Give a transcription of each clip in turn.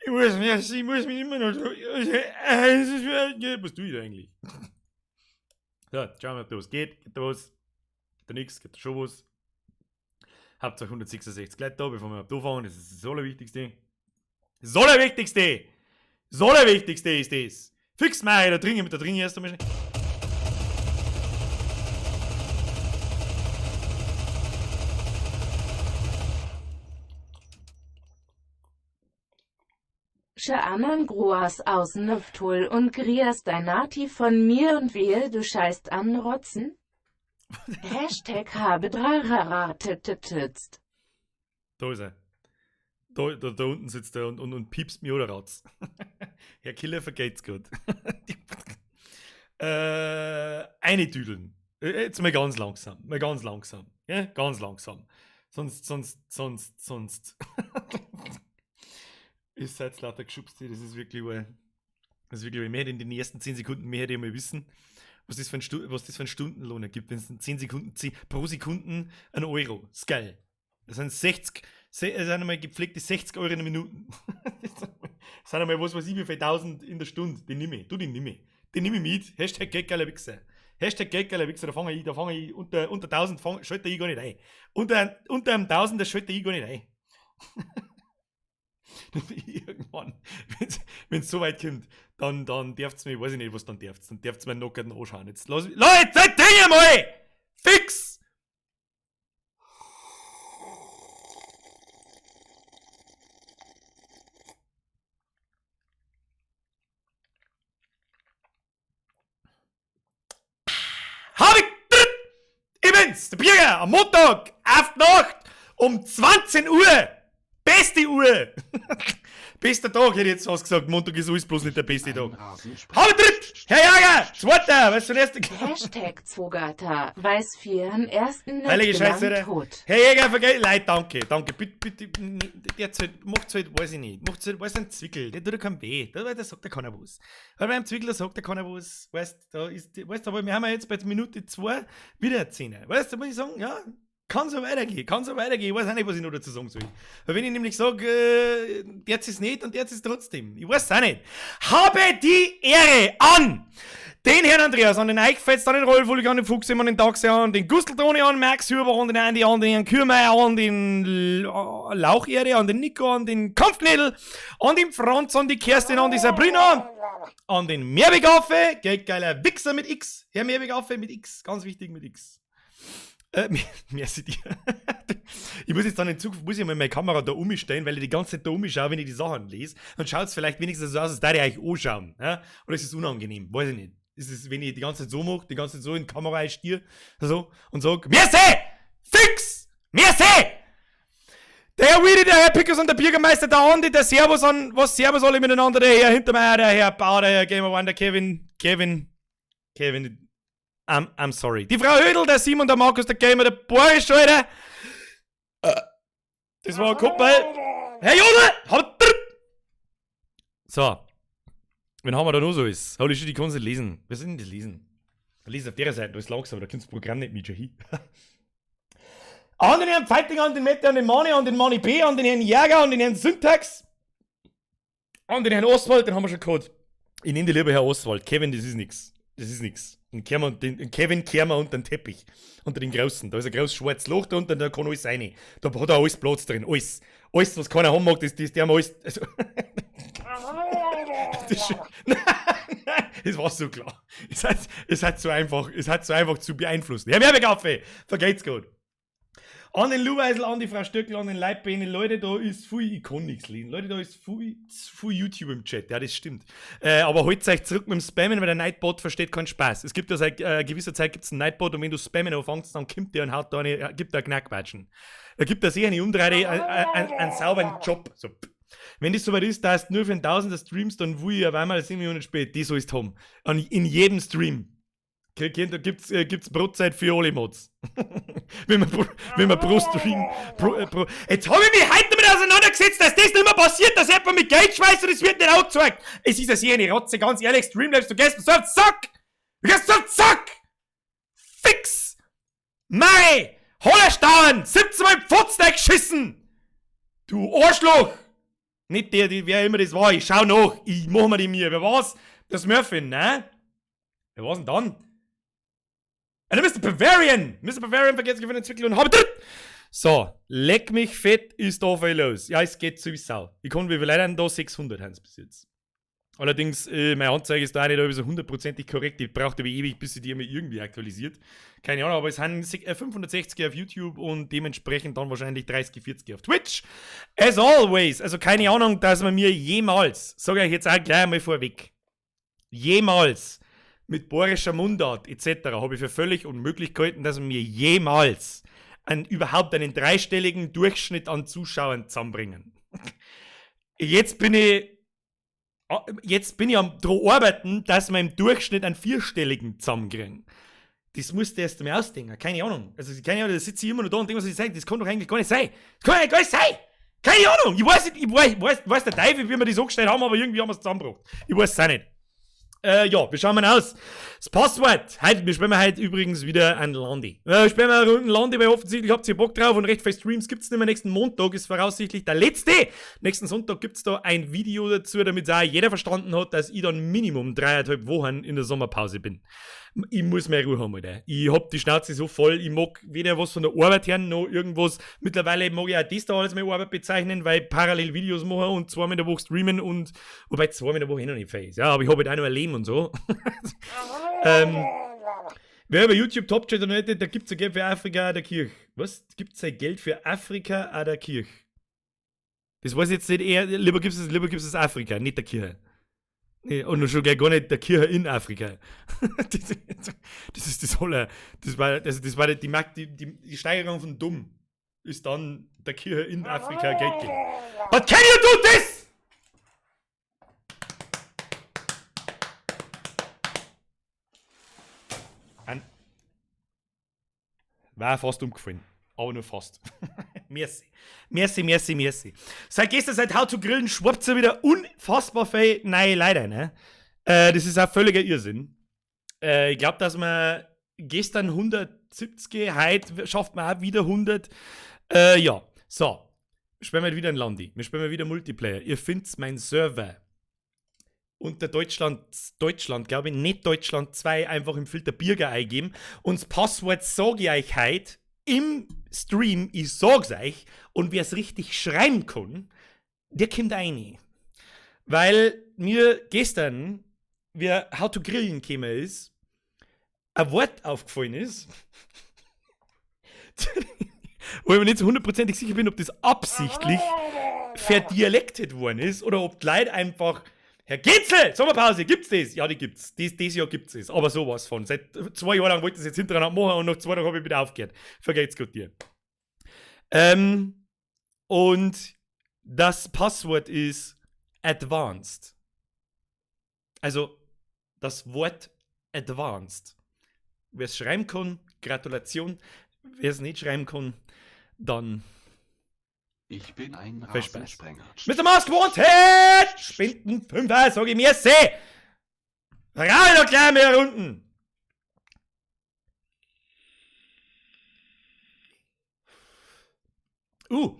Ich muss mich immer noch. Was tue ich da eigentlich? So, schauen wir, ob da was geht. Geht da was? Geht da nichts? Geht da schon was? Hauptsache 166 Leute da, bevor wir überhaupt anfangen. Das ist das Allerwichtigste. Das Allerwichtigste! Das Allerwichtigste ist das! Fix mal, da drin, da drin erst einmal schnell. Sche Groas aus Nöftol und Grias Deinati von mir und wehe du scheißt anrotzen. Hashtag habe drararatettetzt. Da ist er. Da unten sitzt er und piepst mir oder raus. Herr Killer vergeht's gut. Eine Tüdeln. Jetzt mal ganz langsam. Mal ganz langsam. Ja, ganz langsam. Sonst, sonst, sonst, sonst. Ihr seid lauter geschubst, das ist wirklich wahr. Das ist wirklich wahr. Mehr in den ersten 10 Sekunden mehr hätte ich mal wissen, was das für ein was das für einen Stundenlohn ergibt. Wenn es in 10 Sekunden, 10, pro Sekunden ein Euro. Das ist geil. Das sind 60, das sind einmal gepflegte 60 Euro in der Minute. Das sind einmal, was weiß ich, wie viel 1000 in der Stunde. Den nehme ich. Du, den nehme ich. Den nehme ich mit. Hashtag geldgeiler Wichser. Hashtag geldgeiler Wichser. Da fange ich, da fange ich unter, unter 1000 fang, schalte ich gar nicht ein. Unter einem 1000, da schalte ich gar nicht ein. Irgendwann, wenn's so weit kommt, dann dürft's mir, weiß ich nicht, was dann dürft's, dann dürft's mir noch nicht anschauen. Jetzt lass mich, Leute, seid Dinge mal! Fix! Hab ich Ich bin's, der Birger, am Montag, auf die Nacht, um 20 Uhr! Beste Uhr! Bester Tag, hätte ich jetzt fast gesagt. Montag ist alles bloß nicht der beste Tag. Hab ich dritt! Herr Jäger! Zweiter! Weißt du, der erste? Hashtag Zogata, weiß vier am ersten Heilige Scheiße, Nacht Alter. tot. Herr Jäger, vergeht. Leid, danke, danke. Bitte, bitte, derzeit, macht's halt, weiß ich nicht. Macht's halt, weiß ein Zwickel, der tut ja keinem weh. Der sagt ja keiner was. Weil beim Zwickel, da sagt ja keiner was. Weißt, da ist, weißt, aber wir haben ja jetzt bei Minute 2 wieder 10. Weißt du, da muss ich sagen, ja. Kann so weitergehen, kann so weitergehen. Ich weiß auch nicht, was ich noch dazu sagen soll. Weil wenn ich nämlich sag, der ist nicht und der ist trotzdem. Ich weiß auch nicht. Habe die Ehre an den Herrn Andreas, an den Eichfetz, an den Rolf, an den Fuchs, an den Dachse, an den Gustl Toni, an Max Huber, an den Andi, an den Herrn Kürmeier, an den Laucherde, an den Nico, an den Kampfknädel, an den Franz, an die Kerstin, an die Sabrina, an den Mehrwegaffe, geldgeiler Wichser mit X, Herr Mehrwegaffe mit X, ganz wichtig mit X. Merci dir. Ich muss jetzt dann in Zukunft, muss ich mal meine Kamera da umstellen, weil ich die ganze Zeit da umschaue, wenn ich die Sachen lese. Dann schaut's vielleicht wenigstens so aus, als würde ich euch anschauen. Ja? Oder ist es unangenehm? Weiß ich nicht. Ist es, wenn ich die ganze Zeit so mache, die ganze Zeit so in die Kamera einstiere, so, und sag, Merci! Fix! Merci! Der Herr Willi, der Herr Pickers und der Bürgermeister, der Andi, der Servus an, was Servus alle miteinander, der Herr Hintermeier, der Herr Bauer, der Herr Gamer One, der Kevin, Kevin, Kevin, I'm sorry. Die Frau Hödel, der Simon, der Markus, der Gamer, der Boris, Alter. Das war ein Kumpel. Herr Jodl! So. Wen haben wir da noch so ist? Holy shit, ich kann's nicht lesen. Was ist denn das Lesen? Da lese auf der Seite, da ist langsam, da kannst du das Programm nicht mit schon hin. An den Herrn Pfeitinger, an den Mette, an den Mani, an den Mani B, an den Herrn Jäger, an den Herrn Syntax, an den Herrn Oswald, den haben wir schon gehabt. Ich nenne die lieber Herr Oswald. Kevin, das ist nix. Das ist nix. Den Kevin kehren wir unter den Teppich. Unter den großen. Da ist ein großes schwarzes Loch da unten, da kann alles rein. Da hat er alles Platz drin. Alles. Alles, was keiner haben mag, das der haben alles. Also, das ist schon, nein, nein, das war so klar. Es hat so einfach, es hat so einfach zu beeinflussen. Herr Werbekaffe, vergeht's gut. An den Luweisel, an die Frau Stöckel, an den Leitbene, Leute, da ist viel, ich kann nichts lesen. Leute, da ist viel, viel YouTube im Chat, ja, das stimmt. Aber haltet euch zurück mit dem Spammen, weil der Nightbot versteht keinen Spaß. Es gibt ja seit gewisser Zeit gibt's einen Nightbot und wenn du Spammen anfängst, dann kommt der und haut da eine, gibt da eine Knackpatschen. Da gibt er sich eine Umdrehung, einen sauberen Job. So. Wenn das soweit ist, da ist nur für einen Tausender Streams, dann will ich auf einmal 7 Minuten spät, die sollst haben. Und in jedem Stream. Da gibt's Brotzeit für alle Mods. Wenn man pro Stream, pro, jetzt hab ich mich heute damit auseinandergesetzt, dass das nicht mehr passiert, dass jemand mit Geld schmeißt und es wird nicht angezeigt. Es ist ja sicher eine Rotze, ganz ehrlich, Streamlabs, du gehst so auf den Sack! Du gehst so auf den Sack! Fix! Mei! Hollerstauern! 17 Mal im Pfotzen geschissen! Du Arschloch! Nicht der, die, wer immer das war. Ich schau nach. Ich mach mir die Mühe. Wer war's? Das Murphy, ne? Wer war's denn dann? Ah, der Mr. Bavarian! Mr. Bavarian vergessen gewinnen Zwickel und habe. So, leck mich fett, ist da viel los. Ja, es geht zu wie Sau. Ich kann, wie viele Leute da? 600 haben bis jetzt. Allerdings, meine Anzeige ist da auch nicht so hundertprozentig korrekt. Ich brauchte aber ewig, bis sie die immer irgendwie aktualisiert. Keine Ahnung, aber es sind 560 auf YouTube und dementsprechend dann wahrscheinlich 30, 40 auf Twitch. As always, also keine Ahnung, dass man mir jemals, sage ich jetzt auch gleich einmal vorweg, jemals mit bayerischer Mundart et cetera habe ich für völlig unmöglich gehalten, dass man mir jemals überhaupt einen dreistelligen Durchschnitt an Zuschauern zusammenbringen. Jetzt bin ich Jetzt bin ich am dran arbeiten, dass wir im Durchschnitt einen vierstelligen zusammenkriegen. Das musst du erst einmal ausdenken. Keine Ahnung. Also, keine Ahnung, da sitze ich immer noch da und denke, was ich sage, das kann doch eigentlich gar nicht sein. Das kann eigentlich gar nicht sein! Keine Ahnung! Ich weiß nicht, ich weiß der Teufel, wie wir das angestellt haben, aber irgendwie haben wir es zusammengebracht. Ich weiß es auch nicht. Ja, wir schauen mal aus. Das Passwort. Heute, wir spielen heute übrigens wieder ein Landi. Wir spielen eine Runde Landi, weil offensichtlich habt ihr Bock drauf und recht viele Streams gibt's nicht mehr. Nächsten Montag ist voraussichtlich der letzte. Nächsten Sonntag gibt's da ein Video dazu, damit auch jeder verstanden hat, dass ich dann Minimum dreieinhalb Wochen in der Sommerpause bin. Ich muss mehr Ruhe haben, Alter. Ich hab die Schnauze so voll, ich mag weder was von der Arbeit her noch irgendwas. Mittlerweile mag ich auch das da alles meine Arbeit bezeichnen, weil ich parallel Videos mache und zweimal in der Woche streamen und, wobei zweimal in der Woche eh noch nicht fähig ist. Ja, aber ich hab halt auch noch ein Leben und so. Wer über YouTube Top-Chat oder nicht, da gibt's ja Geld für Afrika der Kirche. Was? Gibt's ja Geld für Afrika oder der Kirche? Das weiß ich jetzt nicht eher, lieber gibt's es Afrika, nicht der Kirche. Nee, und schon gleich gar nicht der Kirche in Afrika. Das ist das Aller. Das war, also das war die Steigerung von dumm. Ist dann der Kirche in Afrika Geld geben. But can you do this? War fast umgefallen. Aber nur fast. Merci. Merci, merci, merci. Seit gestern, seit How to Grillen, schwappt sie wieder unfassbar viel neue Leute, ne? Das ist auch völliger Irrsinn. Ich glaub, dass man gestern 170, heute schafft man auch wieder 100. Ja, so. Spielen wir wieder ein Landi. Wir spielen wieder Multiplayer. Ihr findet meinen Server unter Deutschland, glaube ich, nicht Deutschland 2, einfach im Filter Birger eingeben. Und das Passwort sag ich euch heute im Stream, ich sag's euch, und wer's richtig schreiben kann, der kommt rein. Weil mir gestern, wie How to Grillen gekommen ist, ein Wort aufgefallen ist, wo ich mir nicht so hundertprozentig sicher bin, ob das absichtlich verdialektet worden ist oder ob die Leute einfach: Herr Gitzel, Sommerpause, gibt's das? Ja, die gibt's. Dieses Jahr gibt's es. Aber sowas von. Seit 2 Jahren lang wollte ich es jetzt hintereinander machen und nach 2 Tagen habe ich wieder aufgehört. Vergeht's gut dir. Und das Passwort ist Advanced. Also, das Wort Advanced. Wer es schreiben kann, Gratulation. Wer es nicht schreiben kann, dann... Ich bin ein Viel Spaß. Rasensprenger. Mr. Mask Wanted! Spenden 5er, sag ich mir, seh! Rein noch gleich mehr Runden! Schau,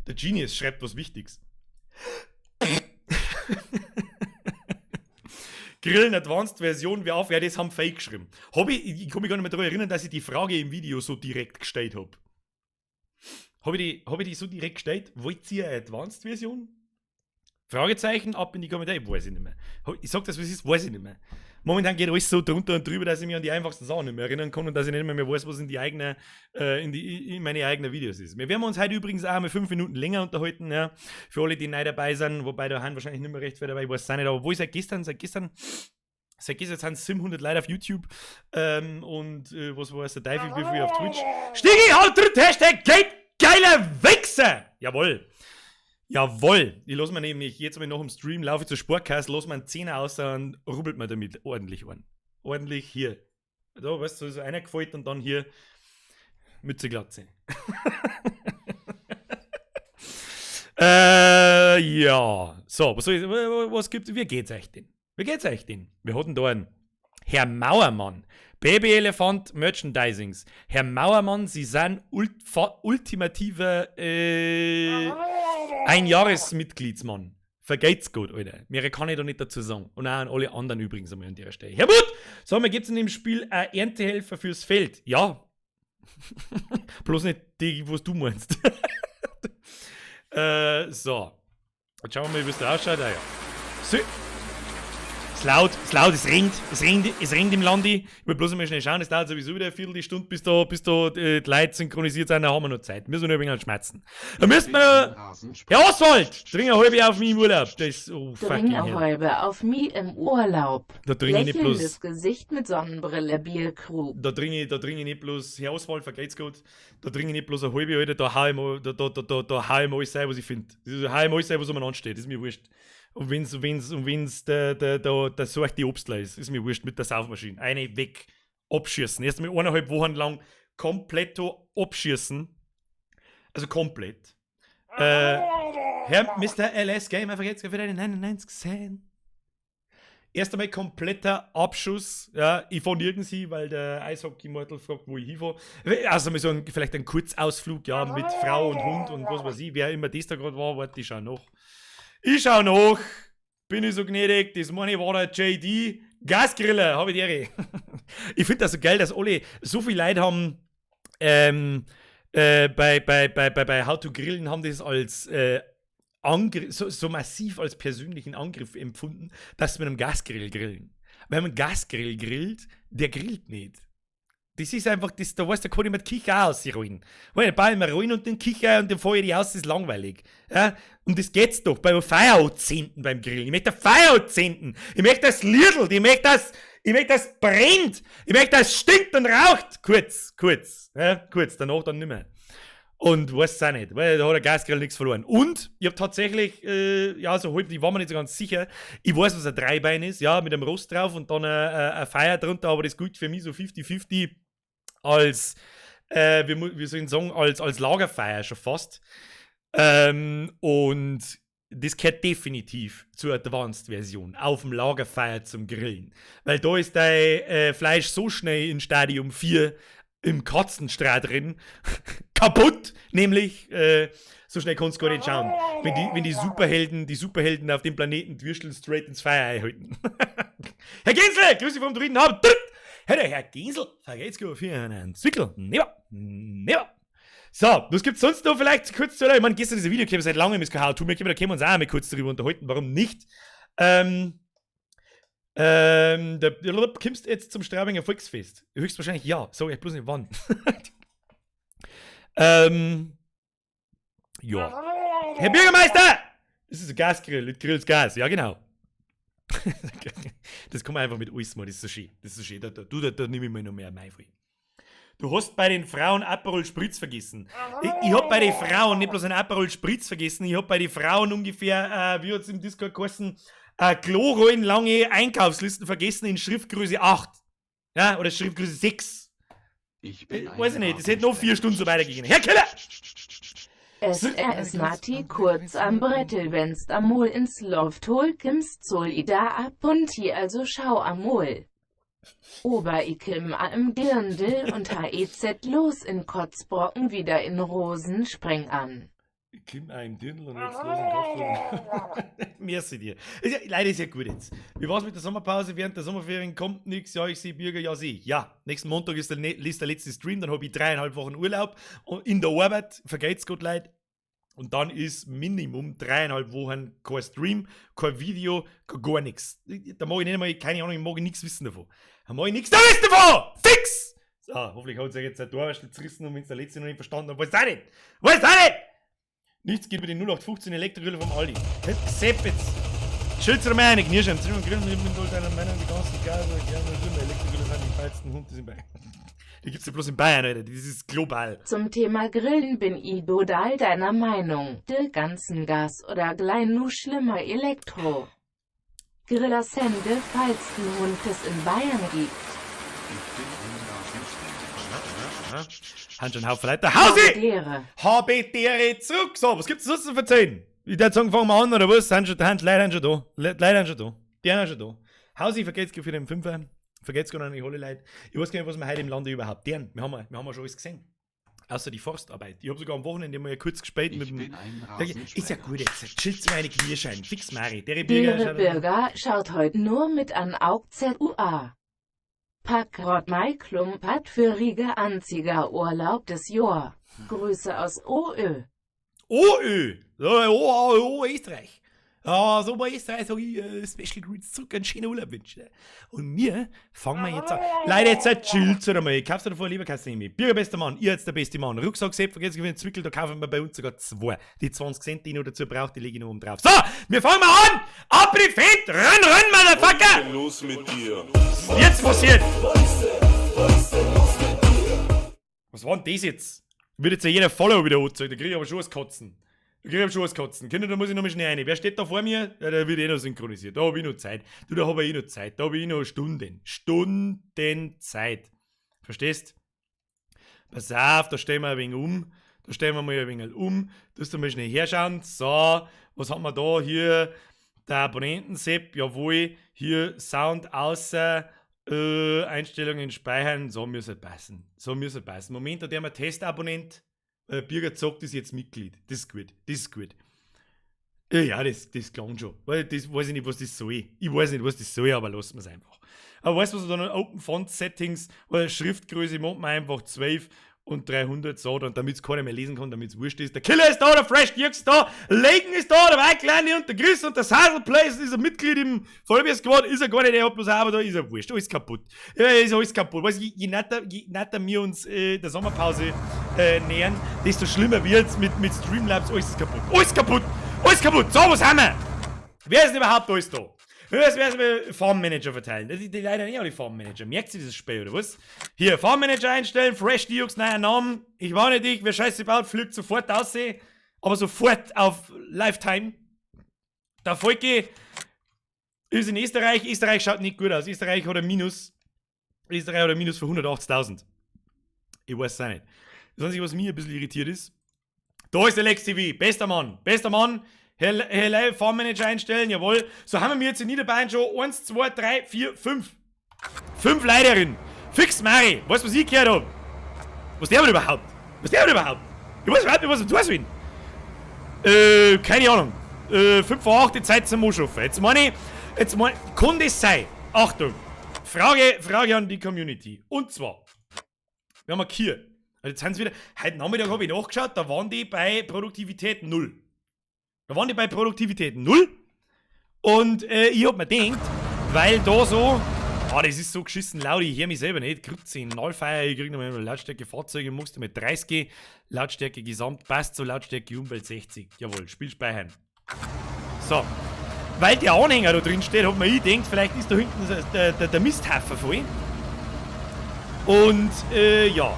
der Genius schreibt was Wichtiges. Grillen Advanced Version, wer auf, ja, das haben Fake geschrieben. Ich kann mich gar nicht mehr daran erinnern, dass ich die Frage im Video so direkt gestellt hab. Hab ich die so direkt gestellt? Wollt ihr eine Advanced Version? Fragezeichen, ab in die Kommentare. Ich weiß ich nicht mehr. Ich sag das, was ist, weiß ich nicht mehr. Momentan geht alles so drunter und drüber, dass ich mich an die einfachsten Sachen nicht mehr erinnern kann und dass ich nicht mehr weiß, was in die eigene, in meine eigenen Videos ist. Wir werden uns heute übrigens auch mal 5 Minuten länger unterhalten, ja. Für alle, die neu dabei sind, wobei da haben wahrscheinlich nicht mehr recht viel dabei, ich weiß es auch nicht, aber wo ich seit gestern sind 700 Leute auf YouTube, und was war es, der Teufel, wie viel auf Twitch. Stigi, halt drin, Hashtag geht! Geiler Wichser! Jawohl. Jawohl. Ich lass mir nämlich jetzt mal noch im Stream, laufe ich zur Sportkasse, lass mir einen Zehner aus und rubbelt mir damit ordentlich an. Ordentlich hier. Da, weißt du, so einer gefällt und dann hier Mütze Glatze. Ja. So, was soll ich, was gibt's? Wie geht's euch denn? Wie geht's euch denn? Wir hatten da einen Herr Mauermann. Baby-Elefant Merchandisings. Herr Mauermann, Sie sind ultimativer Ein Jahresmitgliedsmann. Vergeht's gut, Alter. Mehr kann ich da nicht dazu sagen. Und auch an alle anderen übrigens einmal an der Stelle. Herr Butt! Sag mal, gibt's in dem Spiel einen Erntehelfer fürs Feld? Ja. Bloß nicht die, was du meinst. So. Jetzt schauen wir mal, wie es da ausschaut. Ah, ja. So. Es laut, es laut, es regnet, es regnet, es regnet im Landi. Ich will bloß einmal schnell schauen, es dauert sowieso wieder eine Viertelstunde, bis da die Leute synchronisiert sind, da haben wir noch Zeit. Müssen wir noch ein wenig schmerzen. Da müssen wir noch. Herr Oswald! Trink eine halbe auf mich im Urlaub. Das ist, oh, fucking Trink eine hell. halbe auf mich im Urlaub. Da trinke ich nicht bloß. Lächelndes Gesicht mit Sonnenbrille, Bierkrug. Da trinke ich nicht bloß, Herr Oswald, vergeht's gut, da trinke ich nicht bloß eine halbe, Alter, da hau ich mal, da, da, da, da, da hau ich mal alles rein, was ich find. Da hau ich mal alles rein, was umeinander steht, das ist mir wurscht. Und wenn's der Sorg die Obstler ist, ist mir wurscht mit der Saufmaschine. Eine weg, abschießen. Erst mal 1,5 Wochen lang komplett abschießen. Also komplett. Herr Mister LS Game, einfach jetzt für deine 99 Cent. Erst einmal kompletter Abschuss. Ja, ich fahr nirgends hin, weil der Eishockey-Mortal fragt, wo ich hinfahre. Also mal so ein, vielleicht ein Kurzausflug, ja, mit Frau und Hund und was weiß ich, wer immer das da grad war, warte, ich schau nach. Ich schau nach, bin ich so gnädig, das meine ich war der JD Gasgriller, hab ich die Ehre. Ich find das so geil, dass alle so viele Leute haben bei How to Grillen haben das als Angriff, so, so massiv als persönlichen Angriff empfunden, dass sie mit einem Gasgrill grillen. Wenn man einen Gasgrill grillt, der grillt nicht. Das ist einfach, das, da weiß der kann ich mit Kicher auch ausrollen. Weil ich baue immer rollen und den Kicher und den fahre ich aus, das ist langweilig. Ja? Und das geht's doch beim Feuer anzünden beim Grillen. Ich möchte ein Feuer anzünden. Ich möchte, dass es liedelt. Ich möchte, dass, ich möchte, dass es brennt. Ich möchte, dass es stinkt und raucht. Kurz, kurz. Ja? Kurz, danach dann nimmer. Und weiß es auch nicht, weil da hat der Gasgrill nichts verloren. Und ich hab tatsächlich, ja, so halb, ich war mir nicht so ganz sicher. Ich weiß, was ein Dreibein ist, ja, mit einem Rost drauf und dann ein Feuer drunter, aber das gilt für mich so 50-50 als wie mu-, wie soll ich denn sagen, als, als Lagerfeuer schon fast. Und das gehört definitiv zur Advanced-Version, auf dem Lagerfeuer zum Grillen. Weil da ist dein Fleisch so schnell in Stadium 4 im Katzenstrahl drin, kaputt, nämlich, so schnell kannst du gar nicht schauen. Wenn die Superhelden auf dem Planeten die Würstel straight ins Feuer einhalten. Herr Gensel, Grüße vom dritten Abend. Herr, Herr Gensel, vergeht's gut für einen Zwickel. Never, never. So, was gibt's sonst noch vielleicht kurz zu, oder? Ich meine, gestern diese Video seit langem ist kein How-To mehr, da können wir uns auch mal kurz darüber unterhalten, warum nicht? Der, kommst du jetzt zum Straubinger Volksfest? Höchstwahrscheinlich ja, sag ich bloß nicht wann. Ja. Herr Bürgermeister! Das ist ein Gasgrill, ich grill's Gas, ja genau. Das kann man einfach mit alles machen, das ist so schön. Das ist so schön, da nehme ich mir noch mehr Maifrei. Du hast bei den Frauen Aperol Spritz vergessen. Ich hab bei den Frauen nicht bloß einen Aperol Spritz vergessen, ich hab bei den Frauen ungefähr, wie hat's im Discord geheißen, Klorollen lange Einkaufslisten vergessen in Schriftgröße 8. Ja, oder Schriftgröße 6. Ich bin ein Weiß ich nicht, das hätte noch 4 Stunden so weitergegangen. Herr Keller! Es er ist Nati kurz am Brettel, wenn's amol ins Loft hol, kimmst soll ida ab und hier also schau amol. Ober-Ikim am Dirndl und HEZ los in Kotzbrocken wieder in Rosenspreng an. Kim im Dirndl und jetzt los in Kotzbrocken. Merci dir. Ist ja, leider ist ja gut jetzt. Wie war's mit der Sommerpause? Während der Sommerferien kommt nix. Ja, ich seh Bürger, ja, seh ich. Ja, nächsten Montag ist der letzte Stream, dann hab ich dreieinhalb Wochen Urlaub und in der Arbeit, vergeht's Gott leid. Und dann ist Minimum dreieinhalb Wochen kein Stream, kein Video, kein gar nix. Da mag ich nicht einmal, keine Ahnung, ich mag nix wissen davon. Da mag ich nix da wissen davon! Fix! So, hoffentlich hat sich jetzt der Torwart zerrissen und wenn's der letzte noch nicht verstanden hat, weiß auch nicht! Weiß auch nicht! Nichts geht mit den 0815 Elektrogriller vom Aldi. Sepp jetzt! Schütze dir mal eine Knirsch, am Zimmer grillen mit dem deiner Meinung die ganzen Gase, gerne schlimme Elektrogriller sind die feilsten Hunde in Bayern. Die gibt's ja bloß in Bayern, Alter. Das ist global. Zum Thema Grillen bin ich total deiner Meinung. De ganzen Gas oder gleich nu schlimmer Elektro. Griller sende, falls du Hund es in Bayern gibt. Haben schon einen Haufen Leute. Hausi! Habedere. Habedere zurück! So, was gibt's sonst zu erzählen? Ich würd sagen, fangen wir an, oder was? Sind schon, sind Leute sind schon da. Leute sind schon da. Die sind schon da. Hausi, vergeht's für den Fünfer. Vergeht's gar nicht, alle Leute. Ich weiß gar nicht, was wir heute im Lande überhaupt tun. Wir haben ja schon alles gesehen. Außer die Forstarbeit. Ich habe sogar am Wochenende mal kurz gespielt mit Ich dem. bin ein Ist ja gut jetzt. Chillt's meine Knierschein. Fix Mari. Der Dere Bürger. Bürger schaut heute nur mit an Aug ZUA. Packrott Mai Klumpert für Riege Anzieger Urlaub des Jahr. Grüße aus OÖ. OÖ! Oh, oh, oh, Österreich. Ja, so bei Österreich sag ich Special Greets zurück, einen schönen Urlaub wünschen. Und mir fangen wir jetzt an. Leute, jetzt chillt's halt einmal. Ich kauf's dir davor, lieber kannst du nicht mehr. Bürger, bester Mann, ihr jetzt der beste Mann. Rucksack, Sepp, vergesst nicht, Zwickel, da kaufen wir bei uns sogar zwei. Die 20 Cent, die ich noch dazu brauche, die lege ich noch oben drauf. So, wir fangen mal an! Ab in die Feld! Renn, renn, Motherfucker! Los mit dir? Jetzt passiert! Was war denn das jetzt? Wird jetzt ja jeder Follow wieder angezeigt, da krieg ich aber schon was Kotzen. Da krieg ich aber schon was Kotzen. Kinder, da muss ich noch mal schnell rein. Wer steht da vor mir? Ja, der wird eh noch synchronisiert. Da hab ich noch Zeit. Du, da hab ich eh noch Zeit. Da hab ich eh noch Stunden. Stunden Zeit. Verstehst? Pass auf, da stellen wir ein wenig um. Da stellen wir mal ein wenig um. Du mal schnell herschauen. So, was haben wir da? Hier, der Abonnenten-Sepp, jawohl. Hier, Sound außer, Einstellungen speichern. So müsste passen. So müsste passen. Moment, da der mal Testabonnent. Birger Zockt ist jetzt Mitglied. Das ist gut. Das ist gut. Ja, das klang schon. Weil das weiß ich nicht, was das soll. Ich weiß nicht, was das soll, aber lassen wir es einfach. Aber weißt du, was da noch Open Font Settings, oder Schriftgröße macht man einfach 12 und 300 so, dann, damit's keiner mehr lesen kann, damit's wurscht ist. Der Killer ist da, der Fresh Dirk ist da, Laken ist da, der Weikleine und der Chris und der Saddle Place ist ein Mitglied im Vollbier Squad, ist er gar nicht, der hat bloß auch, aber da ist er wurscht, alles kaputt. Ja, ist alles kaputt. Weißt du, je netter wir uns der Sommerpause nähern, desto schlimmer wird's mit Streamlabs, alles ist kaputt. Alles kaputt! Alles kaputt! So, was haben wir? Wer ist denn überhaupt alles da? Wer ist denn Farm Manager verteilen? Das sind die leider nicht alle Farm Manager. Merkt ihr dieses Spiel, oder was? Hier, Farm Manager einstellen, Fresh Diox, neuer Namen. Ich warne dich, wer Scheiße baut, fliegt sofort aus. Aber sofort auf Lifetime. Der Volke ist in Österreich. Österreich schaut nicht gut aus. Österreich hat ein Minus. Österreich hat ein Minus von 180.000. Ich weiß es auch nicht. Das Einzige, was mich ein bisschen irritiert ist, da ist der Lex TV, bester Mann, bester Mann. Herr Live, Farm Manager einstellen, jawohl. So haben wir jetzt in Niederbayern schon 1, 2, 3, 4, 5. 5 Leiterinnen. Fix Mari. Weißt du, was ich gehört hab? Was der überhaupt? Was der überhaupt? Ich weiß überhaupt nicht, was ich tun soll. Keine Ahnung. 5 vor 8, die Zeit zum Anschaffen. Jetzt meine ich, kann das sein? Achtung. Frage an die Community. Und zwar, wir haben hier. Also jetzt sind sie wieder, heute Nachmittag hab ich nachgeschaut, da waren die bei Produktivität 0. Da waren die bei Produktivität 0. Und ich hab mir gedacht, weil da so, das ist so geschissen laut, ich hör mich selber nicht. Grüezi, Nullfeier, ich krieg noch mal Lautstärke Fahrzeuge, musst du mit 30, Lautstärke Gesamt passt so, Lautstärke Umwelt 60. Jawohl, Spiel speichern. So. Weil der Anhänger da drin steht, hat man ich gedacht, vielleicht ist da hinten der Misthaufen voll. Und ja.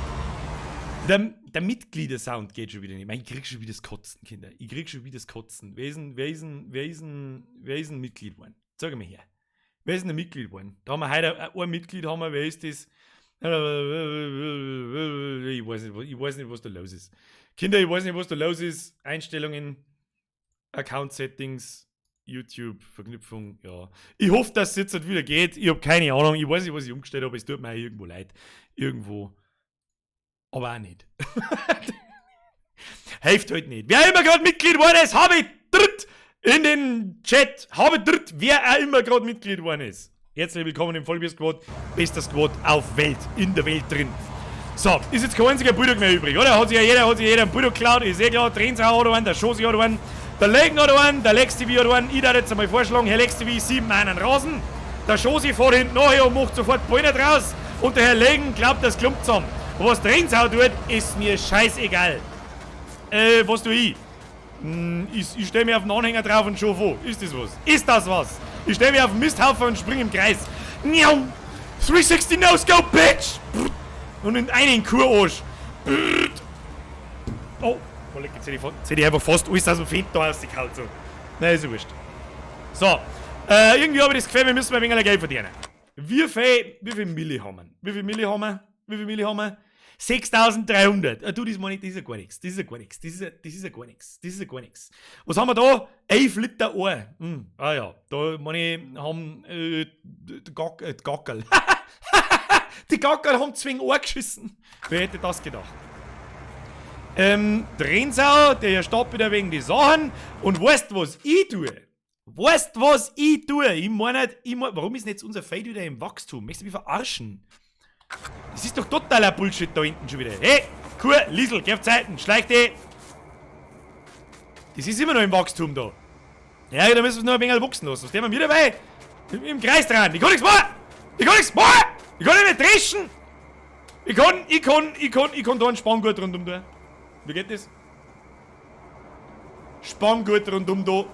Der Mitgliedersound geht schon wieder nicht. Ich meine, ich krieg schon wieder das Kotzen, Kinder. Ich krieg schon wieder das Kotzen. Wer ist denn Mitglied geworden? Sag mir her. Wer ist denn ein Mitglied geworden? Da haben wir heute ein Mitglied, haben wir. Wer ist das? Ich weiß nicht, was da los ist. Kinder, ich weiß nicht, was da los ist. Einstellungen, Account-Settings, YouTube, Verknüpfung, ja. Ich hoffe, dass es jetzt halt wieder geht. Ich hab keine Ahnung. Ich weiß nicht, was ich umgestellt habe. Es tut mir auch irgendwo leid. Irgendwo. Aber auch nicht. Hilft halt nicht. Wer immer grad Mitglied geworden ist, habe ich dritt in den Chat. Habe dritt, wer auch immer grad Mitglied geworden ist. Herzlich willkommen im Vollbier Squad. Bester Squad auf Welt. In der Welt drin. So, ist jetzt kein einziger Bulldog mehr übrig, oder? Hat sich jeder einen Bulldog geklaut. Ist eh klar. Trainsau hat einen, der Schosi hat einen, der Legen hat einen, der Lex TV hat einen. Ich darf jetzt einmal vorschlagen, Herr Lex TV, 7 einen Rasen. Der Schosi fährt hinten nachher und macht sofort Beine draus. Und der Herr Legen glaubt, das klumpt zusammen. Und was Trainsau tut, ist mir scheißegal. Was tue ich? Ich stell mir auf den Anhänger drauf und schau vor. Ist das was? Ist das was? Ich stell mir auf den Misthaufen und spring im Kreis. Miau! 360 No Scope, Bitch! Und in einen Kurarsch. Oh, jetzt hätte ich einfach fast alles aus dem Fenster rausgehauen. So. Nein, ist ja wurscht. So, irgendwie habe ich das Gefühl, wir müssen ein wenig Geld verdienen. Wie viel Milli haben wir? Wie viel Milli haben wir? Wie viel Milli haben wir? 6.300. Du, das meine ich, das ist ja gar nichts. Das ist ja gar nichts. Das ist ja gar nichts. Das ist ja gar nichts. Was haben wir da? 11 Liter Ohr. Ah ja, da meine ich, haben die Gackerl. Die Gackerl haben zwing Ohr geschissen. Wer hätte das gedacht? Drensau, der steht wieder wegen die Sachen. Und weißt, was ich tue? Weißt, was ich tue? Ich meine nicht, ich mein, warum ist denn jetzt unser Feld wieder im Wachstum? Möchtest du mich verarschen? Das ist doch totaler Bullshit da hinten schon wieder. Hey, Kuh, Liesel, geh auf Zeiten, schleich dich. Das ist immer noch im Wachstum da. Ja, da müssen wir es noch ein wenig wachsen lassen. Was der wir dabei? Im Kreis dran. Ich kann nichts machen! Ich kann nichts machen! Ich kann nicht dreschen! Ich kann da einen Spanngurt rundum da. Wie geht das? Spanngurt rundum da.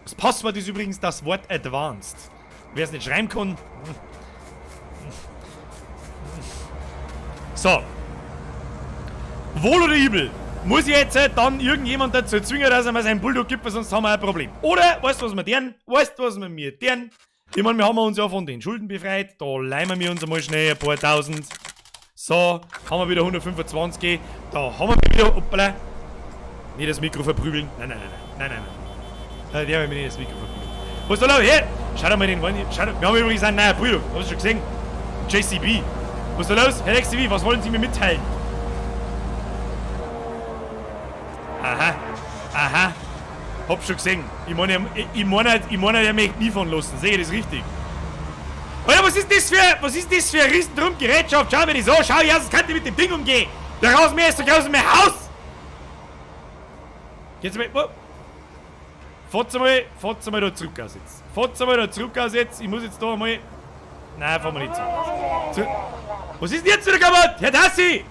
Das Passwort ist übrigens das Wort Advanced. Wer es nicht schreiben kann. So. Wohl oder übel? Muss ich jetzt dann irgendjemand dazu zwingen, dass er mir seinen Bulldog gibt, weil sonst haben wir ein Problem. Oder, weißt du, was wir deren? Weißt du, was wir mir deren? Ich meine, wir haben uns ja von den Schulden befreit. Da leihen wir uns einmal schnell ein paar tausend. So, haben wir wieder 125. Da haben wir wieder. Hoppala. Nicht das Mikro verprügeln. Nein, nein, nein, nein, nein, nein. Der will mir nicht das Mikro verprügeln. Was ist da los? Her! Schau doch mal den. Schau, wir haben übrigens einen neuen Bulldog. Hast du schon gesehen? JCB. Was ist da los? Herr XTV, was wollen Sie mir mitteilen? Aha, aha, hab schon gesehen. Ich meine, er möchte nie fahren lassen. Sehe ich das richtig? Alter, was ist das für eine Riesendrum-Gerätschaft? Schau mir das an, schau, ja, das kann ich mit dem Ding umgehen. Der Rasenmäher ist so groß wie mein Haus. Jetzt mal, oh. Fahrt's mal da zurück aus jetzt. Fahrt's mal da zurück aus jetzt. Ich muss jetzt da einmal. Nein, fahren wir nicht zurück. Was ist denn jetzt wieder kaputt? Herr Tassi!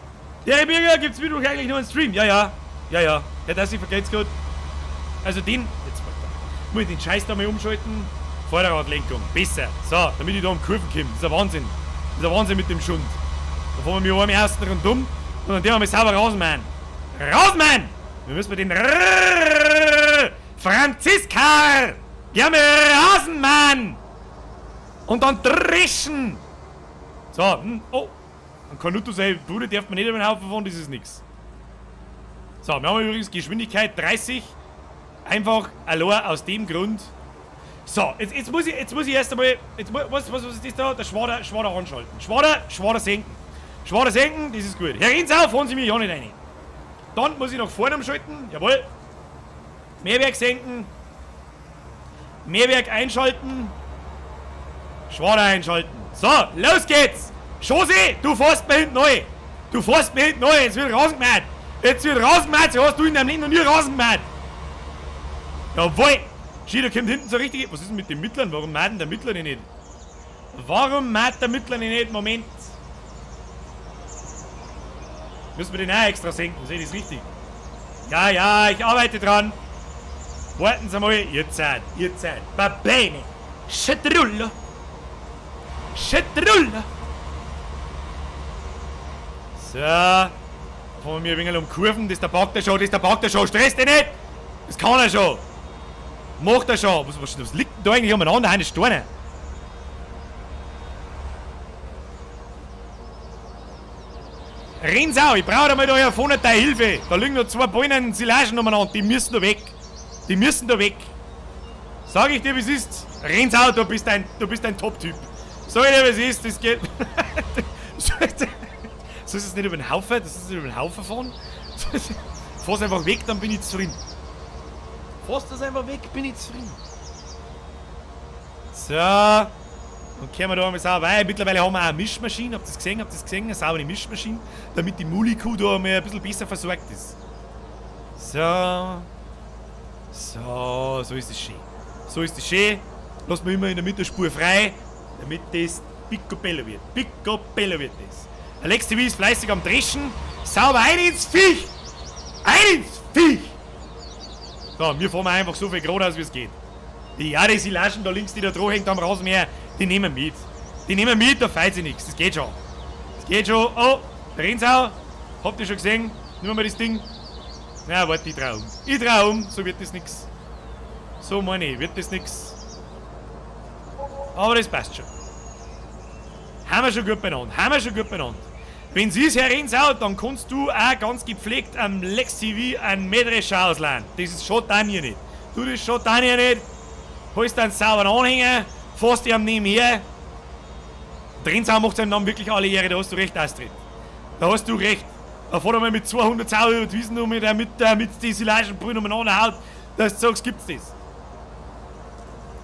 Der Bürger gibt's Mittwoch eigentlich nur einen Stream. Ja, ja. Ja, ja. Herr Tassi, vergeht's gut. Also den. Jetzt warte. Muss ich den Scheiß da mal umschalten. Vorderradlenkung. Besser. So, damit ich da um Kurven komme. Das ist ein Wahnsinn. Das ist ein Wahnsinn mit dem Schund. Da fahren wir mit einem ersten rundum und dann den wir mal sauber rausmachen. Rausmachen! Wir müssen den Franziska! Ja, wir Rasenmann! Und dann dreschen! So, oh. Ein Kanuto sein Bruder darf man nicht über den Haufen fahren, das ist nix. So, wir haben übrigens Geschwindigkeit 30. Einfach allein aus dem Grund. So, jetzt muss ich erst einmal. Jetzt, was ist das da? Der Schwader anschalten. Schwader senken. Schwader senken, das ist gut. Herr Rinsau, fahren Sie mir ja nicht rein. Dann muss ich nach vorne umschalten. Jawohl. Mehrwerk senken. Mehrwerk einschalten. Schwader einschalten. So, los geht's! Josi, du fährst mir hinten neu! Du fährst mir hinten neu! Jetzt wird rausgemacht! Jetzt wird rausgemacht! So hast du in deinem Leben noch nie rausgemacht! Jawohl! Schau, da kommt hinten so richtig. Was ist denn mit dem Mittleren? Warum macht denn der Mittlere nicht? Warum macht der Mittlere nicht? Moment! Müssen wir den auch extra senken? Sehe ich das richtig? Ja, ja, ich arbeite dran! Warten Sie mal! Ihr Zeit! Ihr Zeit! Va bene! Schadrullo! Schadrullo! So. Fahren wir ein wenig um Kurven. Das ist der packt er schon, das ist der packt er schon. Stress dich nicht! Das kann er schon! Macht er schon! Was liegt denn da eigentlich umeinander? Eine Steine! Rinsau, ich brauche einmal da hier vorne deine Hilfe! Da liegen noch zwei Ballen Silagen umeinander, die müssen da weg! Die müssen da weg! Sag ich dir, wie es ist! Rinsau, du bist ein Top-Typ! Sag ich dir, wie es ist, das geht. So ist es nicht über den Haufen, das ist nicht über den Haufen fahren. Fahr's einfach weg, dann bin ich zufrieden. Fahrst das einfach weg, bin ich zufrieden. So. Dann kehren wir da einmal sauber rein. Mittlerweile haben wir auch eine Mischmaschine. Habt ihr das gesehen? Habt ihr das gesehen? Eine saubere Mischmaschine, damit die Muli-Kuh da einmal ein bisschen besser versorgt ist. So. So, so ist es schön. So ist es schön. Lassen wir immer in der Mitte Spur frei, damit das picobello wird. Picobello wird das. Alex TV ist fleißig am Dreschen. Sauber ein ins Viech! Ein ins Viech! So, wir fahren einfach so viel geradeaus, wie es geht. Die Jahre Silagen da links, die da dran hängt am Rasenmäher, die nehmen mit. Die nehmen mit, da feilt sie nichts. Das geht schon. Das geht schon. Oh, der Rinsau. Habt ihr schon gesehen? Nehmen wir mal das Ding. Na, warte, ich trau um. Ich trau um, so wird das nix. So meine ich, wird das nix. Aber das passt schon. Haben wir schon gut beieinander. Haben wir schon gut beieinander. Wenn sie es herrinsau, dann kannst du auch ganz gepflegt am Lex TV einen Mähdrescher ausleihen. Das ist schon dann hier nicht. Du, das schaut dann hier nicht. Holst einen sauberen Anhänger, fährst dich am nebenher. Drinsau macht seinem Namen wirklich alle Ehre, da hast du recht, Astrid. Da hast du recht. Da fährt er mal mit 200 Sau über die Wiesen um, mit die Silagenbrühen umeinander haut, dass du sagst, gibt's das.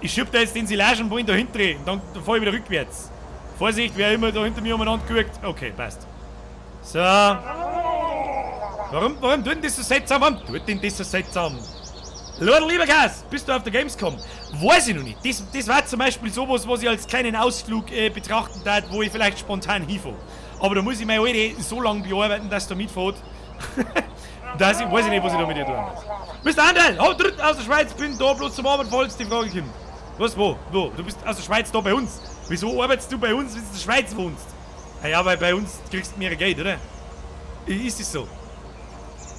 Ich schieb da jetzt den Silagenbrühen da hinten und dann fahr ich wieder rückwärts. Vorsicht, wer immer da hinter mir umeinander guckt. Okay, passt. So. Warum tut denn das so seltsam? Warum tut denn das so seltsam? Lord Liebergas, bist du auf der Gamescom? Weiß ich noch nicht. Das war zum Beispiel sowas, was ich als kleinen Ausflug betrachten darf, wo ich vielleicht spontan hinfahre. Aber da muss ich meine Alte so lange bearbeiten, dass da mitfährt. Dass ich weiß ich nicht, was ich da mit ihr tun muss. Mr. Anderl, oh, aus der Schweiz, bin da bloß zum Arbeiten, falls die Frage kommt. Was, wo? Wo? Du bist aus der Schweiz da bei uns. Wieso arbeitest du bei uns, wenn du in der Schweiz wohnst? Ja, weil bei uns kriegst du mehr Geld, oder? Ist es so?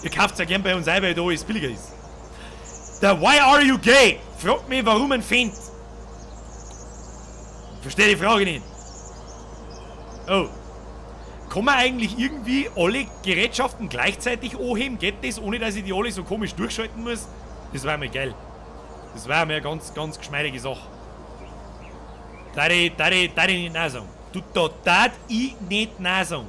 Ihr kauft ja gern bei uns ein, weil da alles billiger ist. Der Why are you gay? Fragt mich, warum ein Feind. Verstehe die Frage nicht. Oh. Kann man eigentlich irgendwie alle Gerätschaften gleichzeitig anheben? Geht das, ohne dass ich die alle so komisch durchschalten muss? Das wäre mir geil. Das wäre mir eine ganz, ganz geschmeidige Sache. Da ich nicht nein sagen. Du, da darf ich nicht nein sagen.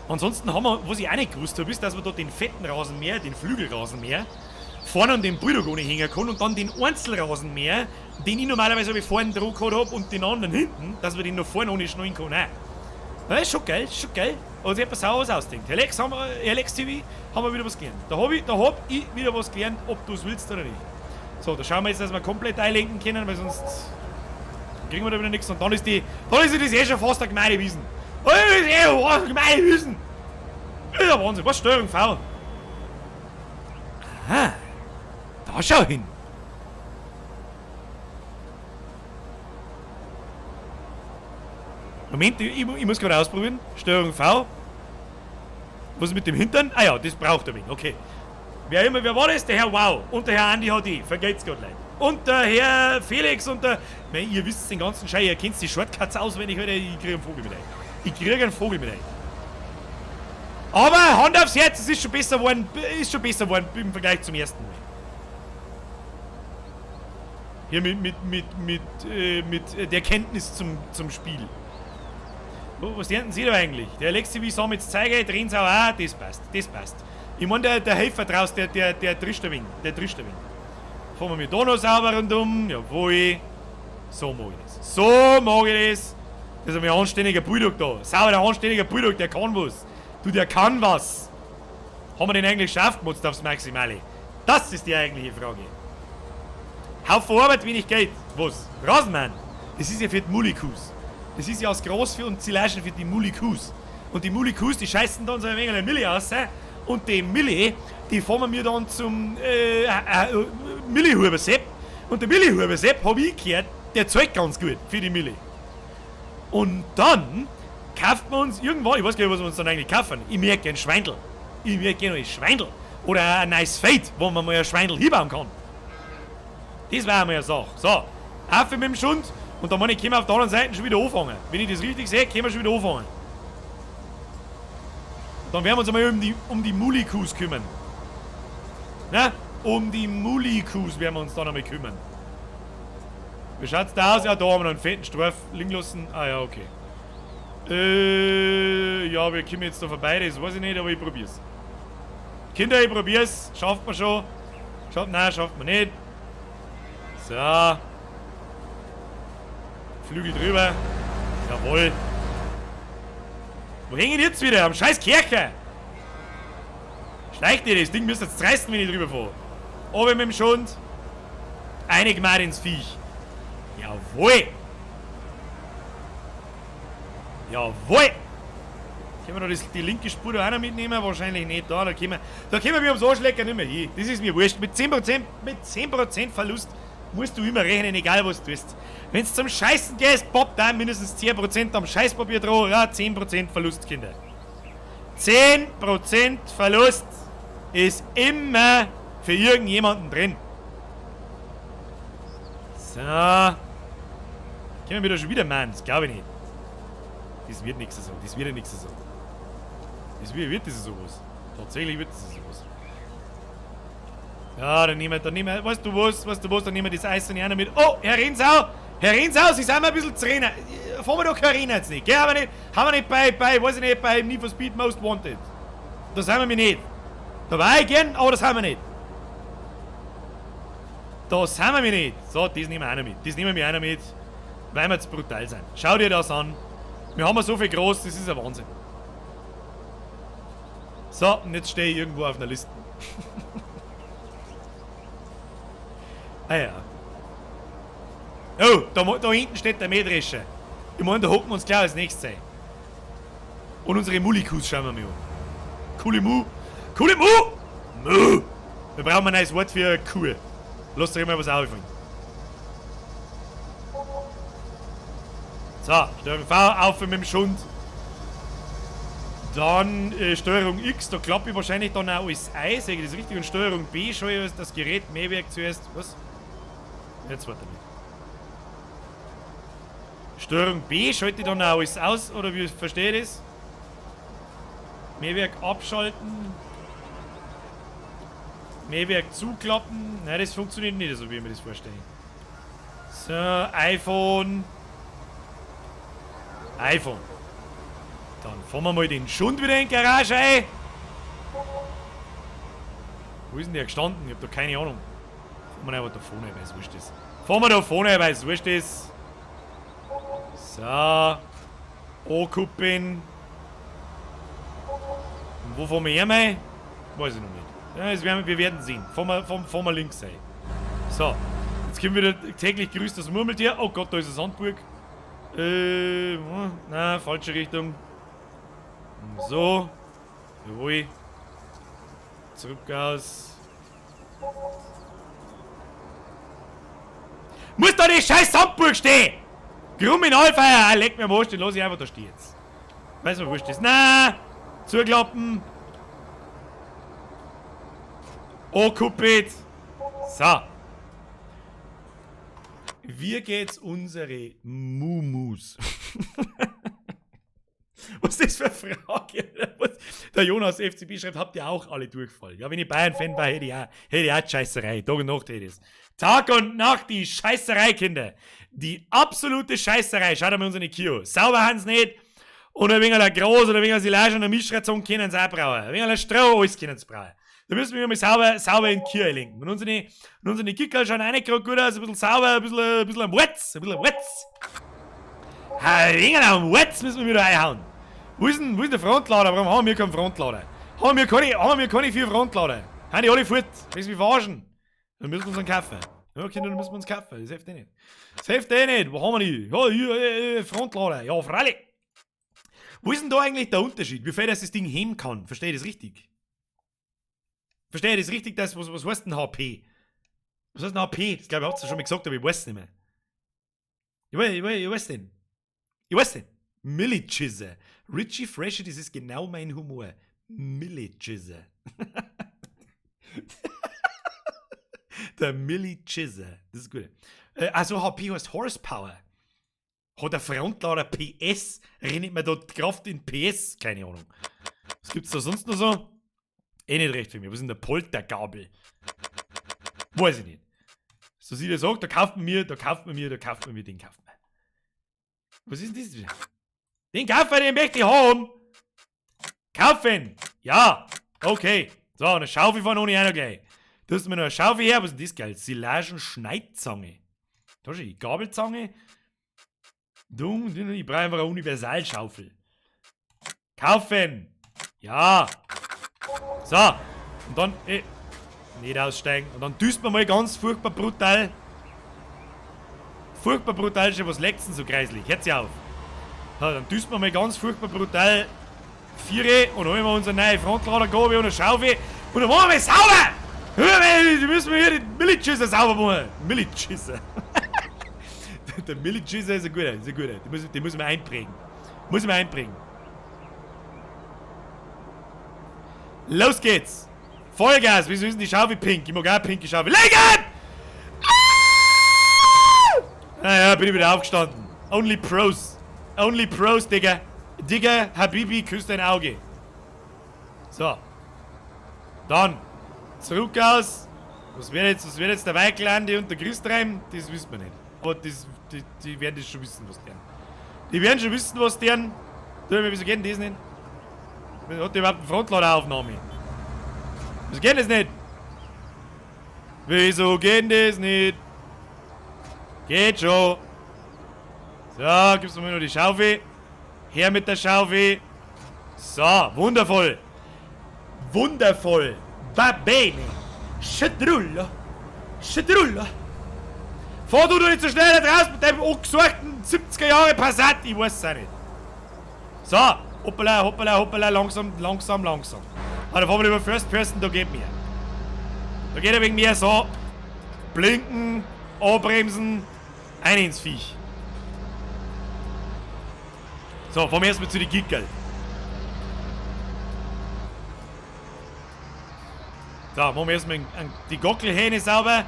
Ansonsten haben wir, was ich auch nicht gewusst habe, ist, dass man da den fetten Rasenmäher, den Flügelrasenmäher, vorne an den Bulldog ohne hängen kann und dann den Einzelrasenmäher, den ich normalerweise vorne dran gehabt habe und den anderen hinten, dass man den noch vorne ohne schnallen kann. Nein. Das ist schon geil, ist schon geil. Aber sich etwas Saures ausdenkt. Herr Lex, Herr Lex TV, haben wir wieder was gelernt. Da hab ich wieder was gelernt, ob du es willst oder nicht. So, da schauen wir jetzt, dass wir komplett einlenken können, weil sonst kriegen wir da wieder nichts. Und dann ist das eh schon fast eine Gemeindewiesen. Das ist eh fast eine Gemeindewiesen. Ja, Wahnsinn. Was? Steuerung V? Aha. Da schau hin. Moment, ich muss gerade ausprobieren. Steuerung V. Was ist mit dem Hintern? Ah ja, das braucht er wenig. Okay. Wer immer, wer war das? Der Herr Wow und der Herr Andi HD. Vergelt's Gott, Leute. Und der Herr Felix und der... Mein, ihr wisst den ganzen Scheiß, ihr kennt die Shortcuts auswendig, Alter. Ich krieg einen Vogel mit ein. Ich krieg einen Vogel mit ein. Aber Hand aufs Herz, es ist schon besser geworden, im Vergleich zum ersten Mal. Hier mit der Kenntnis zum Spiel. Was ernten Sie da eigentlich? Der Alexi, wie soll jetzt zeigen, drehen sie auch, ah, das passt, das passt. Ich meine, der Helfer draus, der trischt ein wenig, der trischt ein wenig. Fahren wir mit da noch sauber rundum, jawohl. So mag ich das. So mag ich das. Das ist ein anständiger Bulldog da. Sauber, anständiger Bulldog, der kann was. Du, der kann was. Haben wir den eigentlich geschafft, gemotzt aufs Maximale? Das ist die eigentliche Frage. Haufen Arbeit, wenig Geld. Was? Rasenmann. Das ist ja für die Mulikus. Das ist ja aus Gras für und Silagen für die Mulikus. Und die Mulikus, die scheißen dann so ein wenig eine Mille aus. Und die Mille, die fahren wir dann zum Millihuber-Sepp. Und der Millihuber-Sepp, hab ich gehört, der zahlt ganz gut für die Mille. Und dann kauft man uns irgendwann, ich weiß gar nicht, was wir uns dann eigentlich kaufen. Ich merke ein Schweindel. Ich merke gerne ein Schweindel. Oder ein nice Feld, wo man mal ein Schweindel hinbauen kann. Das wäre mal eine Sache. So, auf mit dem Schund. Und dann meine ich, können wir auf der anderen Seite schon wieder anfangen. Wenn ich das richtig sehe, können wir schon wieder anfangen. Dann werden wir uns einmal um die Mulikus kümmern. Na? Um die Mulikus werden wir uns dann einmal kümmern. Wie schaut's da aus? Ja, da haben wir noch einen fetten Streif liegen lassen. Ah ja, okay. Ja, wir kommen jetzt da vorbei, das weiß ich nicht, aber ich probier's. Kinder, ich probier's. Schafft man schon. Nein, schafft man nicht. So. Flügel drüber. Jawohl. Wo hängen jetzt wieder? Am scheiß Kercher! Schleicht ihr das Ding, müsst ihr jetzt reißen, wenn ich drüber fahre. Oben mit dem Schund. Einigmal ins Viech. Jawohl! Jawohl! Können wir noch die linke Spur da auch noch mitnehmen? Wahrscheinlich nicht. Da können wir ums Arschlecker nicht mehr hin. Das ist mir wurscht. Mit 10%, mit 10% Verlust musst du immer rechnen, egal was du tust. Wenn du zum Scheißen gehst, poppt da mindestens 10% am Scheißpapier drauf. Ja, 10% Verlust, Kinder. 10% Verlust ist immer für irgendjemanden drin. So. Können wir wieder schon wieder machen? Das glaube ich nicht. Das wird nichts so. Das wird ja nichts so. Das wird das sowas. Tatsächlich wird das sowas. Ja, dann nehmen wir, weißt du was, dann nehmen wir das Eis und einer mit. Oh, Herr Rinsau, Herr Renshaus, ich sind wir ein bisschen zu rennen. Fahren wir doch kein Rennen jetzt nicht, gell? Haben wir nicht bei, weiß ich nicht, bei Need for Speed Most Wanted. Da sind wir mir nicht. Da war ich gern, aber das haben wir nicht. Da sind wir mir nicht. So, das nehmen wir auch noch mit. Das nehmen wir auch noch mit, weil wir jetzt brutal sind. Schau dir das an. Wir haben ja so viel groß, das ist ein Wahnsinn. So, und jetzt stehe ich irgendwo auf einer Liste. Ah ja. Oh, da hinten steht der Mähdrescher. Ich meine, da hocken wir uns gleich als nächstes ein. Und unsere Mullikus schauen wir mal an. Coole Mu. Coole Mu! Mu! Wir brauchen ein neues Wort für Kuh. Lass dir mal was auffallen. So, Steuerung V, auf mit dem Schund. Dann Steuerung X, da klappe ich wahrscheinlich dann auch alles ein, sehe ich das richtig? Und Steuerung B, schaue ich das Gerät Mähwerk zuerst. Was? Jetzt warte mal. Steuerung B, schalte ich dann auch alles aus, oder wie verstehe ich das? Mähwerk abschalten. Mähwerk zuklappen. Nein, das funktioniert nicht so, wie ich mir das vorstelle. So, iPhone. iPhone. Dann fahren wir mal den Schund wieder in die Garage ein. Wo ist denn der gestanden? Ich hab da keine Ahnung. Fahren wir einfach da vorne, weil es wurscht ist. Fahren wir da vorne, weil es wurscht ist. So. Ankuppeln. Und wo fahren wir her, mei? Weiß ich noch nicht. Ja, das werden wir werden sehen. Fahren wir links ein. So. Jetzt kommt wieder täglich grüßt das Murmeltier. Oh Gott, da ist eine Sandburg. Na, falsche Richtung. So. Jawohl. Zurück aus. Muss da die scheiß Sandburg stehen! Kriminalfeier! Leck mir am Arsch, den lass ich einfach da stehen jetzt. Weiß man, wurscht ist. Na! Zuklappen! Ankuppelt! So. Wie geht's unsere Mumus? Was ist das für eine Frage? Der Jonas FCB schreibt, habt ihr auch alle Durchfall? Ja, wenn ich Bayern-Fan war, hätte ich auch die Scheißerei. Tag und Nacht hätte ich es. Tag und Nacht die Scheißerei, Kinder. Die absolute Scheißerei. Schaut einmal unsere Kio. Sauber haben's nicht. Und ein wenig groß oder ein wenig Silage und eine Mischration können sie auch brauchen. Ein wenig Stroh, alles können sie brauchen. Da müssen wir mal sauber in die Kühe lenken. Und unsere Kickerl schauen auch nicht gerade gut aus. Ein bisschen sauber, ein bisschen am Wetz. Ein bisschen am Wetz. Ein wenig am Wetz müssen wir wieder einhauen. Wo ist denn der Frontlader? Warum haben wir keinen Frontlader? Haben wir keine 4 Frontlader? Haben die alle fort? Willst du mich verarschen? Dann müssen wir uns einen kaufen. Ja, Kinder, dann müssen wir uns kaufen. Das hilft eh nicht. Das hilft eh nicht. Wo haben wir die? Ja, hier, Frontlader. Ja, freilich. Wo ist denn da eigentlich der Unterschied? Wie viel das Ding heben kann? Verstehe ich das richtig? Verstehe ich das richtig, dass, was heißt denn HP? Was heißt denn HP? Das glaube ich, hab's ja schon mal gesagt, aber ich weiß es nicht mehr. Ich weiß denn. Ich weiß denn. Millichisse. Richie Freshy, das ist genau mein Humor. Millichisse. Der Millichisse. Das ist gut. Also HP heißt Horsepower. Hat der Frontlader PS? Rennt man da die Kraft in PS? Keine Ahnung. Was gibt's da sonst noch so? Eh nicht recht für mich. Was ist denn der Poltergabel? Weiß ich nicht. So sie das sagt, da kauft man mir, da kauft man mir, da kauft man mir, den kauft man. Was ist denn das? Den kaufen, den möchte ich haben! Kaufen! Ja! Okay. So, eine Schaufel fahren ohne einer gleich. Du hast mir noch eine Schaufel her. Was ist denn das geil? Silagenschneidzange. Da ist die Gabelzange. Ich brauche einfach eine Universalschaufel. Kaufen! Ja! So, und dann, nicht aussteigen. Und dann düst man mal ganz furchtbar brutal. Furchtbar brutal, schon was leckt's denn so kreislich? Hört sie auf. So, dann düst man mal ganz furchtbar brutal Viere und holen wir unsere neue Frontladergabe und eine Schaufel. Und dann machen wir sauber! Die müssen wir hier die Millischisser sauber machen. Millischisser. Der Millischisser ist ein guter, ist ein guter. Den muss man einprägen. Muss man einprägen. Los geht's! Vollgas! Wieso ist denn die Schaufel pink? Ich mag auch pinke Schaufel. Legen! Ah! Naja, bin ich wieder aufgestanden. Only Pros. Only Pros, Digga. Digga, Habibi, küsst dein Auge. So. Dann. Zurück aus. Was wird jetzt der Weiklande und der Christreim? Das wissen wir nicht. Aber das, die werden das schon wissen, was deren. Die werden schon wissen, was deren. Wieso geht denn das nicht? Hat der überhaupt eine Frontladeraufnahme? Wieso geht das nicht? Wieso geht das nicht? Geht schon. So, gibst du mir noch die Schaufel. Her mit der Schaufel. So, wundervoll. Wundervoll. Va bene. Schedrullo. Schedrullo. Fahr du doch nicht so schnell da draußen mit deinem angesorgten 70er Jahre Passat. Ich weiß es auch nicht. So, hoppala, hoppala, hoppala, langsam, langsam, langsam. Aber da fahren wir lieber First Person, da geht mehr. Da geht er wegen mir so. Blinken, anbremsen, ein ins Viech. So, fahren wir erstmal zu den Gickerl. So, machen wir erstmal die Gockelhähne sauber.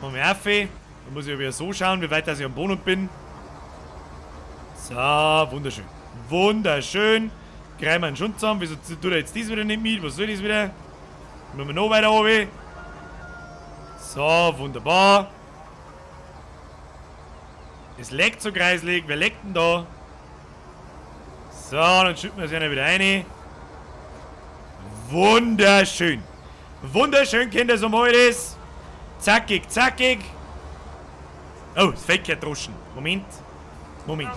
Machen wir auf. Da muss ich aber so schauen, wie weit dass ich am Boden bin. So, wunderschön. Wunderschön. Greifen wir einen Schund zusammen. Wieso tut er jetzt das wieder nicht mit? Was soll das wieder? Müssen wir noch weiter runter. So, wunderbar. Es leckt so kreislig. Wer leckt denn da? So, dann schütten wir es ja wieder rein. Wunderschön. Wunderschön, Kinder, so mal das. Zackig, zackig. Oh, das Fake droschen. Moment. Moment.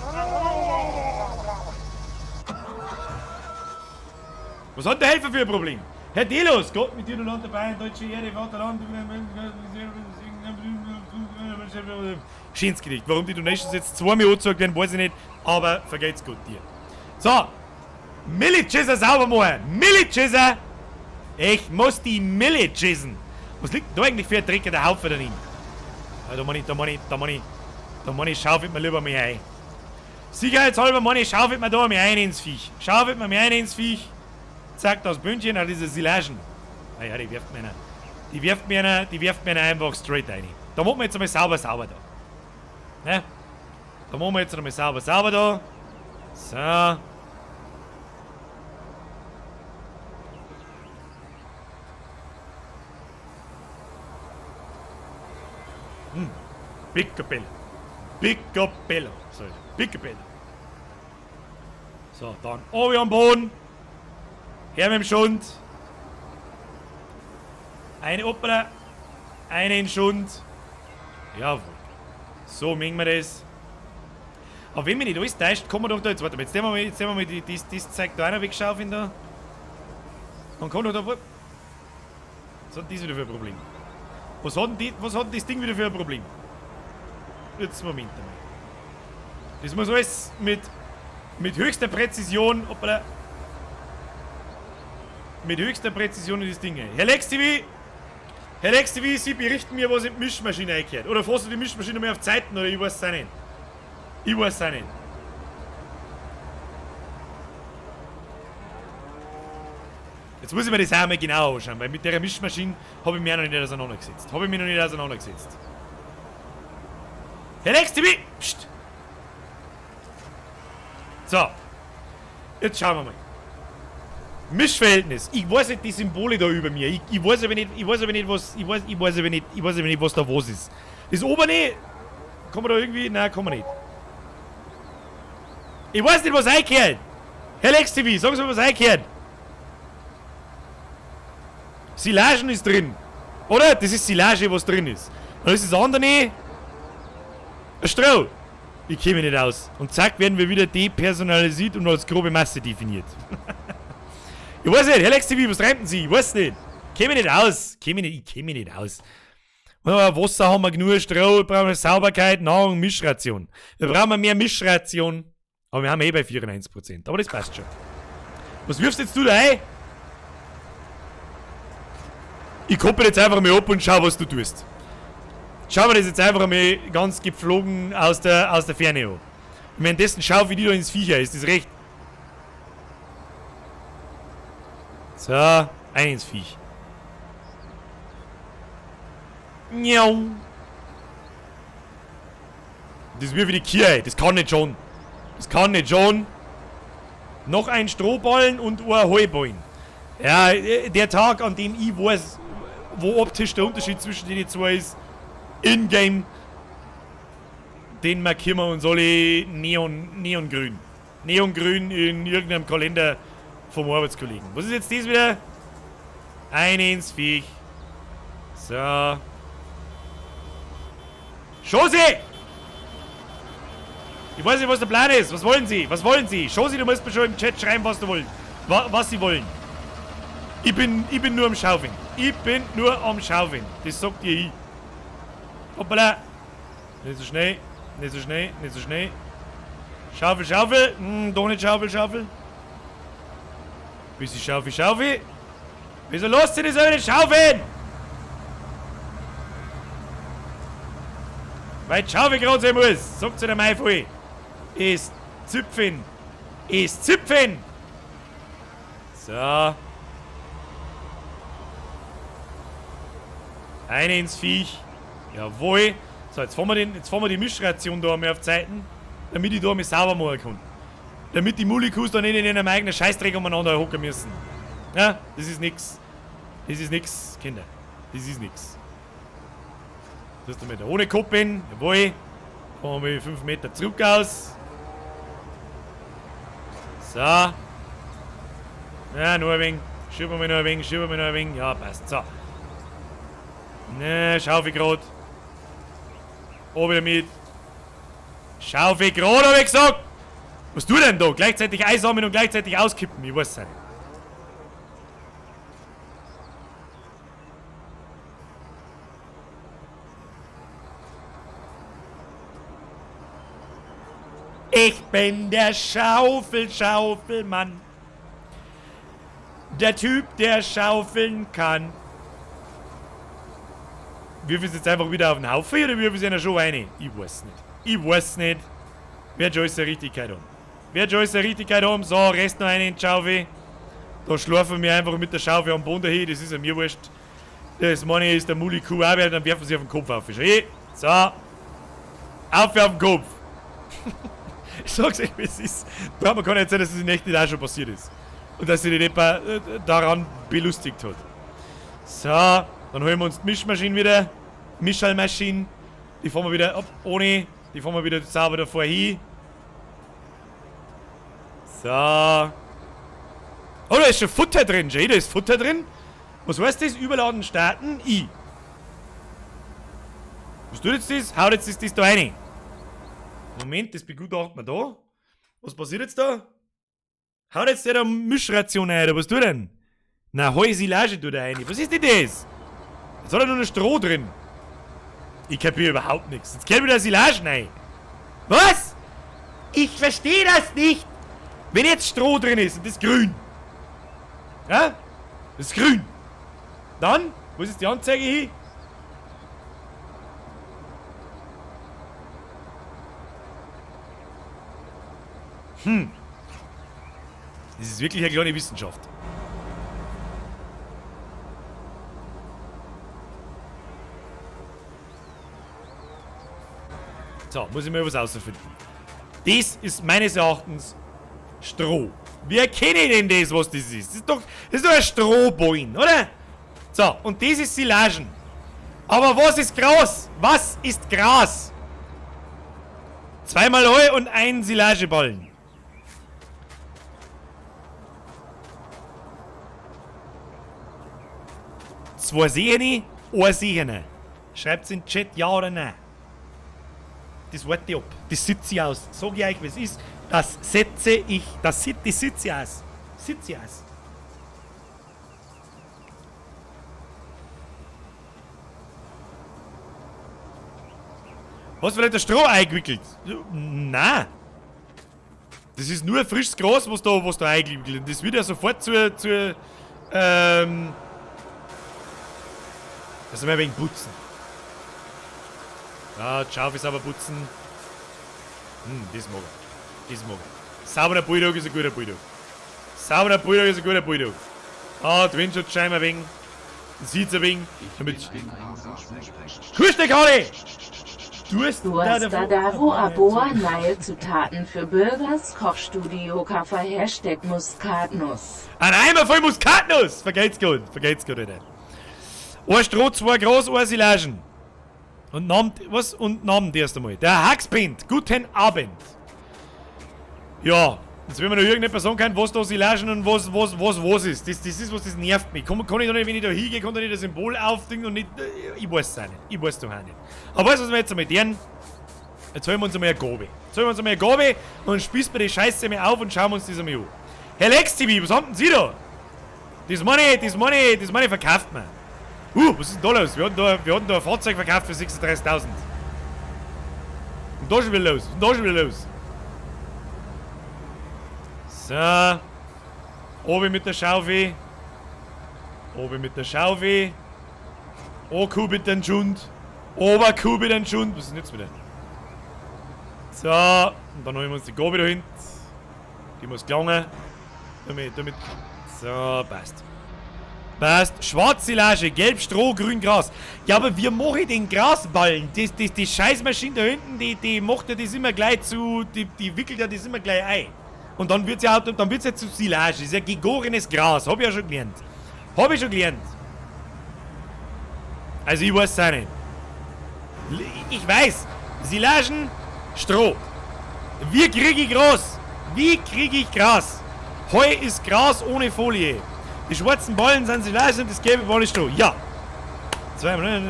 Was hat der Helfer für ein Problem? Herr Delos, Gott mit dir und Land dabei, deutsche Erde, Vaterland. Schönes Gedicht. Warum die Donations jetzt zweimal angezeigt werden, weiß ich nicht, aber vergeht's gut dir. So, Militschisser sauber machen. Militschisser! Ich muss die Mille chissen. Was liegt denn da eigentlich für ein Dreck in der Haufe daneben? Ah, da meine ich, schaufelt mir lieber mal ein. Sicherheitshalber meine ich, schaufelt mir da mal ein ins Viech. Schaufelt mir mal ein ins Viech. Zack, das Bündchen, ah, diese Silagen. Ah ja, die wirft mir einer. Die wirft mir einer, die wirft mir einer einfach straight rein. Da machen wir jetzt einmal sauber, sauber da. Ne? Da machen wir jetzt einmal sauber, sauber da. So. Picobello. Picobello. So, Picobello. So, dann oben am Boden. Her mit dem Schund. Eine Opera. Einen Schund. Jawohl. So mengen wir das. Aber wenn mich nicht alles täuscht, kommen wir doch da jetzt. Warte mal, jetzt nehmen wir mal das Zeug da einer wegschaufeln da. Dann kommt doch da. Was hat das wieder für ein Problem? Was hat denn das Ding wieder für ein Problem? Jetzt Moment einmal. Das muss alles mit höchster Präzision. Hoppala, mit höchster Präzision in das Ding. Herr Lex TV! Herr Lex TV, Sie berichten mir, was in die Mischmaschine einkehrt. Oder fährst du die Mischmaschine mal auf Zeiten, oder ich weiß es auch nicht. Ich weiß es auch nicht. Jetzt muss ich mir das auch mal genau anschauen, weil mit der Mischmaschine habe ich mich auch noch nicht auseinandergesetzt. Herr Lex TV! Psst! So. Jetzt schauen wir mal. Mischverhältnis. Ich weiß nicht die Symbole da über mir. Ich weiß aber nicht, was da was ist. Das obere, kann man da irgendwie, nein, kann man nicht. Ich weiß nicht, was einkehrt. Herr Lex TV, sagen Sie mir, was einkehrt. Silagen ist drin. Oder? Das ist Silage, was drin ist. Und das ist das andere. Ein Stroh. Ich käme nicht aus. Und zack, werden wir wieder depersonalisiert und als grobe Masse definiert. Ich weiß nicht, Herr Lex TV, was treiben Sie? Ich weiß nicht. Käme nicht aus. Ich käme nicht aus. Wasser haben wir genug, Stroh, brauchen wir Sauberkeit, Nahrung, Mischration. Wir brauchen mehr Mischration. Aber wir haben eh bei 94%. Aber das passt schon. Was wirfst jetzt du da ein? Ich koppel jetzt einfach mal ab und schau, was du tust. Schauen wir das jetzt einfach mal ganz gepflogen aus der Ferne an. Und währenddessen schau, wie die da ins Viecher ist. Das recht. So, ein ins Viech. Miau. Das ist mir wie die Kirche. Das kann nicht schon. Das kann nicht schon. Noch ein Strohballen und ein Heuballen. Ja, der Tag, an dem ich weiß, wo optisch der Unterschied zwischen den zwei ist, in-game, Den markieren wir uns alle neongrün. Neongrün in irgendeinem Kalender vom Arbeitskollegen. Was ist jetzt das wieder? Ein ins Viech. So. Schosi! Ich weiß nicht, was der Plan ist. Was wollen Sie? Was wollen Sie? Schosi, du musst mir schon im Chat schreiben, was du wollen. Was sie wollen. Ich bin nur am Schaufeln. Ich bin nur am Schaufeln. Das sagt ihr ich. Hoppala. Nicht so schnell. Nicht so schnell. Nicht so schnell. Schaufel, Schaufel. Doch nicht Schaufel, Schaufel. Bisschen Schaufel, Schaufel. Wieso lässt sie das aber nicht schaufeln? Weil die Schaufel gerade sein muss, sagt sie der Mai voll. Ist Züpfen. Ist Züpfen. So. Eine ins Viech. Jawohl. So, jetzt fahren wir die Mischration da einmal auf Zeiten, damit ich da einmal sauber machen kann. Damit die Mulikus da nicht in ihrem eigenen Scheißdreck umeinander hocken müssen. Ja, das ist nix. Das ist nix, Kinder. Das ist nix. Das ist damit ohne Koppeln. Jawohl. Fahren wir 5 Meter zurück aus. So. Ja, nur ein wenig. Schieben wir noch ein wenig, schieben wir noch ein wenig. Ja, passt. So. Ne, Schaufel grad. Oben damit. Schaufel grad, hab ich gesagt! Was tut denn da? Gleichzeitig einsammeln und gleichzeitig auskippen. Ich weiß es nicht. Ich bin der Schaufel-Schaufelmann. Der Typ, der schaufeln kann. Wirf ich es jetzt einfach wieder auf den Haufen oder wirf ich es einer schon rein? Ich weiß nicht. Ich weiß nicht. Wird schon alles eine Richtigkeit haben. Wird schon alles eine Richtigkeit haben. So, Rest noch eine in die Schaufel. Da schlafen wir einfach mit der Schaufel am Boden dahin. Das ist ja mir wurscht. Das meine ich, ist der Muli-Kuh auch wert. Dann werfen sie auf den Kopf auf. Schau. So. Auf auf den Kopf. Ich sag's euch, wie es ist. Man kann nicht sein, dass es in echt nicht auch schon passiert ist. Und dass sich die Depa daran belustigt hat. So, dann holen wir uns die Mischmaschine wieder. Mischalmaschine. Die fahren wir wieder ab, ohne. Die fahren wir wieder sauber davor hin. So. Oh, da ist schon Futter drin, Jay. Da ist Futter drin. Was heißt das? Überladen starten. I. Was tut jetzt das? Haut jetzt das da rein. Moment, das begutachten wir da. Was passiert jetzt da? Haut jetzt der da Mischration rein, oder was tut denn? Na, heu Silage tut er rein. Was ist denn das? Jetzt hat er nur noch Stroh drin. Ich kapiere überhaupt nichts. Jetzt kommt wieder Silage rein. Was? Ich verstehe das nicht. Wenn jetzt Stroh drin ist und das ist grün. Ja? Das ist grün. Dann, wo ist die Anzeige hier? Das ist wirklich eine kleine Wissenschaft. So, muss ich mal was rausfinden. Das ist meines Erachtens Stroh. Wie erkenne ich denn das, was das ist? Das ist doch ein Strohballen, oder? So, und das ist Silagen. Aber was ist Gras? Was ist Gras? Zweimal Heu und ein Silageballen. Zwei Sehene, ein Sehene. Schreibt's in den Chat, ja oder nein. Das warte ich ab. Das sitze ich aus. Sag ich euch, wie es ist. Das setze ich. Das sitze ich aus. Sitze ich aus. Hast du vielleicht das Stroh eingewickelt? Nein. Das ist nur frisches Gras, was da eingewickelt ist. Das wird ja sofort zur das wir wegen putzen. Ja, die Schaufel sauber putzen. Das mag ich. Das mag ich. Sauberer Bulldog ist ein guter Bulldog. Sauberer Bulldog ist ein guter Bulldog. Ah, die Windschutzscheibe ein wenig. Sieht's ein wenig. Damit. Kuschelkarte! Du hast da Davo Aboa neue Zutaten für Bürgers Kochstudio Kaffee Hashtag Muskatnuss. Ein Eimer voll Muskatnuss! Vergeht's gut, Alter. Ein Stroh, zwei Gras, ein Silagen. Und Namen, was? Und Namen erst einmal. Der Haxpind, guten Abend. Ja, jetzt wenn mir noch irgendjemand sagen kann, was da Silagen und was ist. Das ist was, das nervt mich. Kann ich da nicht, wenn ich da hingehe, kann da nicht das Symbol aufdingen und nicht. Ich weiß es auch nicht. Ich weiß es doch auch nicht. Aber weißt du, was wir jetzt einmal tun? Jetzt holen wir uns einmal eine Gabe. Jetzt holen wir uns einmal eine Gabe und spießen wir die Scheiße mal auf und schauen wir uns das einmal an. Herr Lex TV, was haben denn Sie da? Das meine verkauft man. Was ist denn da los? Wir hatten da ein Fahrzeug verkauft für 36.000. Und da schon wieder los. Und da schon wieder los. So. Oben mit der Schaufel. Oben mit der Schaufel. Oku mit den Schund. Oberkuh mit den Schund. Was ist denn jetzt wieder? So. Und dann holen wir uns die Gabe da hinten. Die muss gelangen. Damit. So, passt. Passt. Schwarzsilage, gelb Stroh, grün Gras. Ja, aber wie mache ich den Grasballen? Die Scheißmaschine da hinten, die macht ja das immer gleich zu. Die wickelt ja das immer gleich ein. Und dann wird's ja, ja zu Silage. Das ist ja gegorenes Gras. Hab ich ja schon gelernt. Hab ich schon gelernt. Also ich weiß es auch nicht. Ich weiß. Silagen, Stroh. Wie kriege ich Gras? Wie kriege ich Gras? Heu ist Gras ohne Folie. Die schwarzen Ballen sind Silage und das gelbe Ball ist Stroh. Ja. Zweimal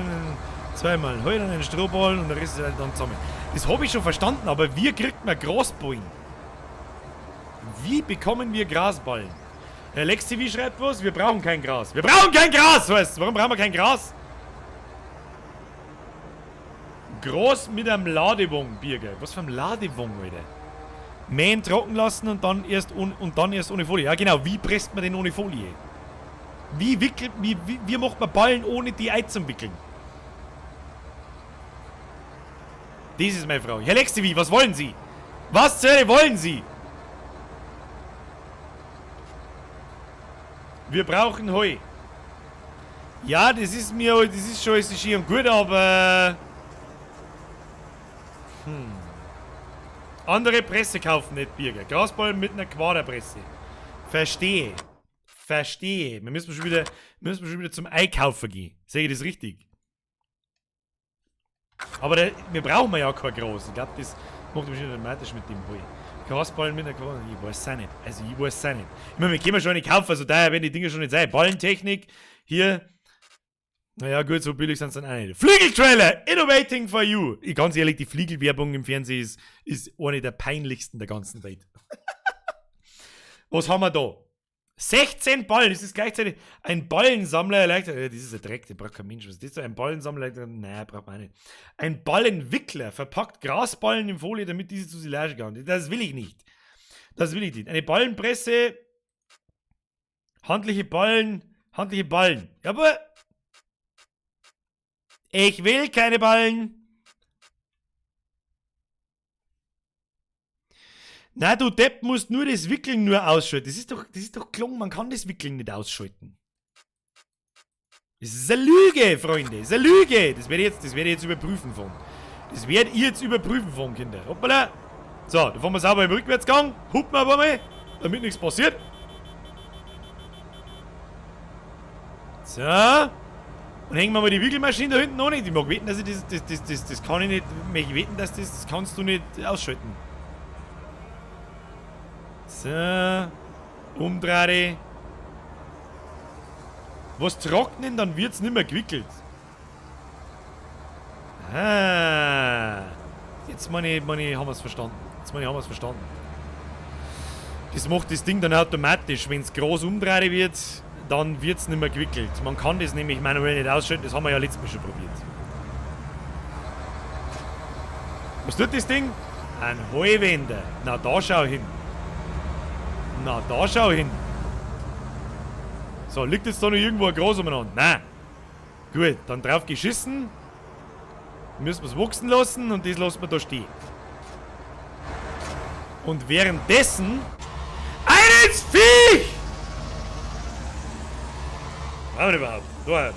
Heu, dann einen Strohballen und der Rest ist halt dann zusammen. Das habe ich schon verstanden, aber wie kriegt man Grasballen? Wie bekommen wir Grasballen? Herr Lex TV schreibt was, wir brauchen kein Gras. Wir brauchen kein Gras, weißt du? Warum brauchen wir kein Gras? Gras mit einem Ladewong, Birger. Was für ein Ladewong, Alter? Mähen trocken lassen und dann erst ohne Folie. Ja genau, wie presst man denn ohne Folie? Wie wickelt, wie macht man Ballen ohne die einzuwickeln? Das ist meine Frage. Herr Lex TV, was wollen Sie? Was zur Hölle wollen Sie? Wir brauchen Heu. Ja, das ist mir, das ist schon, ist schön und gut, aber... Andere Presse kaufen nicht, Birger. Grasballen mit einer Quaderpresse. Verstehe. Verstehe. Wir müssen schon wieder zum Einkaufen gehen. Sehe ich das richtig? Aber da, wir brauchen ja kein Gras. Ich glaube, das macht bestimmt automatisch mit dem Heu. Grasballen mit einer Quader. Ich weiß es auch nicht. Also, ich weiß es auch nicht. Ich meine, wir können schon nicht kaufen, also daher werden die Dinge schon nicht sein. Ballentechnik, hier. Naja, gut, so billig sind es dann auch nicht. Flügeltrailer! Innovating for you! Ich, ganz ehrlich, die Flügelwerbung im Fernsehen ist eine der peinlichsten der ganzen Welt. Was haben wir da? 16 Ballen! Das ist gleichzeitig ein Ballensammler. Das ist ein Dreck, der braucht kein Mensch. Was ist das? Ein Ballensammler? Nein, braucht man nicht. Ein Ballenwickler verpackt Grasballen in Folie, damit diese zu Silage gehen. Das will ich nicht. Das will ich nicht. Eine Ballenpresse. Handliche Ballen. Handliche Ballen. Ja, aber... Ich will keine Ballen. Na, du Depp, musst nur das Wickeln nur ausschalten. Das ist doch klung, man kann das Wickeln nicht ausschalten. Das ist eine Lüge, Freunde. Das ist eine Lüge. Das werde ich jetzt überprüfen von. Das werdet ihr jetzt überprüfen von, Kinder. Hoppala. So, da fahren wir sauber im Rückwärtsgang. Hupen wir aber mal, damit nichts passiert. So. Und hängen wir mal die Wickelmaschine da hinten an. Ich mag wetten, dass ich das kann ich nicht. Ich wetten, dass das kannst du nicht ausschalten. So. Umdrehen. Was trocknen, dann wird's nicht mehr gewickelt. Ah. Jetzt meine haben wir's verstanden. Jetzt meine haben wir's verstanden. Das macht das Ding dann automatisch. Wenn's groß umdrehen wird, dann wird's nicht mehr gewickelt. Man kann das nämlich manuell nicht ausschalten, das haben wir ja letztes Mal schon probiert. Was tut das Ding? Ein Heuwender. Na, da schau hin. Na, da schau hin. So, liegt jetzt da noch irgendwo ein Gras umeinander? Nein. Gut, dann drauf geschissen. Müssen wir es wachsen lassen und das lassen wir da stehen. Und währenddessen... Eines Viech! Was haben wir überhaupt? Da.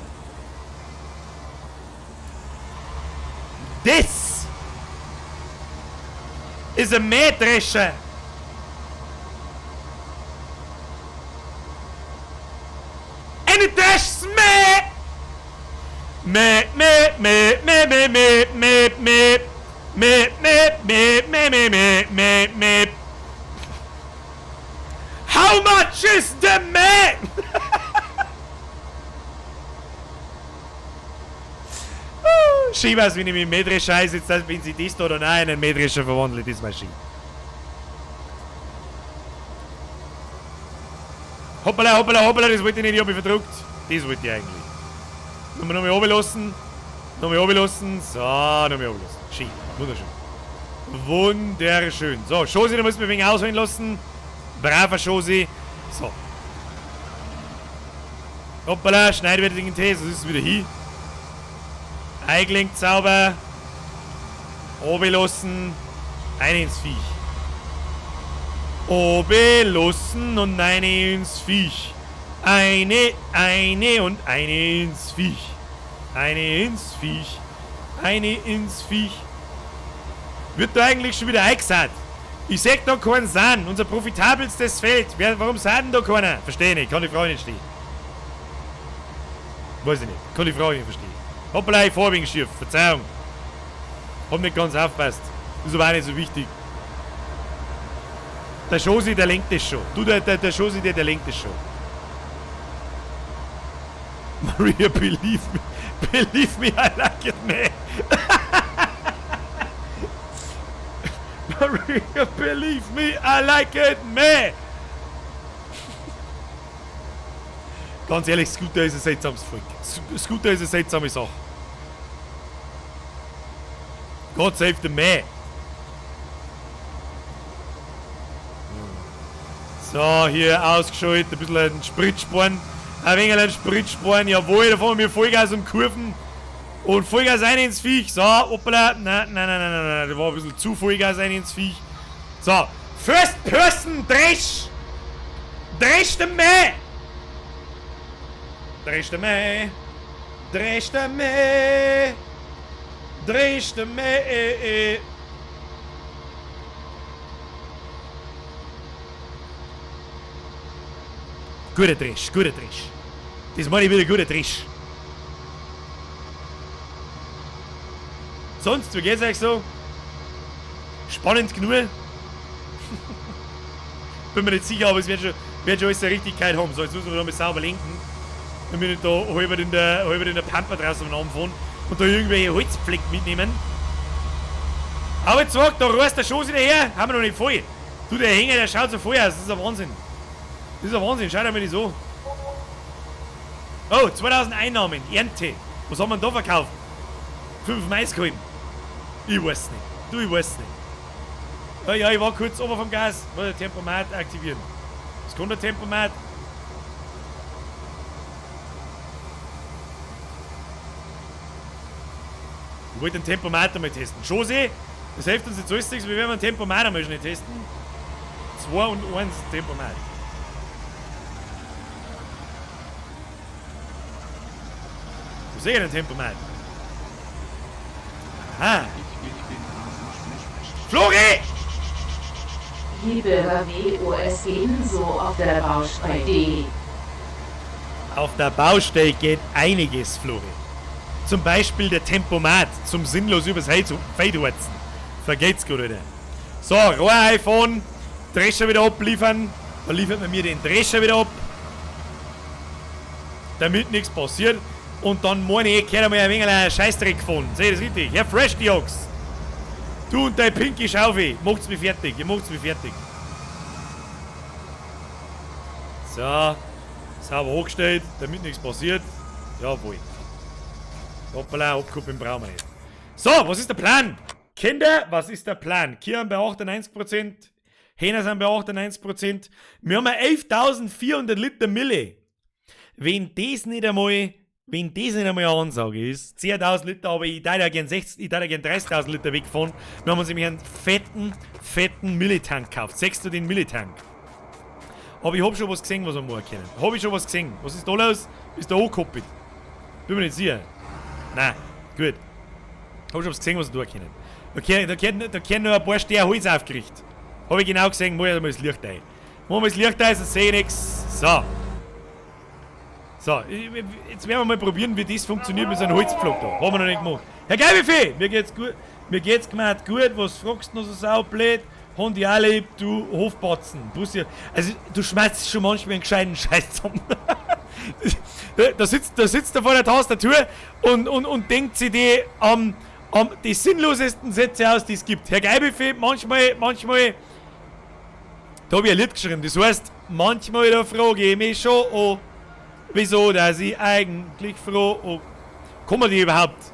Das ist ein Mähdrescher. Eine Dreschsmäh! Meh, meh, meh, meh, meh, meh, meh, meh. Meh, meh, meh, meh, meh, meh, meh, meh. How much is the meh? Schön war's, wenn ich mit dem Mähdrescher einsetze, wenn sie das da oder nein in einen Mähdrescher verwandelt, das war schön. Hoppala, hoppala, hoppala, das wollte ich nicht, ich hab mich verdruckt. Das wollte ich eigentlich. Nochmal, nochmal runterlassen. Nochmal runterlassen. So, nochmal runterlassen. Schön, wunderschön. Wunderschön. So, Schosi, da muss man ein wenig ausholen lassen. Braver Schosi. So. Hoppala, schneid wieder den Tee, sonst ist es wieder hin. Eingelenkt sauber. Runterlassen. Ein ins Viech. Runterlassen und eine ins Viech. Eine und eine ins Viech. Eine ins Viech. Eine ins Viech. Wird da eigentlich schon wieder eingesät? Ich seh da keinen Sahn. Unser profitabelstes Feld. Warum sah denn da keiner? Verstehe ich nicht. Kann die Frau nicht stehen. Weiß ich nicht. Kann die Frau nicht verstehen. Hoppala, ich fahr wegen schief. Verzeihung. Hab nicht ganz aufgepasst. Ist aber auch nicht so wichtig. Der Schosi, der lenkt das schon. Du, der Schosi, der lenkt das schon. Maria, believe me. Believe me, I like it, man. Maria, believe me, I like it, man. Ganz ehrlich, Scooter ist ein seltsames Volk. Scooter ist eine seltsame Sache. God save the man. So, hier ausgeschaltet, ein bisschen einen Sprit sparen. Ein wenig einen Sprit sparen, jawohl, da fahren wir Vollgas um Kurven. Und Vollgas rein ins Viech. So, hoppala. Nein, nein, nein, nein, nein, nein, da war ein bisschen zu Vollgas rein ins Viech. So, First Person, Dresch! Dresch den Mäh! Dresch den Mäh! Dresch den Mäh! Dresch den Mäh! Guter Dresch, guter Dresch. Das meine ich wieder, guter Dresch. Sonst, wie geht's euch so? Spannend genug? Bin mir nicht sicher, aber es wird schon alles eine Richtigkeit haben. So, jetzt müssen wir noch mal sauber lenken. Damit nicht da halb in der Pampa draußen am fahren und da irgendwelche Holzpflecken mitnehmen. Aber jetzt sag, da reißt der Schoß wieder her. Haben wir noch nicht voll. Du, der Hänger, der schaut so voll aus. Das ist ein Wahnsinn. Das ist ein Wahnsinn. Schau dir mal das an. Oh, 2000 Einnahmen. Ernte. Was haben wir denn da verkauft? 5 Maiskolben. Ich weiß nicht. Du, ich weiß nicht. Ja, ja, ich war kurz oben vom Gas. Wollte Tempomat aktivieren. Was kann der Tempomat? Ich wollte den Tempomat einmal testen. Josi, das hilft uns jetzt alles nichts. Wir werden den Tempomat einmal schnell testen. 2 und 1 Tempomat. Wo sehe ich den Tempomat? Aha. Flori! Liebe WOS gehen so auf der Baustelle. Auf der Baustelle geht einiges, Flori. Zum Beispiel der Tempomat zum sinnlos übers Feld heizen. Vergeht's gut, Alter. So, Rohr iPhone, Drescher wieder abliefern. Dann liefert man mir den Drescher wieder ab. Damit nichts passiert. Und dann meine ich, ich einmal ein wenig einen Scheißdreck gefunden. Seht ihr das richtig? Herr Fresh Diox. Du und dein pinke Schaufel. Macht's mich fertig. Ihr macht's mich fertig. So. Sauber hochgestellt, damit nichts passiert. Jawohl. Hoppala, abkuppeln brauchen wir nicht. So, was ist der Plan? Kinder, was ist der Plan? Kian bei 98%, Hähner sind bei 98%. Wir haben 11.400 Liter Mille. Wenn das nicht einmal eine Ansage ist, 10.000 Liter, aber ich darf ja gern 60, ich darf ja gern 30.000 Liter wegfahren. Wir haben uns nämlich einen fetten, fetten Milletank gekauft. Sechst du den Milletank? Aber ich hab schon was gesehen, was wir machen können. Hab ich schon was gesehen. Was ist da los? Ist da angekoppelt? Bin mir nicht sicher. Nein, gut. Hab schon was gesehen, was wir tun können. Da können nur ein paar Steher Holz aufgerichtet. Hab ich genau gesehen, mach ich mal das Licht ein. Mach mal das Licht ein, sonst sehe ich nichts. So. So, jetzt werden wir mal probieren, wie das funktioniert mit so einem Holzpflock da. Haben wir noch nicht gemacht. Herr Geibefee, mir geht's gut. Mir geht's gemacht gut. Was fragst du noch so saublöd? Hund ich auch lieb, du Hofbatzen. Bussi. Also, du schmeißt schon manchmal einen gescheiten Scheiß zusammen. Da sitzt er vor der Tastatur und denkt sich die die sinnlosesten Sätze aus, die es gibt. Herr Geibefee, manchmal, da hab ich ein Lied geschrieben, das heißt, manchmal da frage ich mich schon, oh, wieso, dass ich eigentlich froh, oh, kann man die überhaupt?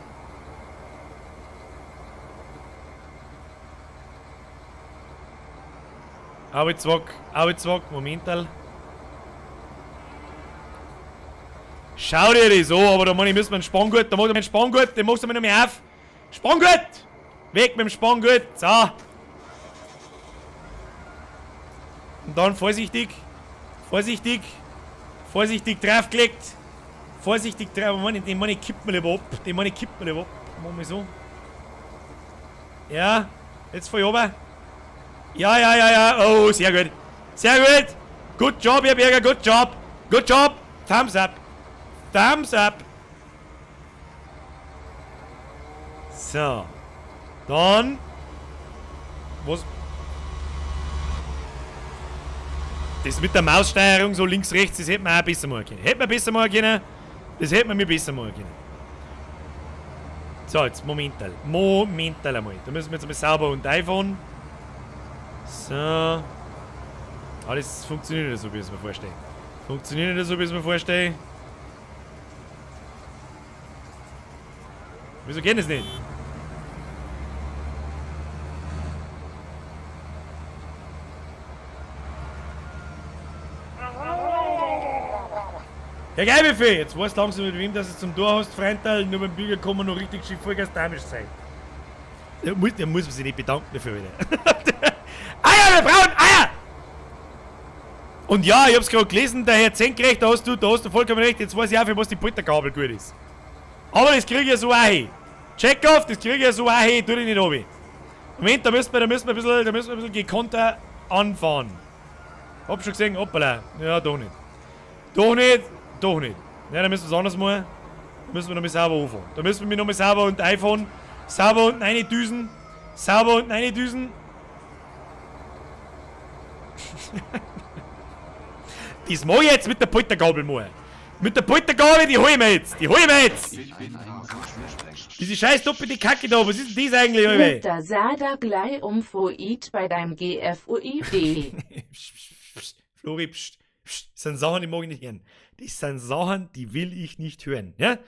Arbeitszwack, Momental. Schau dir das an, aber da meine ich, müssen wir einen Spanngurt, da mach ich einen Spanngurt, den machst du mir noch mehr auf. Spanngurt! Weg mit dem Spanngurt, so. Und dann vorsichtig, vorsichtig, vorsichtig draufgelegt. Vorsichtig drauf, Mann, den Mann kippt mir lieber ab, den Mann kippt mir lieber ab. Machen wir so. Ja, jetzt fahr ich runter. Ja, ja, ja, ja, oh, sehr gut. Sehr gut. Good job, Herr Berger, good job. Good job. Thumbs up. Thumbs up. So. Dann. Was? Das mit der Maussteuerung so links, rechts, das hätte man auch besser machen können. Hätte man besser machen können. Das hätte man mir besser machen können. So, jetzt Momental. Momental einmal. Da müssen wir jetzt einmal sauber und einfahren. So. Ah, das funktioniert nicht so, wie ich es mir vorstelle. Funktioniert nicht so, wie ich es mir vorstelle. Wieso geht das nicht? Herr Geibefee, jetzt weißt du langsam mit wem, dass es zum Tor hast, Freundal, nur beim Bürger kann man noch richtig schief Vollgas damisch sein. Da muss man sich nicht bedanken dafür wieder. Eier, wir brauchen Eier! Und ja, ich hab's gerade gelesen, der Herr Zenkrecht, da hast du vollkommen recht, jetzt weiß ich auch, für was die Poltergabel gut ist. Aber das krieg ich ja so auch hin. Check off, das krieg ich ja so auch hin, tu dich nicht runter. Moment, da müssen wir ein bisschen gekonter anfahren. Hab schon gesehen, hoppala. Ja, doch nicht. Doch nicht, doch nicht. Ja, da müssen wir es anders machen. Da müssen wir nochmal sauber anfahren. Da müssen wir mich nochmal sauber und einfahren. Sauber unten reindüsen. Sauber unten reindüsen. Das mach ich jetzt mit der Poltergabel mal. Mit der Poltergabel, die hol ich mir jetzt. Die hol ich mir jetzt. Diese scheiß doppelte Kacke da, was ist denn das eigentlich, Alter? Da sah da gleich umfoid bei deinem GFUID. Flori, pst, pst, das sind Sachen, die mag ich nicht hören. Das sind Sachen, die will ich nicht hören. Ja?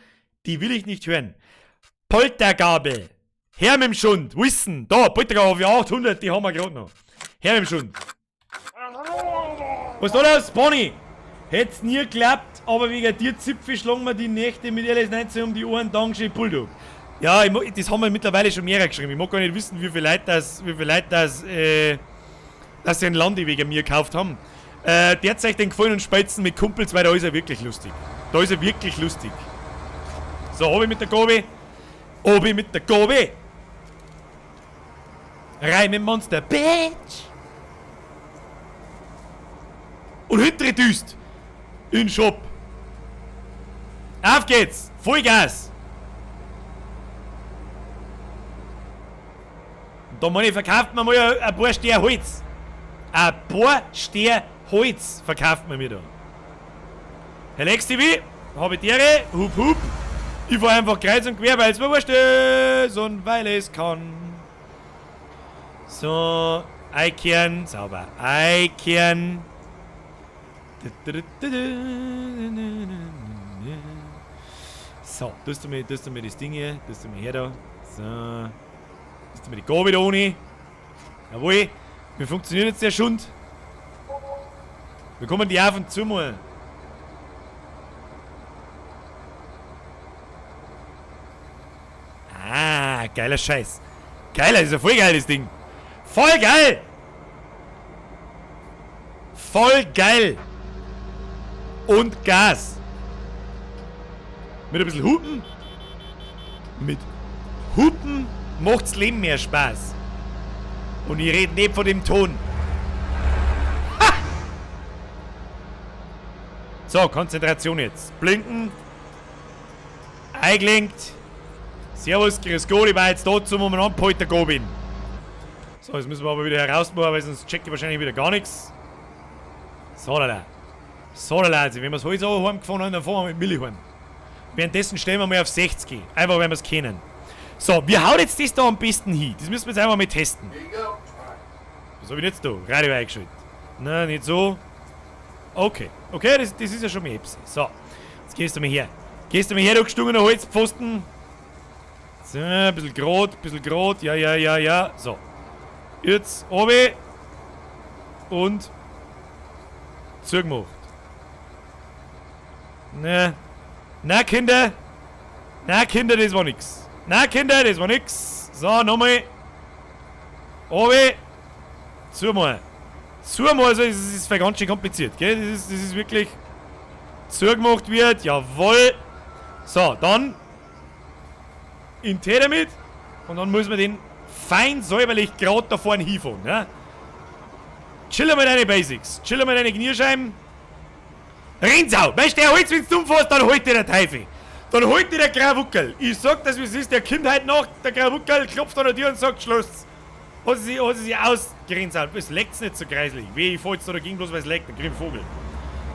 Die will ich nicht hören. Poltergabel. Her mit dem Schund. Wissen. Da, Poltergabel für 800, die haben wir gerade noch. Her mit dem Schund. Was ist da los, Bonnie? Hätt's nie geklappt, aber wegen dir Zipfel schlagen wir die Nächte mit LS19 um die Ohren. Dankeschön, Bulldog. Ja, das haben wir mittlerweile schon mehrere geschrieben. Ich mag gar nicht wissen, wie viele Leute das, dass sie ein Landi wegen mir gekauft haben. Derzeit den Gefallen und Speizen mit Kumpels, weil da ist er wirklich lustig. Da ist er wirklich lustig. So, hab ich mit der Gobi. Obi mit der Gobi. Rein mit dem Monster, Bitch. Und hintere düst. In den Shop. Auf geht's. Vollgas. Und da meine ich, verkauft man mal ein paar Steher Holz. Ein paar Steher Holz verkauft man mir da. Herr Lex TV, habe die Ehre, hup hup. Ich fahr einfach kreuz und quer, weil es mir wurscht ist und weil es kann. So, einkehren, sauber, einkehren. So, tust du mir das Ding hier, tust du mir her da. So, tust du mir die Gabel da ohne. Jawohl, wie funktioniert jetzt der Schund? Wir kommen die auf und zu mal. Ah, geiler Scheiß. Geiler, ist ja voll geil, das Ding. Voll geil! Voll geil! Und Gas. Mit ein bisschen Hupen. Mit Hupen macht's Leben mehr Spaß. Und ich rede nicht von dem Ton. Ha! So, Konzentration jetzt. Blinken. Eingelenkt. Servus, grüß Gott, ich war jetzt da zum Umeinander Gobin. So, jetzt müssen wir aber wieder herausmachen, weil sonst check ich wahrscheinlich wieder gar nichts. So, lala. So, lala, also, wenn wir das Holz auch heimgefahren haben, dann fahren wir mit Milli heim. Währenddessen stellen wir mal auf 60. Einfach, weil wir es kennen. So, wie haut jetzt das da am besten hin? Das müssen wir jetzt einfach mal testen. Was hab ich jetzt da? Radio eingeschaltet. Nein, nicht so. Okay. Okay, das ist ja schon mal etwas. So, jetzt gehst du mal her. Gehst du mal her, du gestungener Holzpfosten. So, ein bisschen grad, ein bisschen grad. Ja, ja, ja, ja. So. Jetzt runter. Und zugemacht. Na. Na, Kinder. Na, Kinder, das war nix. Na, Kinder, das war nix. So, nochmal. Runter. Zumal. Zumal, also das ist ganz schön kompliziert, gell? Das ist wirklich zugemacht wird, jawohl. So, dann in Tee damit und dann muss man den fein säuberlich gerade da vorne hinfahren, ne? Chill mal deine Basics, chill mal deine Kniescheiben. Rinnsau! Weißt du, der Holz, wenn du umfährst, dann holt dir der Teufel. Dann holt dir der Krawuckel. Ich sag das, wie es ist, der kommt heute Nacht, der Krawuckel klopft an der Tür und sagt Schluss. Hat sie sich ausgerinnt. Es leckt's nicht so kreislich. Weh, ich fahr jetzt da dagegen, bloß weil es leckt, dann krieg ich einen Vogel.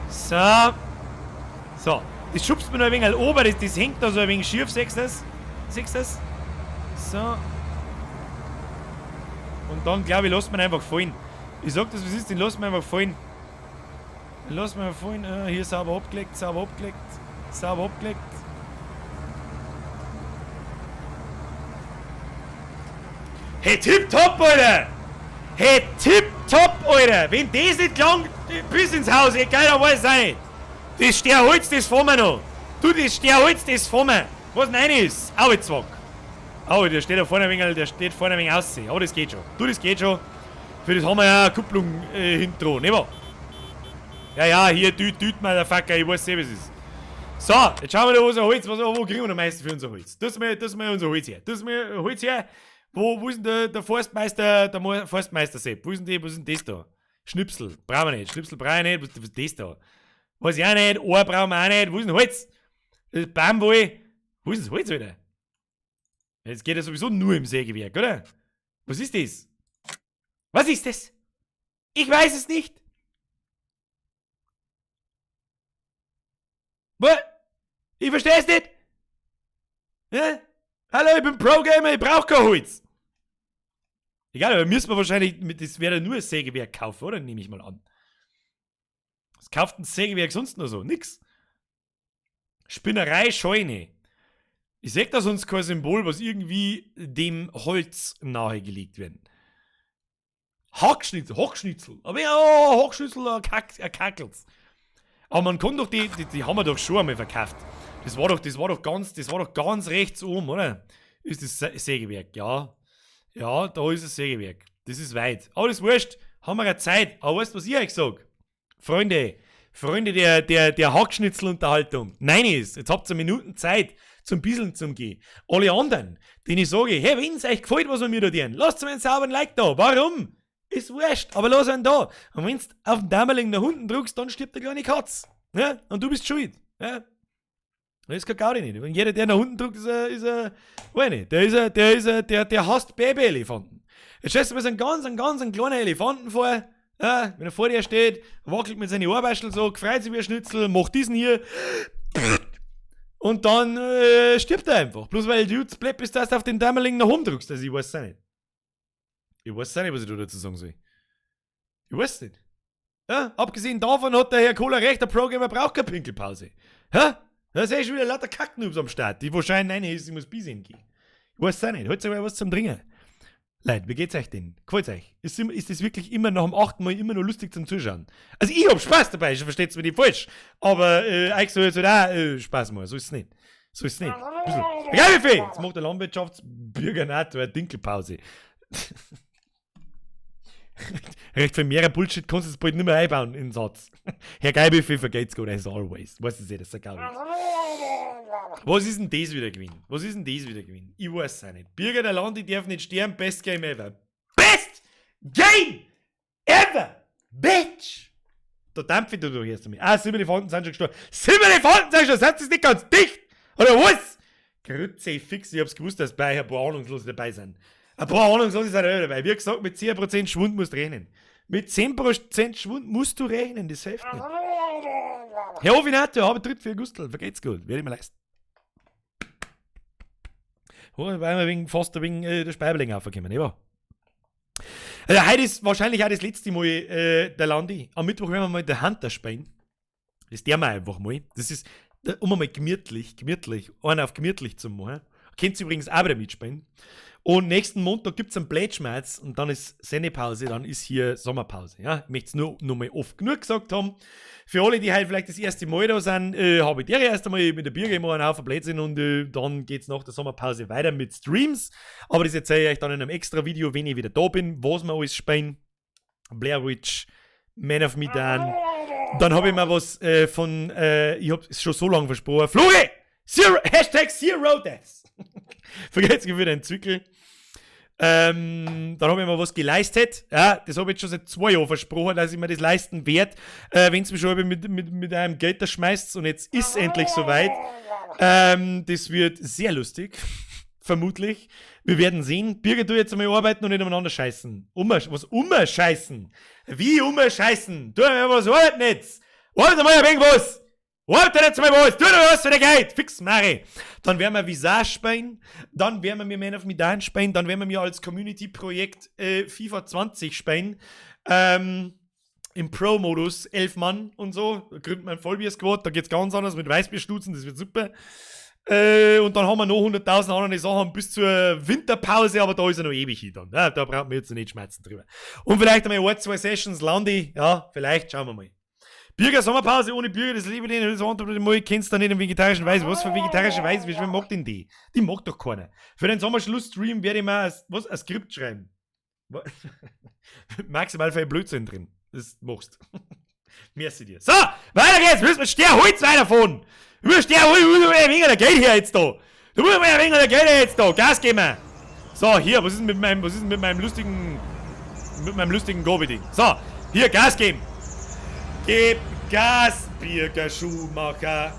So. So. Das schubst mir noch ein wenig ober, das hängt da so ein wenig schief, siehst du das? Siehst du das? So. Und dann, glaube ich, lässt man einfach fallen. Ich sag das, was ist, den lässt man einfach fallen. Den lässt man einfach fallen. Ah, hier sauber abgelegt, sauber abgelegt, sauber abgelegt. Hey, tipptopp, Alter! Hey, tipptopp, Alter! Wenn das nicht gelangt, bis ins Haus, egal, dann weiß ich auch nicht. Das Sterholz, das fahren wir noch. Du, das Sterholz, das fahren wir. Was denn ist? Au, jetzt zwack. Au, der steht da vorne ein wenig, der steht vorne ein wenig aussehen. Aber das geht schon. Du, das geht schon. Für das haben wir ja eine Kupplung hinten dran, nicht wahr? Ja, ja, hier, düt, Motherfucker, ich weiß eh, was es ist. So, jetzt schauen wir da, unser Holz, wo kriegen wir am meisten für unser Holz? Das ist mal unser Holz her. Das ist mal Holz her. Wo ist denn der Forstmeister, der Forstmeister Sepp? Wo ist denn, was ist denn das da? Schnipsel, brauchen wir nicht. Schnipsel brauche ich nicht. Was ist das da? Weiß ich auch nicht. Ohr brauchen wir auch nicht. Wo ist denn Holz? Das ist Baumwolle. Wo ist denn das Holz, Alter? Jetzt geht ja sowieso nur im Sägewerk, oder? Was ist das? Was ist das? Ich weiß es nicht. Was? Ich verstehe es nicht. Ja? Hallo, ich bin Pro-Gamer, ich brauch kein Holz. Egal, aber müssen wir wahrscheinlich, das wäre nur ein Sägewerk kaufen, oder? Nehme ich mal an. Was kauft ein Sägewerk sonst noch so? Nix. Spinnerei, Scheune. Ich seh da sonst kein Symbol, was irgendwie dem Holz nahegelegt wird. Hackschnitzel, Hackschnitzel. Aber ja, Hackschnitzel, Kackels. Aber man kann doch die haben wir doch schon einmal verkauft. Das war doch ganz rechts oben, oder? Ist das Sägewerk, ja. Ja, da ist das Sägewerk. Das ist weit. Aber das ist wurscht. Haben wir ja Zeit. Aber weißt du, was ich euch sag? Freunde, Freunde der Hackschnitzelunterhaltung. Nein ist, jetzt habt ihr Minuten Zeit zum Bisseln zum Gehen. Alle anderen, denen ich sage, hey, wenn's euch gefällt, was wir mir da tun, lasst mir einen sauberen Like da. Warum? Ist wurscht, aber lass einen da. Und wenn's auf den Daumenling nach unten drückst, dann stirbt der kleine Katz. Ja? Und du bist schuld. Ja? Das ist kein Gaudi nicht. Wenn jeder, der nach unten drückt, ist ein, weiß nicht, der hasst Baby-Elefanten. Jetzt stellst du mir so einen ganz kleinen Elefanten vor, ja, wenn er vor dir steht, wackelt mit seinen Ohrwascheln so, freut sich wie ein Schnitzel, macht diesen hier und dann stirbt er einfach. Bloß weil du zu blöd bist, dass du auf den Daumenling nach oben drückst. Also ich weiß es auch nicht. Ich weiß auch nicht, was ich da dazu sagen soll. Ich weiß nicht. Ja, abgesehen davon hat der Herr Kohler recht, der Programmer braucht keine Pinkelpause. Hä? Da ist eh schon wieder lauter Kacknoobs am Start, die wahrscheinlich, nein, ich muss bis hingehen. Ich weiß es auch nicht. Holt euch mal was zum Trinken. Leute, wie geht's euch denn? Gefällt's euch? Ist das wirklich immer nach dem 8. Mal immer noch lustig zum Zuschauen? Also ich hab Spaß dabei, versteht's mir nicht falsch. Aber euch soll jetzt halt auch Spaß machen, so ist es nicht. So ist es nicht. Egal wie viel! Jetzt macht der Landwirtschaftsbürgernator eine Dinkelpause. Recht viel mehr Bullshit kannst du jetzt bald nicht mehr einbauen in den Satz. Herr Geibüffel vergeht's gut, as always. Weißt du, das ist egal. Was ist denn das wieder gewesen? Was ist denn das wieder gewesen? Ich weiß es auch nicht. Bürger der Lande darf nicht sterben, best game ever. Best game ever! Bitch! Da dampfe ich du erst einmal. Ah, 7 Elefanten sind schon gestorben. 7 Elefanten sind schon, sind sie nicht ganz dicht? Oder was? Grütze fix, ich hab's gewusst, dass bei ein paar Ahnungslose dabei sind. Ein paar Ahnungslose sind auch dabei. Wie gesagt, mit 10% Schwund musst du rechnen. Mit 10% Schwund musst du rechnen, das hilft nicht. Herr Ovinato, habe tritt für Gustl, vergeht's gut, werde ich mir leisten. Oh, weil wir fast wegen der Speibling aufgekommen, nicht wahr? Also heute ist wahrscheinlich auch das letzte Mal der Landi. Am Mittwoch werden wir mal der Hunter spielen. Das der wir einfach mal. Das ist, um einmal gemütlich, einen auf gemütlich zu machen. Könnt ihr übrigens auch wieder mitspielen. Und nächsten Montag gibt's einen Plätschmerz und dann ist Sendepause, dann ist hier Sommerpause. Ja? Ich möchte es nur noch mal oft genug gesagt haben. Für alle, die halt vielleicht das erste Mal da sind, habe ich die erst einmal mit der Birge immer einen Haufen Blödsinn und dann geht's nach der Sommerpause weiter mit Streams. Aber das erzähle ich euch dann in einem extra Video, wenn ich wieder da bin, was wir alles spielen. Blair Witch, Man of Medan. Dann habe ich mir was von, ich hab's schon so lange versprochen. Flori! Zero, Hashtag Zero Deaths. Vergesst für den Zwickel. Dann habe ich mir was geleistet. Ja, das habe ich jetzt schon seit 2 Jahren versprochen, dass ich mir das leisten werde, wenn es mich schon mit einem Geld da schmeißt. Und jetzt ist es endlich soweit. Das wird sehr lustig. Vermutlich. Wir werden sehen. Birgit, du jetzt einmal arbeiten und nicht umeinander scheißen. Was umscheißen? Wie umscheißen? Tu mir was arbeiten jetzt! Arbeite mal ein wenig was! Arbeite jetzt mal was! Tu dir was für dein Geld! Fix, Mari! Dann werden wir Visage spielen, dann werden wir Man of Medan spielen, dann werden wir als Community-Projekt FIFA 20 spielen. Im Pro-Modus, 11 Mann und so. Da gründet man ein Vollbier-Squad, da geht's ganz anders mit Weißbierstutzen, das wird super. Und dann haben wir noch 100.000 andere Sachen bis zur Winterpause, aber da ist er noch ewig hin dann. Ja, da brauchen wir jetzt nicht Schmerzen drüber. Und vielleicht einmal 1, 2 Sessions Landi, ja, vielleicht, schauen wir mal. Birger Sommerpause ohne Birger, das liebe ich nicht, das andere Mal kennst du da nicht im vegetarischen Weiß. Was für vegetarische Weiß? Wer mag denn die? Die mag doch keiner. Für den Sommerschlussstream werde ich mir ein Skript schreiben. Maximal viel Blödsinn drin. Das machst. Merci dir. So, weiter geht's. Müssen wir Sterholz weiterfahren. Wir Sterholz, ein wenig der Geld her jetzt da. Du musst mir ein wenig der Geld her jetzt da. Gas geben. So, hier, was ist denn mit meinem, was ist denn mit meinem lustigen, mit meinem lustigen Gobi-Ding? So, hier, Gas geben. Gib Gas, Birger Schumacher.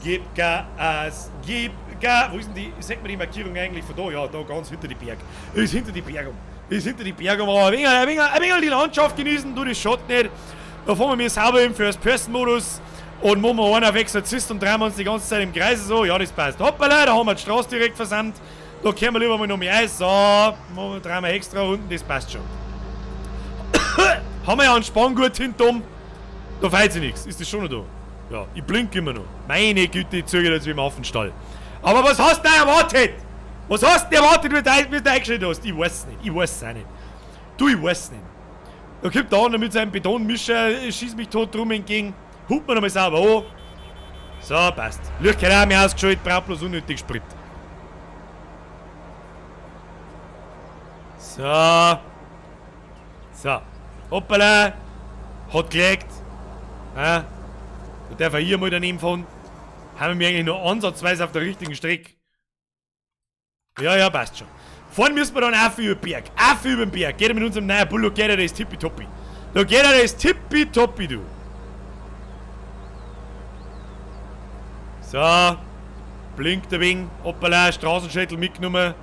Gib Gas, gib Gas. Wo ist denn die, sagt man die Markierung eigentlich von da? Ja, da ganz hinter die Berg. Ist hinter die Berg um. Ist hinter die Berg um. Aber ein wenig die Landschaft genießen, du, das schaut nicht. Da fahren wir mir sauber im First-Person-Modus und machen wir einen auf Exorzist und drehen wir uns die ganze Zeit im Kreis so. Ja, das passt. Hoppala, da haben wir die Straße direkt versandt. Da kehren wir lieber mal noch mehr Eis. So, drehen wir extra unten, das passt schon. Haben wir ja einen Spanngurt hinterm. Da fällt sich nichts. Ist das schon noch da? Ja, ich blink immer noch. Meine Güte, ich zögere jetzt wie im Affenstall. Aber was hast du da erwartet? Was hast du erwartet, wie du eingestellt hast? Ich weiß es nicht. Ich weiß es auch nicht. Du, ich weiß es nicht. Da kommt der andere mit seinem Betonmischer, schießt mich tot drum entgegen. Hupt mir nochmal sauber an. So, passt. Licht auch mehr ausgeschaltet, braucht bloß unnötig Sprit. So. So. Hoppala. Hat gelegt. Ja. Da darf er hier mal daneben fahren. Haben wir eigentlich nur ansatzweise auf der richtigen Strecke. Ja, ja, passt schon. Fahren müssen wir dann auch über den Berg. Auch über den Berg. Geht er mit unserem neuen Bullo, geht er das tippitoppi. Da geht er das tippitoppi, du. So. Blinkt ein wenig. Hoppala, Straßenschädel mitgenommen.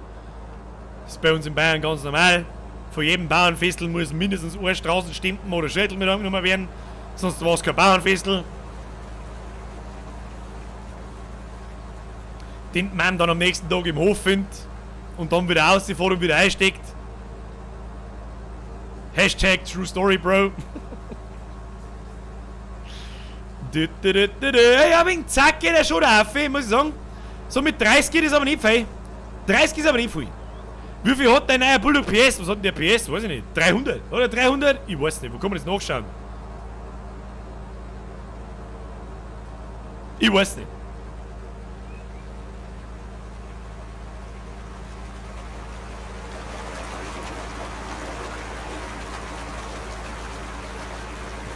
Das ist bei uns in Bayern ganz normal. Von jedem Bauernfestel muss mindestens ein Straßenstimpen oder Schädel mit angenommen werden. Sonst war es kein Bauernfestel. Den man dann am nächsten Tag im Hof findet und dann wieder rausfährt und wieder einsteckt. Hashtag True Story, Bro. Ja, wegen Zack geht er schon auf, muss ich sagen. So mit 30 geht es aber nicht viel. 30 ist aber nicht viel. Wie viel hat dein neuer Bulldog PS? Was hat denn der PS? Weiß ich nicht. 300? Oder 300? Ich weiß nicht. Wo kann man das nachschauen? Ich weiß nicht.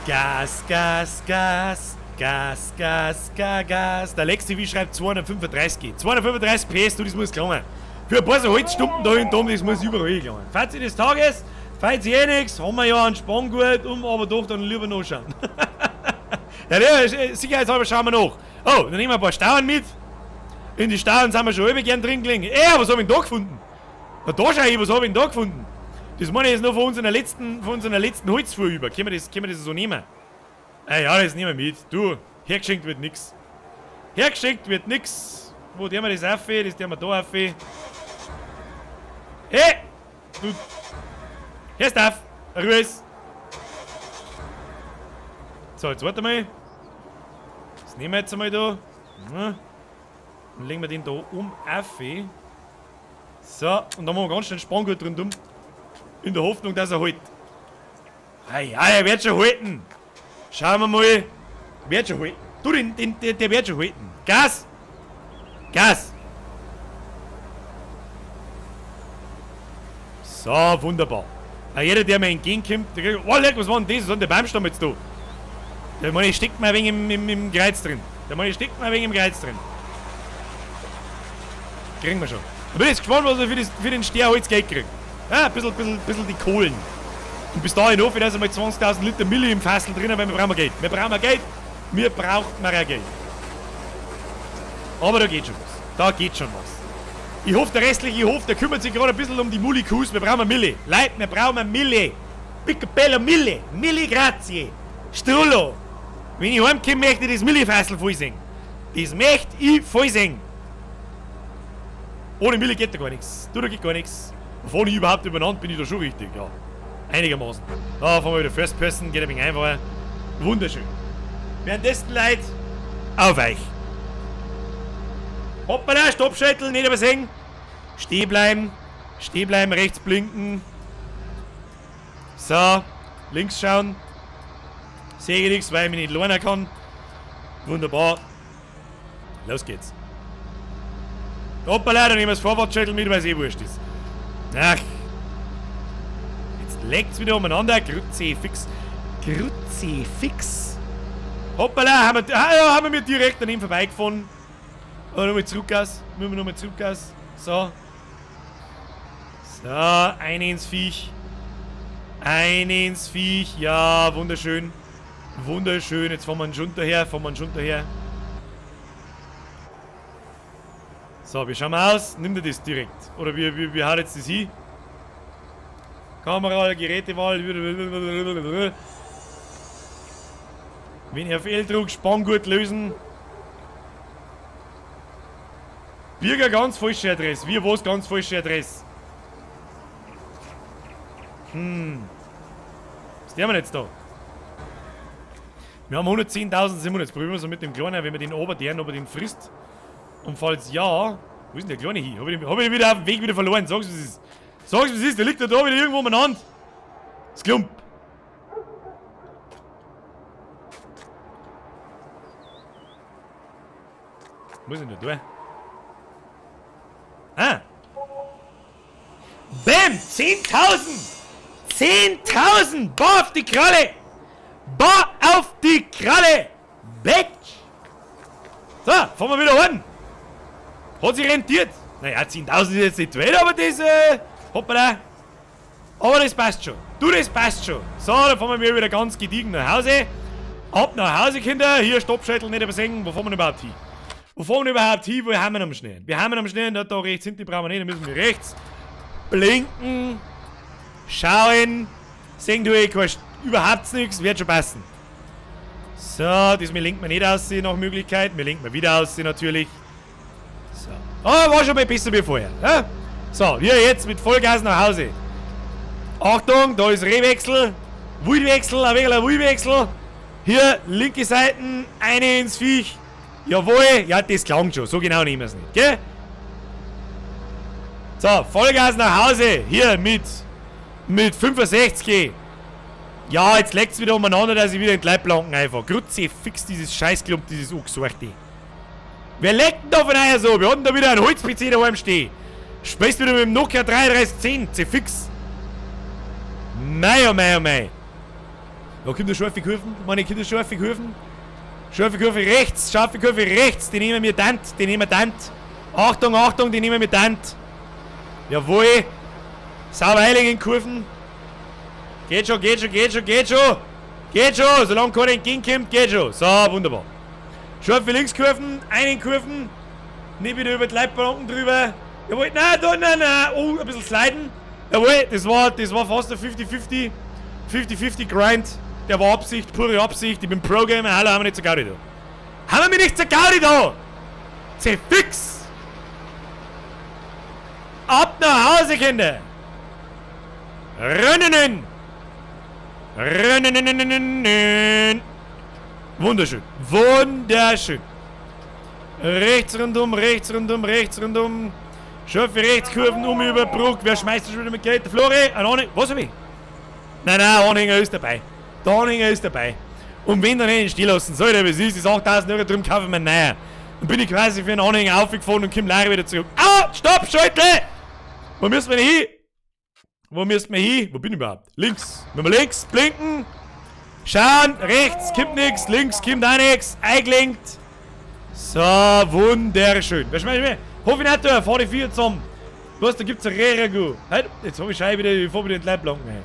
Gas, Gas, Gas, Gas, Gas, Gas, Gas. Der Lexi, wie schreibt 235. 235 PS, du, das muss gelangen. Für ein paar so Holzstumpen da hinten, das muss überall gelangen. Fazit des Tages, falls eh nichts, haben wir ja einen Spanngurt, um aber doch dann lieber nachschauen. Ja, sicherheitshalber schauen wir nach. Oh, dann nehmen wir ein paar Stauen mit. In die Stauen sind wir schon immer gern drin gelegen. Was hab ich denn da gefunden? Na, da schau ich, was hab ich denn da gefunden? Das meine ich jetzt noch von unserer letzten Holzfuhr über. Können wir das so nehmen? Ah ja, das nehmen wir mit. Du, hergeschenkt wird nix. Hergeschenkt wird nix. Wo tun wir das auf? Das tun wir da auf. Hey! Du! Hörst auf! Ruhe! So, jetzt warte mal. Das nehmen wir jetzt einmal da. Dann legen wir den da um auf. So, und dann machen wir ganz schnell Spanngurt rundum. In der Hoffnung, dass er hält. Ah ja, er wird schon halten. Schauen wir mal. Wird schon halten. Du, der wird schon halten. Gas! Gas! So, wunderbar. Jeder, der mir entgegenkommt, der kriegt, oh, leck, was war denn das? Was ist denn der Baumstamm jetzt da? Der meine steckt mir ein wenig im Kreuz drin. Der meine steckt mir ein wenig im Kreuz drin. Kriegen wir schon. Ich bin jetzt gespannt, was wir für den Sterholz Geld kriegen. Ja, ein bisschen die Kohlen. Und bis dahin hoffe ich, dass einmal 20.000 Liter Milch im Fassel drin, weil wir brauchen Geld. Wir brauchen Geld. Wir brauchen mehr Geld. Aber da geht schon was. Da geht schon was. Ich hoffe, der restliche Hof, der kümmert sich gerade ein bisschen um die Mulikus. Wir brauchen Mille. Leute, wir brauchen Mille. Picobello Mille. Mille grazie. Strullo. Wenn ich heimkomme, möchte ich das Millefassel voll sehen. Das möchte ich voll sehen. Ohne Mille geht da gar nichts. Du, da geht gar nichts. Bevor ich überhaupt übereinander bin ich da schon richtig, ja. Einigermaßen. Da fahren wir wieder First Person, geht ein wenig einfacher. Wunderschön. Währenddessen, Leute, auf euch. Hoppala, Stoppschädel, nicht übersehen. Stehen bleiben. Stehen bleiben, rechts blinken. So, links schauen. Sehe ich nichts, weil ich mich nicht lernen kann. Wunderbar. Los geht's. Hoppala, dann nehmen wir das Vorfahrtschädel mit, weil es eh wurscht ist. Ach. Jetzt leckt's wieder umeinander. Kruzifix. Kruzifix. Hoppala, haben wir direkt an ihm vorbeigefahren. Oh, nochmal zurück aus. Müssen wir nochmal zurück aus. So. So, eine ins Viech. Eine ins Viech. Ja, wunderschön. Wunderschön. Jetzt fahren wir schon daher. So, wie schauen wir aus? Nimmt er das direkt? Oder wie haut jetzt das hin? Kamera, Gerätewahl. Wenn ich auf L drücke, Spanngurt lösen. Birger, ganz falsche Adresse. Wie, was, ganz falsche Adresse? Was tun wir jetzt da? Wir haben 110.700. Jetzt probieren wir es mit dem Kleinen, wenn wir den oberdehren, ob er den frisst. Und falls ja, wo ist denn der Kleine hin? Hab ich den wieder auf dem Weg wieder verloren? Sag's, was es ist. Sag's, was es ist. Der liegt da wieder irgendwo umeinander. Das Klump. Muss ich denn da tun? Ah! Bam! 10.000! 10.000! Boah auf die Kralle! Boah auf die Kralle! Bitch! So, fahren wir wieder an! Hat sich rentiert! Naja, 10.000 ist jetzt nicht weit, aber das, hoppala! Aber das passt schon! Du, das passt schon! So, dann fahren wir wieder ganz gediegen nach Hause. Ab nach Hause, Kinder! Hier, Stoppschädel nicht übersehen. Wo fahren wir überhaupt hin? Wo fahren wir überhaupt hin? Wo haben wir am Schnellen? Wir haben am Schnellen, da rechts hinten brauchen wir nicht, da müssen wir rechts. Blinken. Schauen. Sehen du eh überhaupt nichts, wird schon passen. So, das mir lenkt man nicht aus nach Möglichkeit. Mir lenkt man wieder aus natürlich. So. Oh, war schon mal besser wie vorher. Ja? So, wir jetzt mit Vollgas nach Hause. Achtung, da ist Rehwechsel. Wildwechsel, ein wenig ein Wildwechsel. Hier, linke Seite, eine ins Viech. Jawohl, ja, das klang schon. So genau nehmen wir es nicht, gell? So, Vollgas nach Hause. Hier mit 65. Ja, jetzt leckt's wieder umeinander, dass ich wieder in die Leitplanken einfach. Kruzifix, dieses Scheißklump, dieses Angesuchte. Wer leckt denn da von euch so? Wir hatten da wieder einen Holz-PC daheim stehen. Sprichst wieder mit dem Nokia 3310, C-Fix. Mei, oh mei, oh mei. Da kommt der scharfe Kurven. Meine Kinder, scharfe Kurven. Scharfe Kurve rechts, scharfe Kurve rechts. Die nehmen wir Dant, die nehmen wir Dant. Achtung, Achtung, die nehmen wir Dant. Jawohl. Sauber heilig in Kurven. Geht schon, geht schon, geht schon, geht schon. Geht schon, solange keiner entgegenkommt, geht schon. So, wunderbar. Scharfe Linkskurven, einen Kurven. Nicht wieder über die Leitplanken drüber. Jawohl, nein, da, nein, nein. Oh, ein bisschen sliden. Jawohl, das war fast ein 50-50. 50-50 Grind. Der war Absicht, pure Absicht. Ich bin Pro-Gamer. Hallo, haben wir nicht zur Gaudi da. Haben wir mich nicht zur Gaudi da! Zerfix! Ab nach Hause, Kinder! Rennen! Rennen! Wunderschön. Wunderschön. Rechts rundum, rechts rundum, rechts rundum. Scharfe Rechtskurven um über Bruck. Wer schmeißt das schon wieder mit Geld? Der Flori, ein Anhänger. Was hab ich? Nein, nein, Anhänger ist dabei. Der Anhänger ist dabei. Und wenn dann nicht stehen lassen soll, der was ist, ist 8000 Euro, drum kaufe ich mir einen neuen. Dann bin ich quasi für einen Anhänger aufgefahren und komme leider wieder zurück. Ah, stopp, Schaltle! Wo müssen wir denn hin? Wo müssen wir hin? Wo bin ich überhaupt? Links. Wenn wir links blinken. Schauen, rechts kommt nix, links kommt auch nix. Eingelenkt. So, wunderschön. Wer schmeißt mir? Hofinator, fahr die 4 zusammen. Was, da gibt's ein Reragu. Halt, jetzt hab ich schon wieder, ich fahr wieder in die Leitplanken rein.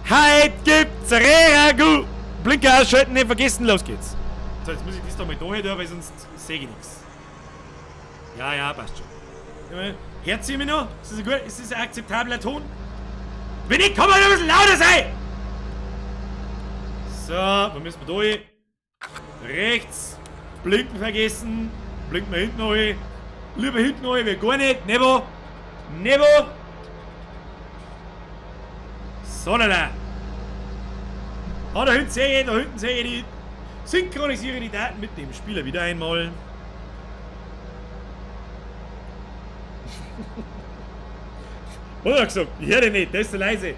Heute gibt's ein Reragu. Blinker ausschalten, nicht vergessen, los geht's. So, jetzt muss ich das da mal da hin, weil sonst sehe ich nix. Ja, ja, passt schon. Hört ihr mich noch? Ist das ein gut, ist das ein akzeptabler Ton? Wenn nicht, kann man noch ein bisschen lauter sein! So, wo müssen wir da hin? Rechts. Blinken vergessen. Blinken wir hinten rein. Lieber hinten rein, wie gar nicht. Nebo. Nebo. So, lala. Ah, da hinten sehe ich, da hinten sehe ich die. Synchronisiere die Daten mit dem Spieler wieder einmal. Was hat er gesagt? Ich höre dich nicht, der ist so leise.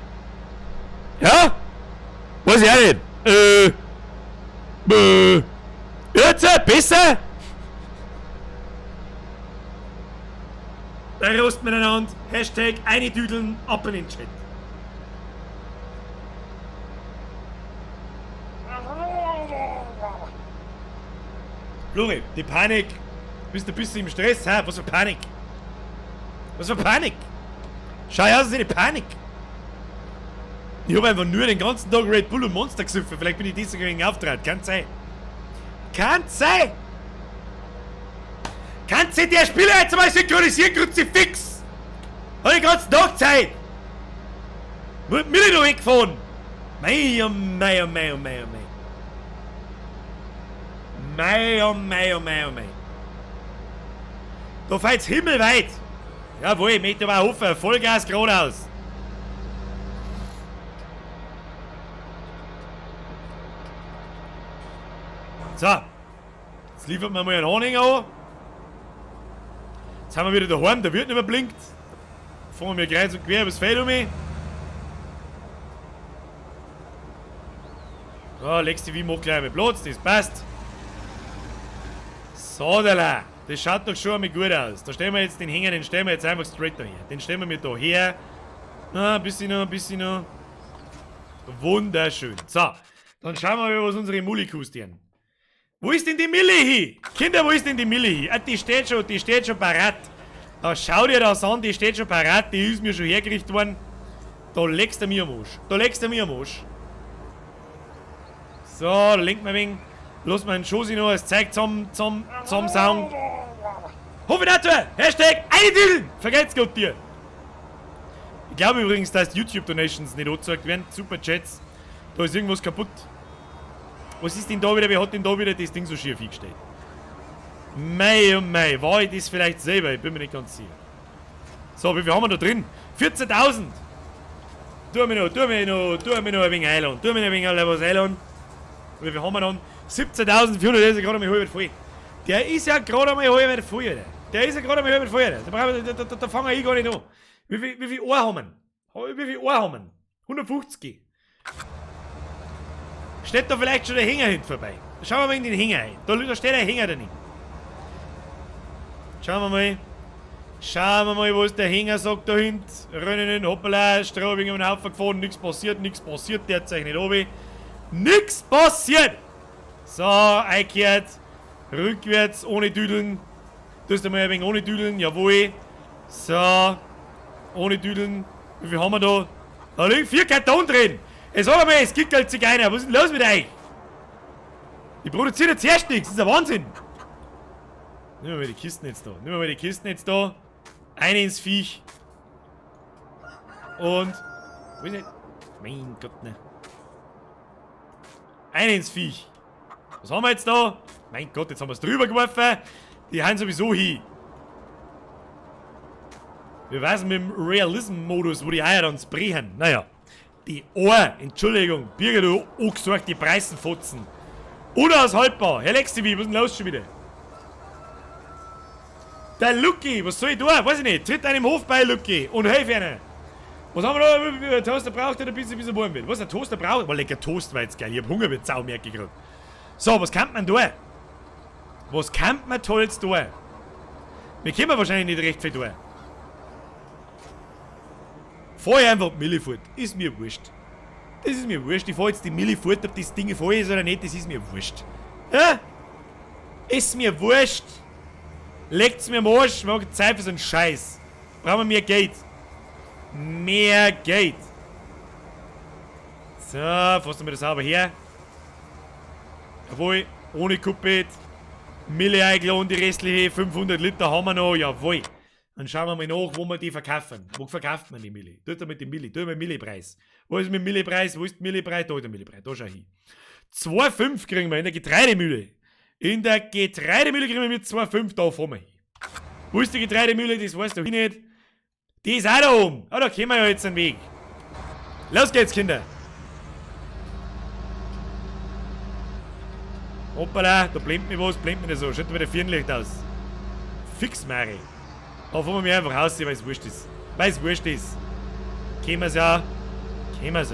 Ja? Weiß ich auch nicht. Jetzt? Besser? Da rost miteinander. Hashtag eine Düdeln, ab in den Chat. Flori, die Panik. Bist du ein bisschen im Stress, hä? Was für Panik? Was für Panik? Schau her, das ist eine Panik. Ich hab einfach nur den ganzen Tag Red Bull und Monster gesoffen. Vielleicht bin ich deswegen wegen aufgetrat. Kann sein. Kann sein! Kann sich der Spieler jetzt mal synchronisieren, Kruzifix! Hab ich den ganzen Tag Zeit! Mit mir noch weggefahren! Mei, oh mei, oh mei, oh mei, oh mei. Mei, oh mei, oh mei, oh mei. Da fällt's himmelweit! Jawohl, ich möchte aber hoffen, Vollgas geradeaus. So, jetzt liefert man mal einen Anhänger an. Jetzt haben wir wieder daheim, der wird nicht mehr blinkt. Fahren wir kreuz und quer übers Feld um mich. So, legst du wie macht gleich einmal Platz, das passt. So, da. Das schaut doch schon einmal gut aus. Da stellen wir jetzt den Hänger, den stellen wir jetzt einfach straight daher. Den stellen wir mit da her. Na, ein bisschen noch, ein bisschen noch. Wunderschön. So, dann schauen wir mal, was unsere Mullikus tun. Wo ist denn die Mille hin? Kinder, wo ist denn die Mille hin? Ah, die steht schon parat. Da schau dir das an, die steht schon parat, die ist mir schon hergerichtet worden. Da legst du mir am Arsch. Da legst du mir am Arsch. So, da lenkt man ein wenig. Lass mal einen Schoß noch, das Zeug zum Sound. Hofinator! Hashtag eine Düdeln! Vergelt's Gott dir! Ich glaube übrigens, dass YouTube-Donations nicht angezeigt werden. Super Chats. Da ist irgendwas kaputt. Was ist denn da wieder? Wer hat denn da wieder das Ding so schief hingestellt? Mei oh mei, war ich das vielleicht selber? Ich bin mir nicht ganz sicher. So, wie viel haben wir da drin? 14.000! Tu mir noch ein wenig einladen. Tu mir noch ein wenig was einladen. Wie viel haben wir dann? 17.400, der ist ja gerade einmal halb voll. Der ist ja gerade einmal halb voll, Alter. Der ist ja gerade einmal halb voll, Alter. Da fangen wir eh gar nicht an. Wie viel Ohr haben wir? Wie viel Ohr haben wir? 150. Steht da vielleicht schon der Hänger hinten vorbei? Schauen wir mal in den Hänger ein. Da steht ein Hänger daneben. Schauen wir mal. Schauen wir mal, was der Hänger sagt da hinten. Rennen, hoppala, Straubing über den Haufen gefahren. Nichts passiert, nichts passiert. Der zeichnet runter. Nix passiert! So, eingekehrt. Rückwärts, ohne Düdeln. Tust du mal ein wenig ohne Düdeln, jawohl. So, ohne Düdeln. Wie viel haben wir da? Da liegen 4 Karton drin. Ey, sag mal, es gibt halt Zigeuner. Was ist denn los mit euch? Die produzieren jetzt erst nichts. Das ist ein Wahnsinn. Nehmen wir mal die Kisten jetzt da. Nehmen wir mal die Kisten jetzt da. Eine ins Viech. Und. Wo ist denn? Mein Gott, ne. Eine ins Viech. Was haben wir jetzt da? Mein Gott, jetzt haben wir es drüber geworfen. Die hauen sowieso hin. Wir wissen mit dem Realism-Modus, wo die Eier dann brechen. Naja. Die Ohr, Entschuldigung, Birger, du angesorgt, die Preisenfotzen. Unaushaltbar. Herr Lexi, was ist denn los schon wieder? Der Lucky, was soll ich tun? Weiß ich nicht. Tritt einem Hof bei, Lucky, und helf ihnen. Was haben wir da? Der Toaster braucht er, bis er warm wird. Was, der Toaster braucht? Boah, lecker Toast war jetzt geil. Ich hab Hunger mit Sau, merke ich grad. So, was kann man tun? Was kann man Tolles tun? Wir können wahrscheinlich nicht recht viel tun. Fahr ich einfach die Mille fort. Ist mir wurscht. Das ist mir wurscht. Ich fahr jetzt die Mille fort, ob das Ding voll ist oder nicht, das ist mir wurscht. Ja? Ist mir wurscht. Leckt's mir am Arsch. Wir haben keine Zeit für so einen Scheiß. Brauchen wir mehr Geld. Mehr Geld. So, fassen wir das sauber her. Jawohl, ohne Kuppet. Mille eingeladen, die restliche 500 Liter haben wir noch. Jawohl. Dann schauen wir mal nach, wo wir die verkaufen. Wo verkauft man die Mille? Tut er mit dem Mille, tut er mit dem Millepreis. Wo ist mit dem Millepreis? Wo ist der Millepreis? Da ist der Millepreis. Da schau hin. 2,5 kriegen wir in der Getreidemühle. In der Getreidemühle kriegen wir mit 2,5, da fahren wir hin. Wo ist die Getreidemühle? Das weißt du nicht. Die ist auch da oben. Ah, da kommen wir ja jetzt einen Weg. Los geht's, Kinder. Hoppala, da blendet mich was, blendet mich nicht so. Schaut mir der Firnlicht aus. Fix, Mari. Da fahren wir mich einfach raus, weil's wurscht ist. Weil's wurscht ist. Kennen wir's ja. Kennen wir's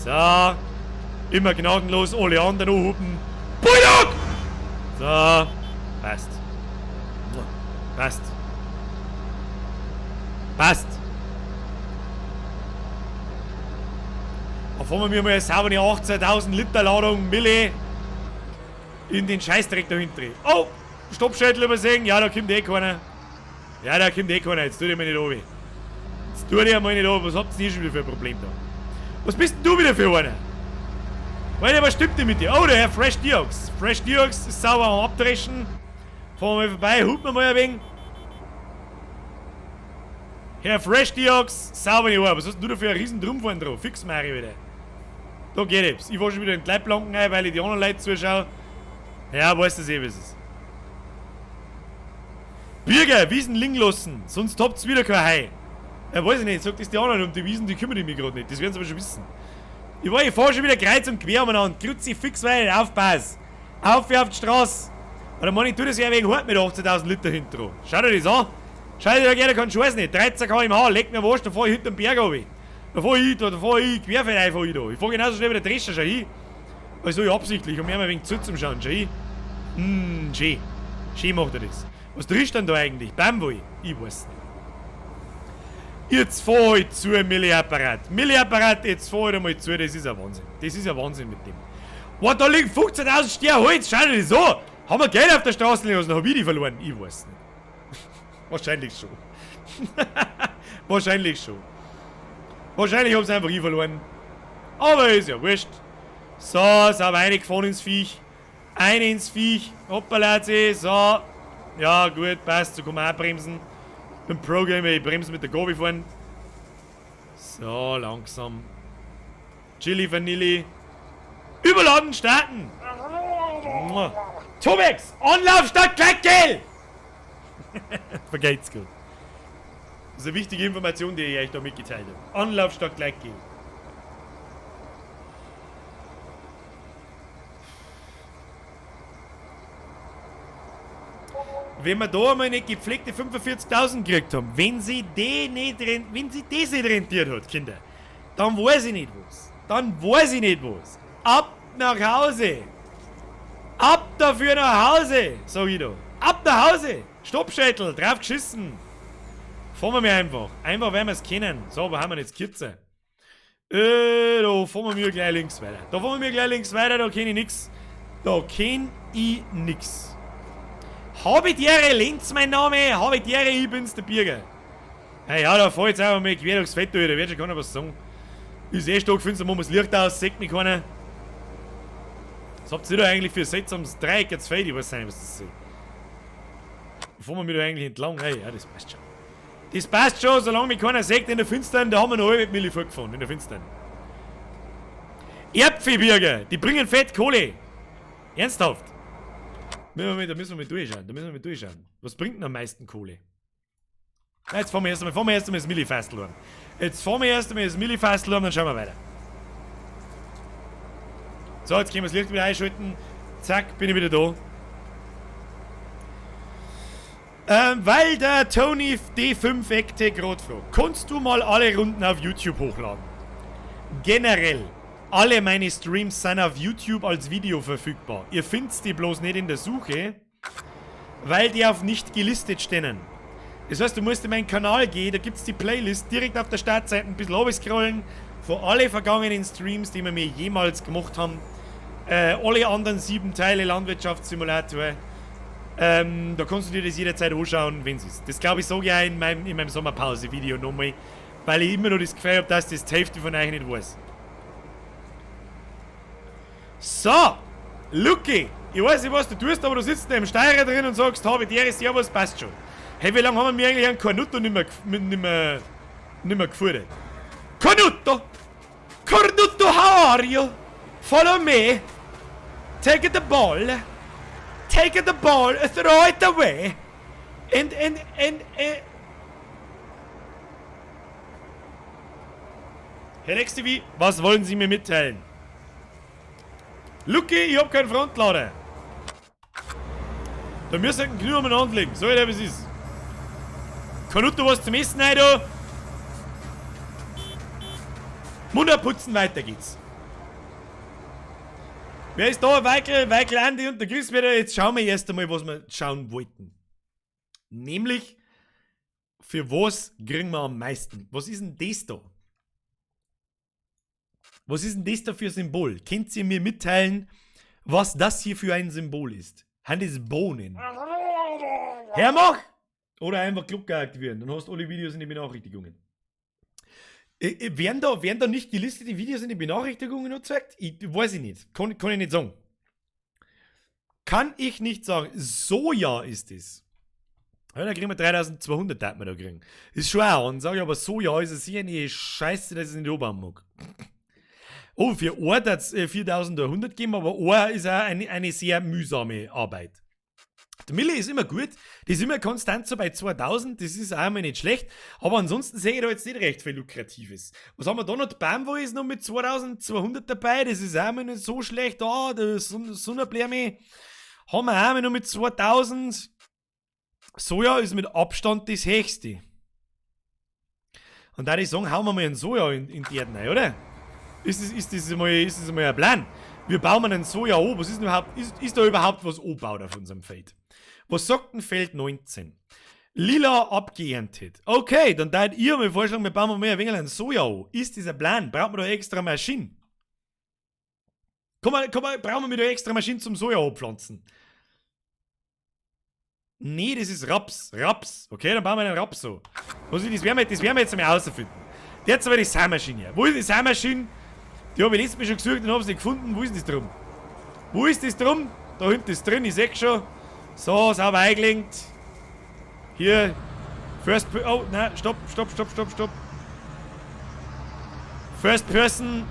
ja. So. Immer gnadenlos, alle anderen anhupen. Bulldog! So. Passt. Passt. Passt. Da fahren wir mal eine saubere 18.000 Liter Ladung Mille in den Scheißdreck da hinten drin. Oh! Stoppschädel übersehen. Ja, da kommt eh keiner. Ja, da kommt eh keiner. Jetzt tu dich mal nicht runter. Jetzt tu dich mal nicht runter. Was habt ihr denn schon wieder für ein Problem da? Was bist denn du wieder für einer? Alter, was stimmt denn mit dir? Oh, der Herr Fresh Diox. Fresh Diox ist sauber am Abdreschen. Fahren wir mal vorbei, hupen wir mal ein wenig. Herr Fresh Diox, sauber nicht. Was hast denn du da für einen riesen Drum vorne drauf? Fix Mari wieder. Da geht etwas. Ich fahr schon wieder in die Leitplanken ein, weil ich die anderen Leute zuschaue. Ja, weißt du eh, wie es ist. Birger, Wiesen liegen lassen, sonst habt's wieder kein Hai. Ja, weiß ich nicht, sagt das die anderen um die Wiesen, die kümmern mich grad nicht, das werden sie aber schon wissen. Ich fahr schon wieder kreuz und quer umeinander, Kruzifix, weil ich nicht aufpasse. Auf die Straße. Aber Mann, ich tu das ja wegen hart mit 18.000 Liter hinten dran. Schau dir das an. Schau dir da gerne keinen Scheiß nicht. 13 km/h, leck mir Wurst, da fahr ich hinterm Berg runter. Da fahr ich, da fahr ich querfeld ein, fahr ich da. Ich fahr genauso schnell wie der Drescher, schau hin. Also ich absichtlich, um mir mal ein wenig zu zum Schauen, schau hin. Schön. Schön macht er das. Was triffst du denn da eigentlich? Bamboy? Ich weiß nicht. Jetzt fahr ich zu, Milleapparat. Milleapparat, jetzt fahr ich einmal zu, das ist ein Wahnsinn. Das ist ein Wahnsinn mit dem. Boah, da liegen 15.000 Sterne Holz, schau dir das an. Haben wir Geld auf der Straße liegen lassen, hab ich die verloren? Ich weiß nicht. Wahrscheinlich schon. Wahrscheinlich schon. Wahrscheinlich hab's einfach ich verloren. Aber ist ja wurscht. So, sauber reingefahren ins Viech. Ein ins Viech. Hoppala, so. Ja, gut, passt. So kann man auch bremsen. Beim Pro-Gamer, ich bremse mit der Gobi fahren. So, langsam. Chili Vanilli. Überladen starten! Tomex! Anlauf statt Gleitgel! Vergeht's gut. Das ist eine wichtige Information, die ich euch da mitgeteilt habe. Anlauf statt Gleitgel. Wenn wir da einmal eine gepflegte 45.000 gekriegt haben, wenn sie die nicht wenn sie das nicht rentiert hat, Kinder, dann weiß ich nicht was. Dann weiß ich nicht was. Ab nach Hause! Ab dafür nach Hause, sag ich da. Ab nach Hause! Stoppschädel, drauf geschissen! Fahren wir mir einfach. Einfach, weil wir's kennen. So, wo haben wir jetzt Kürze? Da fahren wir mir gleich links weiter. Da fahren wir mir gleich links weiter, da kenn ich nix. Da kenn ich nix. Habe die Ehre, Lenz mein Name, habe die Ehre, ich bin's, der Birger. Ja, ja, da fahr ich jetzt einfach mal quer durchs Fett durch, da wird schon keiner was sagen. Ist eh stockfinster, machen wir das Licht aus, sieht mich keiner. Was habt ihr da eigentlich für ein seltsames Dreieck jetzt fehlt? Ich weiß nicht, was das ist. Wo fahren wir da eigentlich entlang? Hey, ja, das passt schon. Das passt schon, solange mich keiner sieht in der Finstern, da haben wir noch alle mit Milli vorgefahren, in der Finstern. Erdpfebirger, die bringen fett Kohle. Ernsthaft. Da müssen wir mal durchschauen, da müssen wir mal durchschauen. Was bringt denn am meisten Kohle? Na, jetzt fahren wir erst einmal das Millifastel an. Jetzt fahren wir erst einmal das Millifastel an, dann schauen wir weiter. So, jetzt können wir das Licht wieder einschalten. Zack, bin ich wieder da. Weil der Tony D5 Ekte gerade fragt, kannst du mal alle Runden auf YouTube hochladen? Generell, alle meine Streams sind auf YouTube als Video verfügbar. Ihr findet die bloß nicht in der Suche, weil die auf nicht gelistet stehen. Das heißt, du musst in meinen Kanal gehen, da gibt's die Playlist direkt auf der Startseite, ein bisschen runterscrollen, von alle vergangenen Streams, die wir mir jemals gemacht haben. Alle anderen 7 Teile Landwirtschaftssimulator. Da kannst du dir das jederzeit anschauen, wenn's ist. Das glaube ich, sage ich auch in meinem Sommerpause-Video nochmal, weil ich immer noch das Gefühl hab, dass das die Hälfte von euch nicht weiß. So, Lucky, ich weiß nicht, was du tust, aber du sitzt da im Steirer drin und sagst, habe der ist ja was, passt schon. Hey, wie lange haben wir eigentlich einen Cornutto nicht mehr gefunden? Cornutto! Cornutto, how are you? Follow me! Take the ball! Take the ball, throw it away! And Herr XTV, was wollen Sie mir mitteilen? Lucky, ich hab keinen Frontlader. Da müssen wir genug umeinander legen. So, wie es ist. Cornutto was zum Essen rein da. Munter putzen, weiter geht's. Wer ist da? Weikel, Weikel, Andi und der Chris wieder. Jetzt schauen wir erst einmal, was wir schauen wollten. Nämlich, für was kriegen wir am meisten? Was ist denn das da? Was ist denn das da für ein Symbol? Könnt ihr mir mitteilen, was das hier für ein Symbol ist? Sind das Bohnen? Herr mach! Oder einfach Glocke aktivieren, dann hast du alle Videos in den Benachrichtigungen. Werden da nicht gelistete Videos in den Benachrichtigungen gezeigt? Ich weiß ich nicht. Kann ich nicht sagen. Kann ich nicht sagen. Soja ist es. Ja, da kriegen wir 3200, darf man da kriegen. Ist schon auch. Und sage ich, aber Soja ist es sicher eine Scheiße, dass ich es nicht oben mag. Oh, für Ohr hat es 4100 gegeben, aber Ohr ist auch eine sehr mühsame Arbeit. Die Mille ist immer gut, die ist immer konstant so bei 2000, das ist auch einmal nicht schlecht, aber ansonsten sehe ich da jetzt nicht recht viel Lukratives. Was haben wir da noch? Die Baumwolle ist noch mit 2200 dabei, das ist auch einmal nicht so schlecht da, der Sonnenblume haben wir auch einmal noch mit 2000. Soja ist mit Abstand das höchste. Und da würde ich sagen, hauen wir mal einen Soja in die Erde rein, oder? Ist das mal ein Plan? Wir bauen einen Soja an. Was ist denn überhaupt, ist da überhaupt was angebaut auf unserem Feld? Was sagt denn Feld 19? Lila abgeerntet. Okay, dann darf ich mir vorschlagen, wir bauen mal ein wenig einen Soja an. Ist das ein Plan? Braucht man da extra Maschinen? Komm, brauchen wir da extra Maschinen zum Soja anpflanzen? Nee, das ist Raps. Raps. Okay, dann bauen wir einen Raps so. Was ist, das werden wir jetzt einmal herausfinden. Jetzt aber die Sämaschine. Wo ist die Sämaschine? Die habe ich letztes Mal schon gesucht und habe sie nicht gefunden. Wo ist das drum? Wo ist das drum? Da hinten ist drin, ich sehe schon. So, sauber eingelenkt. Hier. First. Oh, nein, stopp, stopp, stopp, stopp, stopp. First Person.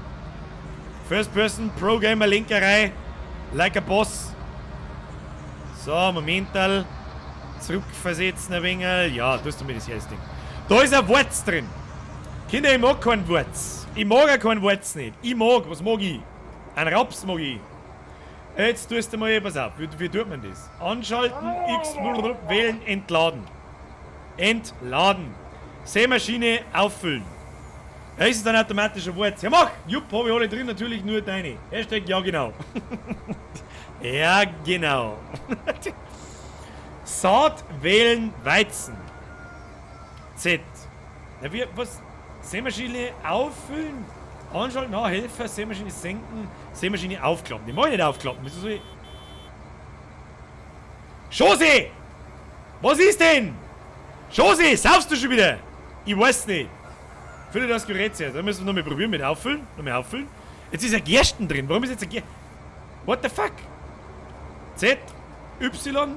First Person, Pro Gamer Lenkerei. Like a Boss. So, Momental. Zurückversetzen ein wenig. Ja, tust du mir das hier das Ding. Da ist ein Wurz drin. Kinder, ich mag keinen Wurz. Ich mag auch keinen Wurz nicht. Ich mag, was mag ich? Ein Raps mag ich. Jetzt tust du mal, pass auf, wie tut man das? Anschalten, X, wählen, entladen. Entladen. Sämaschine auffüllen. Da ist es dann automatisch ein Wurz. Ja mach! Jupp, hab ich alle drin, natürlich nur deine. Hashtag ja genau. Ja genau. Saat wählen, Weizen. Z. Na, wie, was? Sämaschine auffüllen? Anschalten, ah, Helfer, Sämaschine senken, Sämaschine aufklappen. Die mach ich nicht aufklappen. Wieso soll ich... Josi! Was ist denn? Josi, saufst du schon wieder? Ich weiß nicht. Fülle das Gerät zuerst. Da müssen wir nochmal probieren mit auffüllen. Nochmal auffüllen. Jetzt ist ja Gersten drin. Warum ist jetzt ein Gersten? What the fuck? Z, Y,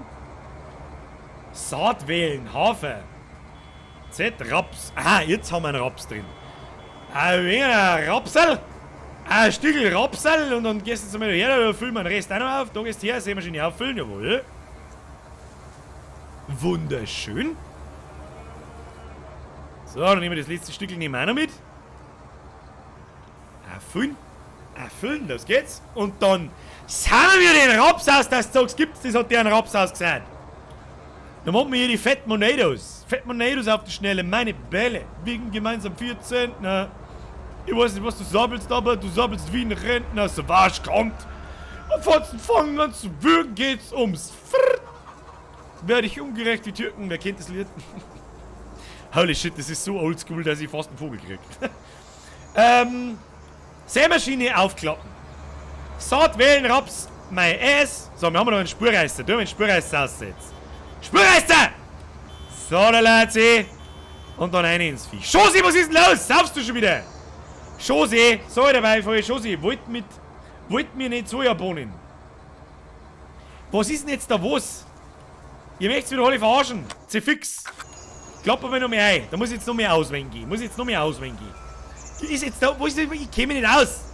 Saat wählen, Hafer. Z, Raps. Aha, jetzt haben wir einen Raps drin. Ein wenig Rapsel. Ein Stückel Rapsel. Und dann gehst du jetzt mal her, da füllen wir den Rest auch noch auf. Da gehst du her, Sämaschine auffüllen, jawohl. Wunderschön. So, dann nehmen wir das letzte Stückel nehmen wir auch noch mit. Auffüllen. Auffüllen, los geht's. Und dann sauen wir den Raps aus, dass du sagst, gibt's das, hat der einen Raps ausgesät. Dann machen wir hier die Fat Monados. Fat Monados auf die Schnelle, meine Bälle. Wiegen gemeinsam 4 Zentner. Ich weiß nicht, was du sabbelst, aber du sabbelst wie ein Rentner. So was kommt. Und Fotzen fangen an zu würgen, geht's ums Frrrt. Werde ich ungerecht wie Türken, wer kennt das Lied? Holy shit, das ist so oldschool, dass ich fast einen Vogel krieg. Sämaschine aufklappen. Saat wählen, Raps, my ass. So, wir haben noch einen Spurreißer. Du, einen Spurreißer aussetzen. Spurreißer! So, da Leute. Und dann rein ins Vieh. Schosi, was ist denn los? Saufst du schon wieder? Schosi, so dabei, voll Schosi, wollt mir nicht Sojabohnen. Was ist denn jetzt da was? Ihr möchtet wieder alle verarschen. Zefix. Klappen wir noch mehr ein. Da muss ich jetzt noch mehr auswendig gehen. Muss ich jetzt noch mehr auswendig gehen. Ist jetzt da, wo ist das? Ich käme nicht aus.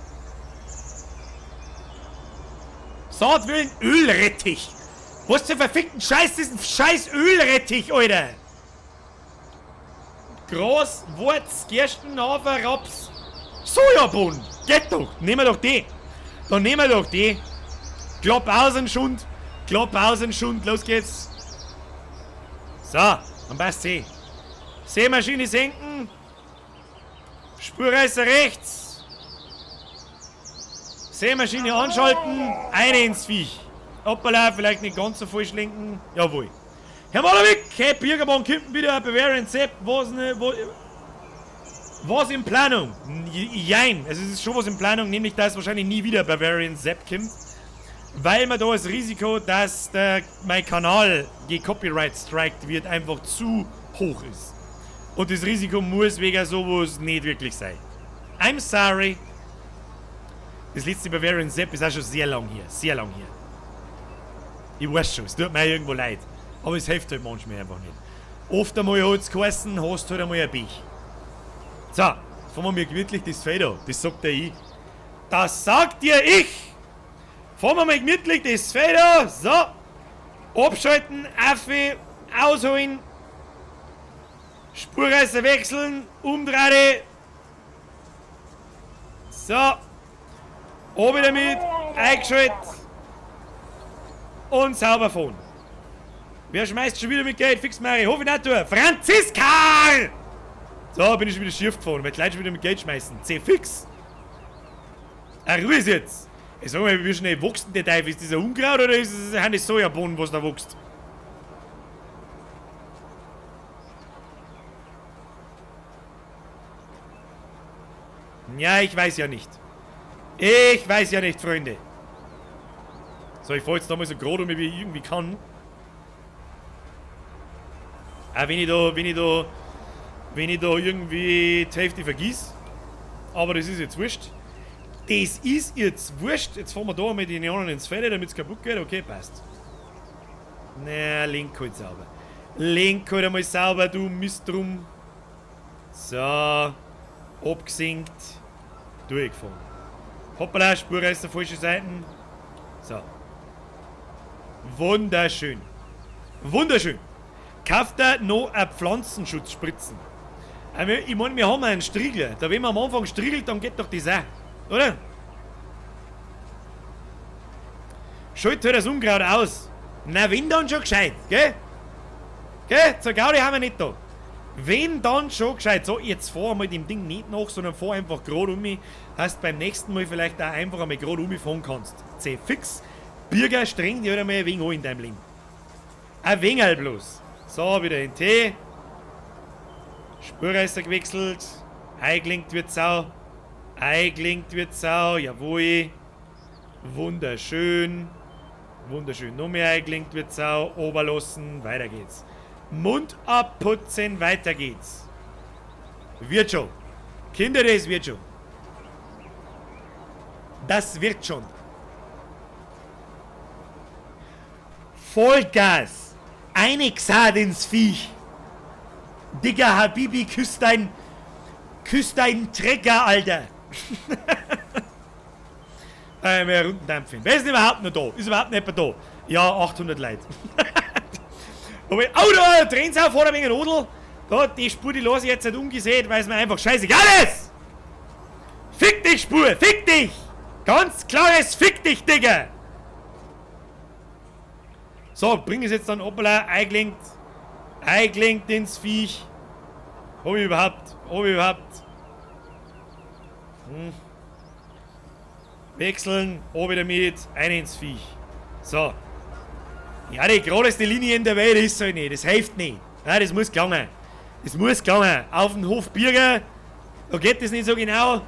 Saatwillen Ölrettich. Was für verfickten Scheiß ist ein scheiß Ölrettich, Alter? Gras, Wurz, Gersten, Hafer, Raps, Sojabohnen. Geht doch. Nehmen wir doch die. Dann nehmen wir doch die. Klapp aus den Schund. Klapp aus den Schund. Los geht's. So, dann passt's eh. Sämaschine senken. Spurreißer rechts. Sämaschine anschalten. Eine ins Viech. Hoppala, vielleicht nicht ganz so falsch lenken. Jawohl. Herr Malerwick, hey, Birgermann kommt wieder, Bavarian Sepp, was ne, wo, was in Planung? Jein, also es ist schon was in Planung, nämlich dass wahrscheinlich nie wieder Bavarian Sepp kommt, weil man da das Risiko, dass mein Kanal gecopyright striked wird, einfach zu hoch ist. Und das Risiko muss wegen sowas nicht wirklich sein. I'm sorry. Das letzte Bavarian Sepp ist auch schon sehr lang hier, sehr lang hier. Ich weiß schon, es tut mir irgendwo leid. Aber es hilft halt manchmal einfach nicht. Oft einmal hat's geheißen, hast halt einmal ein Pech. So, jetzt fahren wir mir gemütlich das Feld an. Das sagt dir ich. Das sagt dir ich! Fahren wir mal gemütlich das Feld an. So. Abschalten, Affe, ausholen. Spurreißer wechseln, umdrehen. So. Oben damit, eingeschaltet. Und sauber fahren. Wer schmeißt schon wieder mit Geld? Fix Mari, Hofinator, Franziska! So, bin ich schon wieder schief gefahren, weil die Leute schon wieder mit Geld schmeißen. C fix! Ah, Ruhe ist jetzt! Ich sag mal, wie schnell wächst denn der Teufel? Ist das ein Unkraut oder ist es eine Sojabohnen, was da wächst? Ja, ich weiß ja nicht. Ich weiß ja nicht, Freunde. So, ich fahr jetzt da mal so gerade um, wie ich irgendwie kann. Auch wenn ich da irgendwie die Hälfte vergiss. Aber das ist jetzt wurscht. Das ist jetzt wurscht. Jetzt fahren wir da mit den anderen ins Feld, damit's kaputt geht. Okay, passt. Na, lenk halt sauber. Lenk halt einmal sauber, du Mistrum. So. Abgesinkt. Durchgefahren. Hoppala, Spurreißer, falsche Seiten. So. Wunderschön. Wunderschön. Kauft er noch eine Pflanzenschutzspritzen? Ich meine, wir haben einen Striegler. Da, wenn man am Anfang striegelt, dann geht doch das auch. Oder? Schalt halt das Unkraut aus. Na, wenn dann schon gescheit, gell? Gell? Zur Gaudi haben wir nicht da. Wenn dann schon gescheit. So, jetzt fahr mal dem Ding nicht nach, sondern fahr einfach gerade um mich. Heißt, beim nächsten Mal vielleicht auch einfach einmal gerade um mich fahren kannst. C fix. Birger, streng dich halt einmal ein wenig an in deinem Leben. Ein wenig bloß. So, wieder in T. Spurreißer gewechselt. Eingelenkt wird sau. Eingelenkt wird sau. Jawohl. Wunderschön. Wunderschön. Noch mehr eingelenkt wird sau. Oberlassen. Weiter geht's. Mund abputzen. Weiter geht's. Wird schon. Kinder, das wird schon. Das wird schon. Vollgas. Eine Gsad ins Viech. Digga, Habibi, küss dein Trecker, Alter. Mehr Rundendampfen. Wer ist denn überhaupt noch da? Ist überhaupt nicht mehr da? Ja, 800 Leute. Oh, da drehen sie auf vor ein wenig Rodel. Da, die Spur, die lasse ich jetzt nicht umgesehen, weil es mir einfach scheißegal ist. Fick dich, Spur! Fick dich! Ganz klares Fick dich, Digga! So, bring es jetzt dann, hoppala, eingelenkt. Eingelenkt ins Viech. Hab ich überhaupt? Hab ich überhaupt? Hm. Wechseln, oben damit, ein ins Viech. So. Ja, die geradeste Linie in der Welt ist halt nicht. Das hilft nicht. Ja, das muss gelangen. Das muss gelangen. Auf den Hof Birger, da geht das nicht so genau.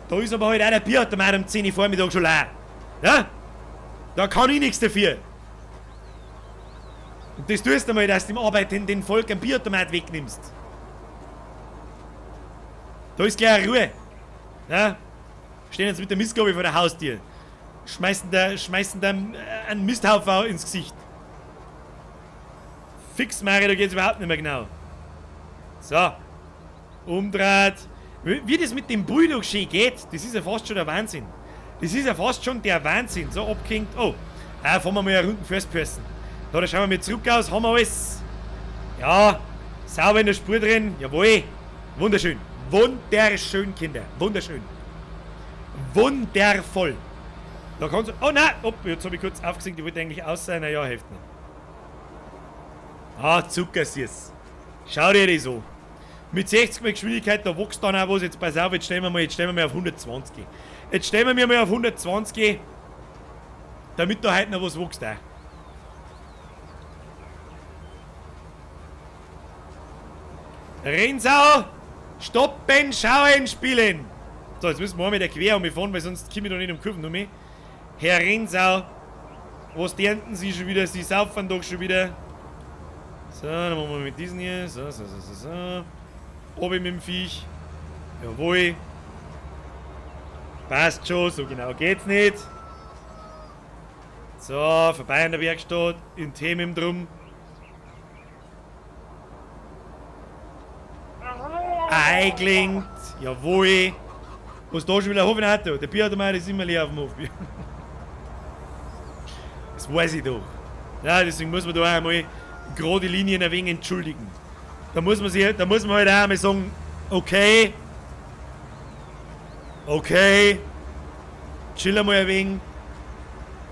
Da ist aber halt auch der Bierautomat um 10 Uhr Vormittag schon leer. Ja? Da kann ich nichts dafür. Und das tust du mal, dass du dem Arbeitenden den Volk einen Bierautomat wegnimmst. Da ist gleich Ruhe. Ja? Stehen jetzt mit der Mistgabel vor der Haustür. Schmeißen da einen Misthaufen ins Gesicht. Fix, Mari, da geht's überhaupt nicht mehr genau. So. Umdraht. Wie das mit dem Bulldog schön geht, das ist ja fast schon der Wahnsinn. Das ist ja fast schon der Wahnsinn. So, abgehängt. Oh, ah, fahren wir mal eine Runde First Person. Da schauen wir mal zurück aus. Haben wir alles. Ja, sauber in der Spur drin. Jawohl. Wunderschön. Wunderschön, Kinder. Wunderschön. Wundervoll. Da kannst du. Oh nein! Oh, jetzt habe ich kurz aufgesehen, die wollte eigentlich aus sein. Na ja, hilft nicht. Ah, zuckersüß. Schau dir das an. Mit 60 mal Geschwindigkeit, da wächst dann auch was. Jetzt pass auf, jetzt stellen wir mal auf 120. Jetzt stellen wir mal auf 120, damit da heute noch was wächst auch. Rennsau! Stoppen, schauen, spielen! So, jetzt müssen wir mal mit der Quer um mich fahren, weil sonst komme ich da nicht um Kurven um mich. Herr Rennsau, was denken Sie schon wieder? Sie saufen doch schon wieder. So, dann machen wir mit diesen hier. So, so, so, so, so. Oben mit dem Viech. Jawohl. Passt schon, so genau geht's nicht. So, vorbei an der Werkstatt. In Themen drum. Eingelenkt. Jawohl. Was da schon wieder ein Auto? Der Bierautomat ist immer leer auf dem Hof. Das weiß ich doch. Ja, deswegen muss man da auch einmal gerade Linien ein wenig entschuldigen. Da muss man sich, da muss man halt auch einmal sagen, okay, okay, chill einmal ein wenig,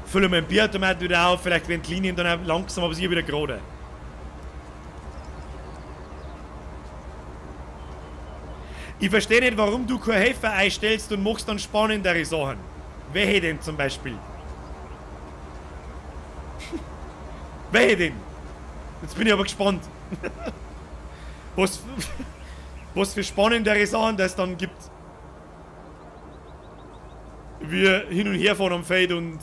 fülle mal den Bierautomat wieder auf, vielleicht werden die Linien dann auch langsam, aber sicher wieder gerade. Ich verstehe nicht, warum du keine Helfer einstellst und machst dann spannendere Sachen. Welche denn zum Beispiel? Welche denn? Jetzt bin ich aber gespannt. Was für spannendere Sachen das dann gibt. Wir hin und her fahren am Feld und...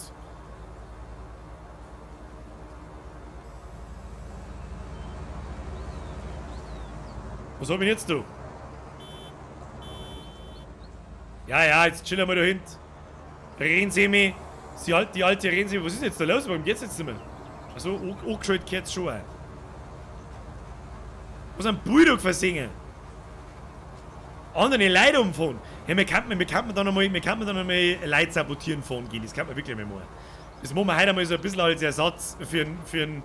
Was hab ich jetzt da? Ja, ja, jetzt chillen wir da hinten. Rennsemi. Die alte Rennsemi. Was ist denn jetzt da los? Warum geht's jetzt nicht mehr? Also, angeschaltet geht's schon auch. Was ein Bulldog versingen? Andere Leute umfahren. Hey, wir könnten dann nochmal Leute sabotieren fahren gehen. Das kann man wirklich mal machen. Das machen wir heute einmal so ein bisschen als Ersatz für einen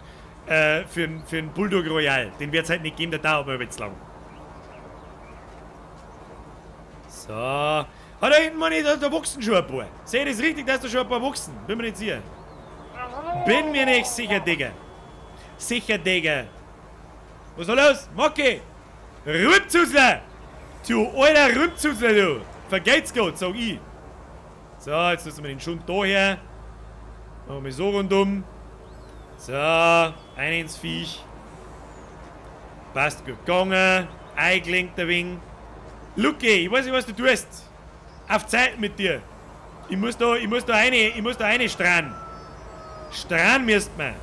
Bulldog Royal. Den wird's halt nicht geben, der dauert aber jetzt lang. So. Ah, da hinten, meine ich, da wachsen schon ein paar. Sehe ich das richtig, dass da schon ein paar wachsen? Bin mir nicht sicher. Bin mir nicht sicher, Digga. Sicher, Digga. Was ist da los? Macki! Rübzusler! Du alter Rübzusler, du! Vergeht's Gott, sag ich. So, jetzt müssen wir den Schund da her. Machen wir so rundum. So, ein ins Viech. Passt gut gegangen. Eingelenkt der Wing. Lucky, ich weiß nicht, was du tust. Auf Zeit mit dir. Ich muss da eine strahlen. Strahlen müsst man.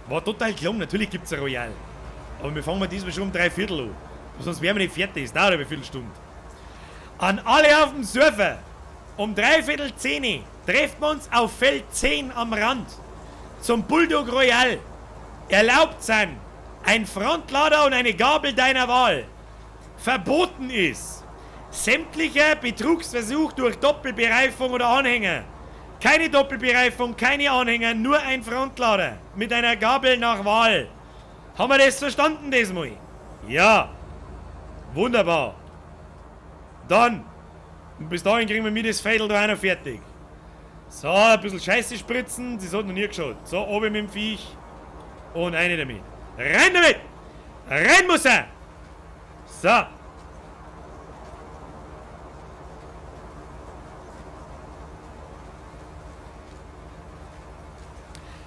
War total gelungen, natürlich gibt's ein Royal. Aber wir fangen mal diesmal schon um 3:45 an. Sonst wären wir nicht fertig. Es dauert eine Viertelstunde. An alle auf dem Server. Um 9:45 treffen wir uns auf Feld 10 am Rand. Zum Bulldog Royal. Erlaubt sind ein Frontlader und eine Gabel deiner Wahl. Verboten ist sämtlicher Betrugsversuch durch Doppelbereifung oder Anhänger. Keine Doppelbereifung, keine Anhänger, nur ein Frontlader mit einer Gabel nach Wahl. Haben wir das verstanden diesmal? Ja. Wunderbar. Dann. Und bis dahin kriegen wir mir das Fädel da auch noch fertig. So, ein bisschen Scheiße spritzen, das hat noch nie geschaut. So, oben mit dem Viech. Und eine damit. Rein damit! Rein muss er! So.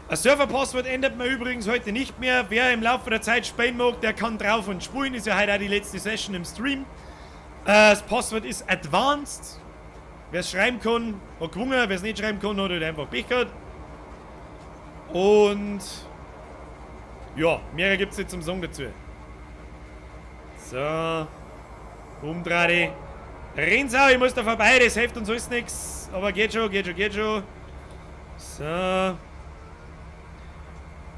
Ein Serverpasswort ändert man übrigens heute nicht mehr. Wer im Laufe der Zeit spielen mag, der kann drauf und spielen. Ist ja heute auch die letzte Session im Stream. Das Passwort ist Advanced. Wer es schreiben kann, hat gewonnen. Wer es nicht schreiben kann, hat halt einfach Pech gehabt. Und ja, mehr gibt's nicht zum Song dazu. So. Umdrehen. Rennsau, ich muss da vorbei, das hilft uns alles nix. Aber geht schon, geht schon, geht schon. So.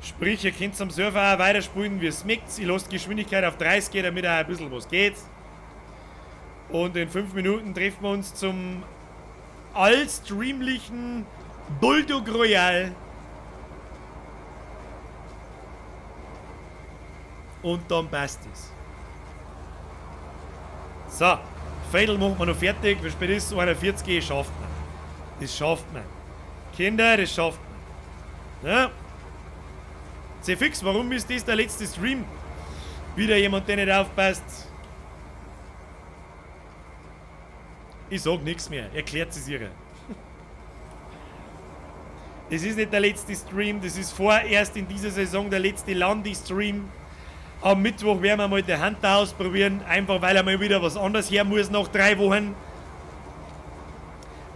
Sprich, ihr könnt am Server auch weiterspielen, wie es mögt. Ich lasse die Geschwindigkeit auf 30 gehen, damit auch ein bisschen was geht. Und in 5 Minuten treffen wir uns zum allstreamlichen Bulldog Royal. Und dann passt es. So, Fädel machen wir noch fertig. Wie spät ist es? 41, schafft man. Das schafft man. Kinder, das schafft man. Ja. Sehr fix, warum ist das der letzte Stream? Wieder jemand, der nicht aufpasst. Ich sag nichts mehr, erklärt es ihr. Das ist nicht der letzte Stream, das ist vorerst in dieser Saison der letzte Landi-Stream. Am Mittwoch werden wir mal den Hunter ausprobieren, einfach weil er mal wieder was anderes her muss nach 3 Wochen.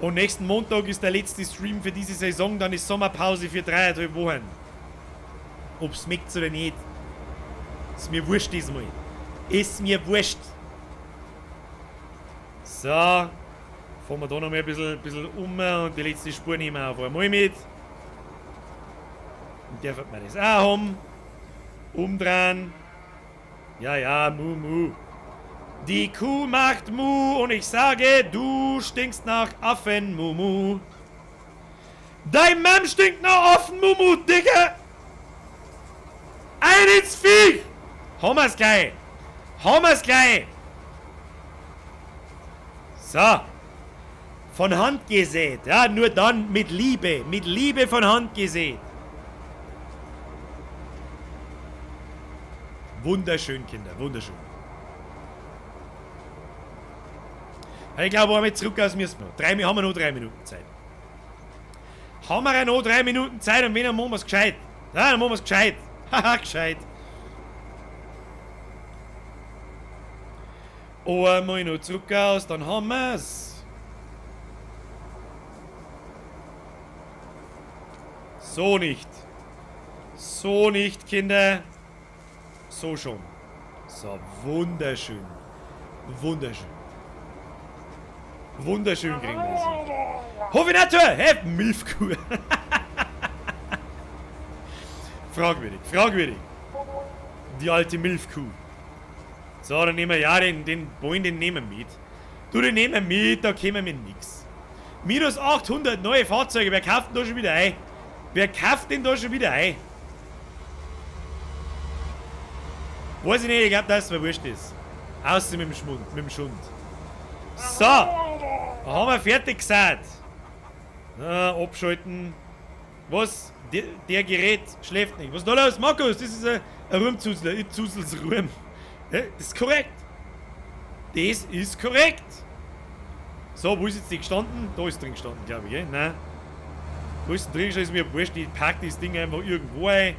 Und nächsten Montag ist der letzte Stream für diese Saison, dann ist Sommerpause für 3,5 Wochen. Ob's schmeckt oder nicht. Ist mir wurscht diesmal. Ist mir wurscht. So. Fahren wir da noch mal ein bisschen um und die letzte Spur nehmen wir auf einmal mit. Und der wird man das auch haben. Umdrehen. Ja, ja, mu, mu. Die Kuh macht mu und ich sage, du stinkst nach Affen, mu, mu. Dein Mann stinkt nach Affen, mu, mu, Digga! Ein ins Viech! Haben wir's gleich! Haben wir's gleich! So. Von Hand gesät. Ja, nur dann mit Liebe. Mit Liebe von Hand gesät. Wunderschön, Kinder. Wunderschön. Ich glaube, wir haben jetzt zurück aus müssen wir. Haben wir noch 3 Minuten Zeit. Haben wir noch 3 Minuten Zeit und wenn, dann machen wir's gescheit. Ja, dann machen wir's gescheit. Haha, gescheit. Einmal noch zurück aus, dann haben wir's. So nicht. So nicht, Kinder. So schon. So, wunderschön. Wunderschön. Wunderschön kriegen wir das hin. Hofinator! Hey, Milfkuh! Fragwürdig, fragwürdig. Die alte Milfkuh. So, dann nehmen wir ja den Boin, den nehmen wir mit. Du, den nehmen wir mit, da kommen wir mit nix. Minus 800 neue Fahrzeuge, wer kauft denn da schon wieder ein? Wer kauft denn da schon wieder ein? Weiß ich nicht, ich glaub, dass es mir wurscht ist. Außer mit dem Schmund, mit dem Schund. So, da haben wir fertig gesagt. Na, abschalten. Was? Der Gerät schläft nicht. Was ist da los, Markus? Das ist ein Rumzuzler. Ich zuzel's Rum. Ja, das ist korrekt. Das ist korrekt. So, wo ist jetzt die gestanden? Da ist drin gestanden, glaube ich, gell? Nein. Wo ist denn drin gestanden? Ist mir wurscht. Ich pack das Ding einfach irgendwo ein.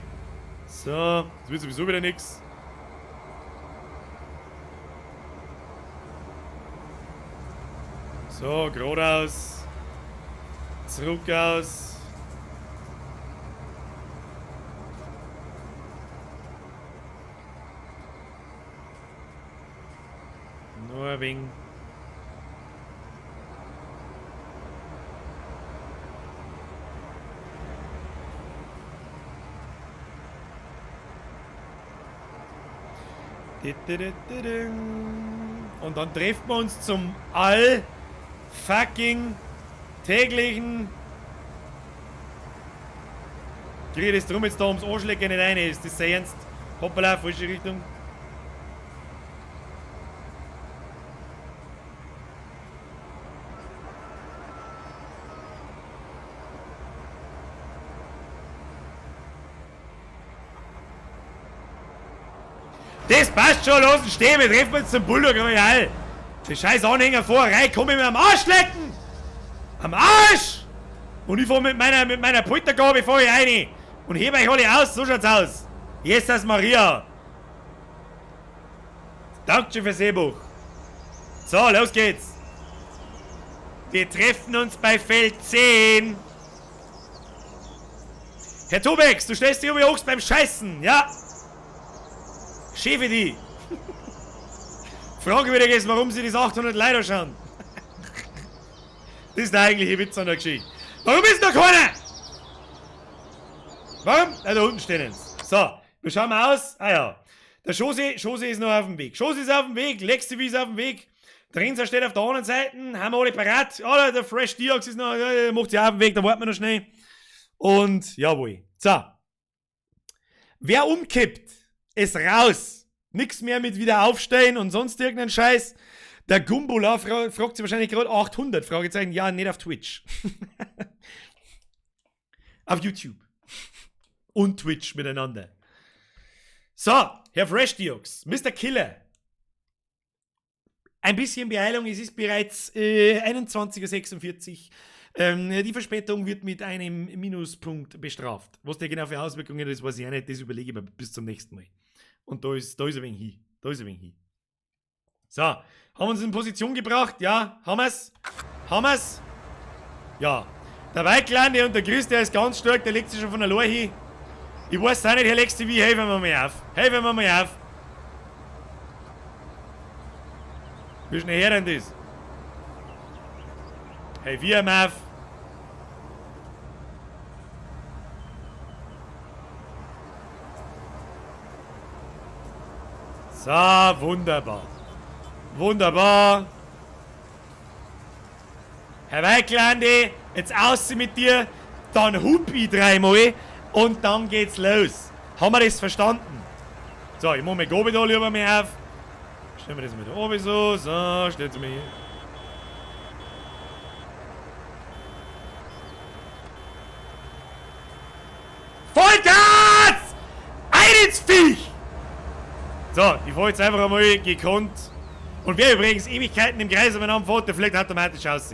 So, das wird sowieso wieder nix. So, geradeaus. Zurück aus. Nur ein wenig. Und dann treffen wir uns zum all fucking täglichen. Krieg ich das drum jetzt da ums Arschlecken nicht rein, ist das sehr ernst? Hoppala, falsche Richtung. Das passt schon, lass uns stehen, wir treffen uns zum Bulldog Royal. Die scheiß Anhänger vor, rein, komm ich mir am Arsch lecken! Am Arsch! Und ich fahr mit meiner Poltergabe fahr ich rein und heb euch alle aus, so schaut's aus. Jesus Maria! Dankeschön fürs E-Buch. So, los geht's. Wir treffen uns bei Feld 10. Herr Tobex, du stellst dich um die Ochs beim Scheißen, ja? Schäfe die! Frage wieder ist, warum sie das 800 Leute schauen. Das ist der eigentliche Witz an der Geschichte. Warum ist noch keiner? Warum? Ah, da unten stehen sie. So, wir schauen mal aus. Ah ja. Der Josi ist noch auf dem Weg. Josi ist auf dem Weg, Lexi ist auf dem Weg. Der Rinser steht auf der anderen Seite. Haben wir alle parat. Ah, der Fresh Diox ist noch, macht sich auf den Weg, da warten wir noch schnell. Und jawohl. So. Wer umkippt, ist raus. Nix mehr mit wieder aufstehen und sonst irgendeinen Scheiß. Der Gumbula fragt sich wahrscheinlich gerade 800 Fragezeichen. Ja, nicht auf Twitch. Auf YouTube. Und Twitch miteinander. So, Herr Fresh Diox, Mr. Killer. Ein bisschen Beeilung, es ist bereits 21:46 Uhr. Die Verspätung wird mit einem Minuspunkt bestraft. Was der genau für Auswirkungen hat, das weiß ich auch nicht. Das überlege ich mir bis zum nächsten Mal. Und da ist ein wenig hin. Da ist ein wenig hin. So, haben wir uns in Position gebracht? Ja, haben wir's? Haben wir's? Ja. Der Weiklande und der Chris, der ist ganz stark, der legt sich schon von der Lohe hin. Ich weiß auch nicht, Herr Lex TV, helfen wir mal auf. Helfen wir mal auf. Wie schnell her denn das? Hey, wir haben auf. So, wunderbar. Wunderbar. Herr Weiklandi, jetzt aus mit dir, dann hup ich dreimal und dann geht's los. Haben wir das verstanden? So, ich mach mein Gobi da lieber mehr auf. Stellen wir das mal da oben so. So, stellen Sie mir hier. Vollgas! Ein ins Viech! So, ich fahr jetzt einfach einmal gekonnt. Und wer übrigens Ewigkeiten im Kreis umeinander fährt, der fliegt automatisch aus.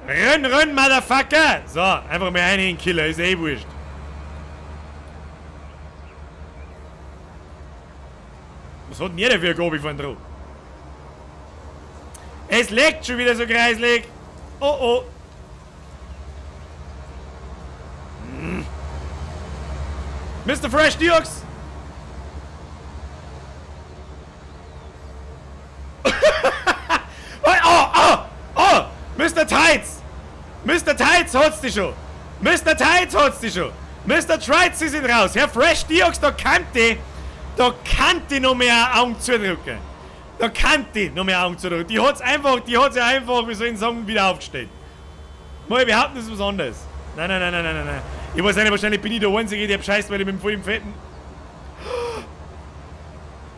Renn, renn, Motherfucker! So, einfach mal rein in den Killer, ist eh wurscht. Was hat denn jeder für ein Gobi von drauf? Es leckt schon wieder so kreislig. Oh oh. Mr. Fresh Diox! Oh, oh, oh! Mr. Tights! Mr. Tights hat's dich schon! Mr. Tights hat's dich schon! Mr. Trites, sie sind raus! Herr Fresh Diox, da kann die noch mehr Augen zudrücken. Da kann die noch mehr Augen zudrücken. Die hat's einfach, ja einfach, wie soll ich sagen, wieder aufgestellt. Mal behaupten, das ist was anderes. Nein, nein, nein, nein, nein, nein. Ich weiß nicht, wahrscheinlich bin ich der Einzige, der bescheißt, weil ich mit dem vollen fetten.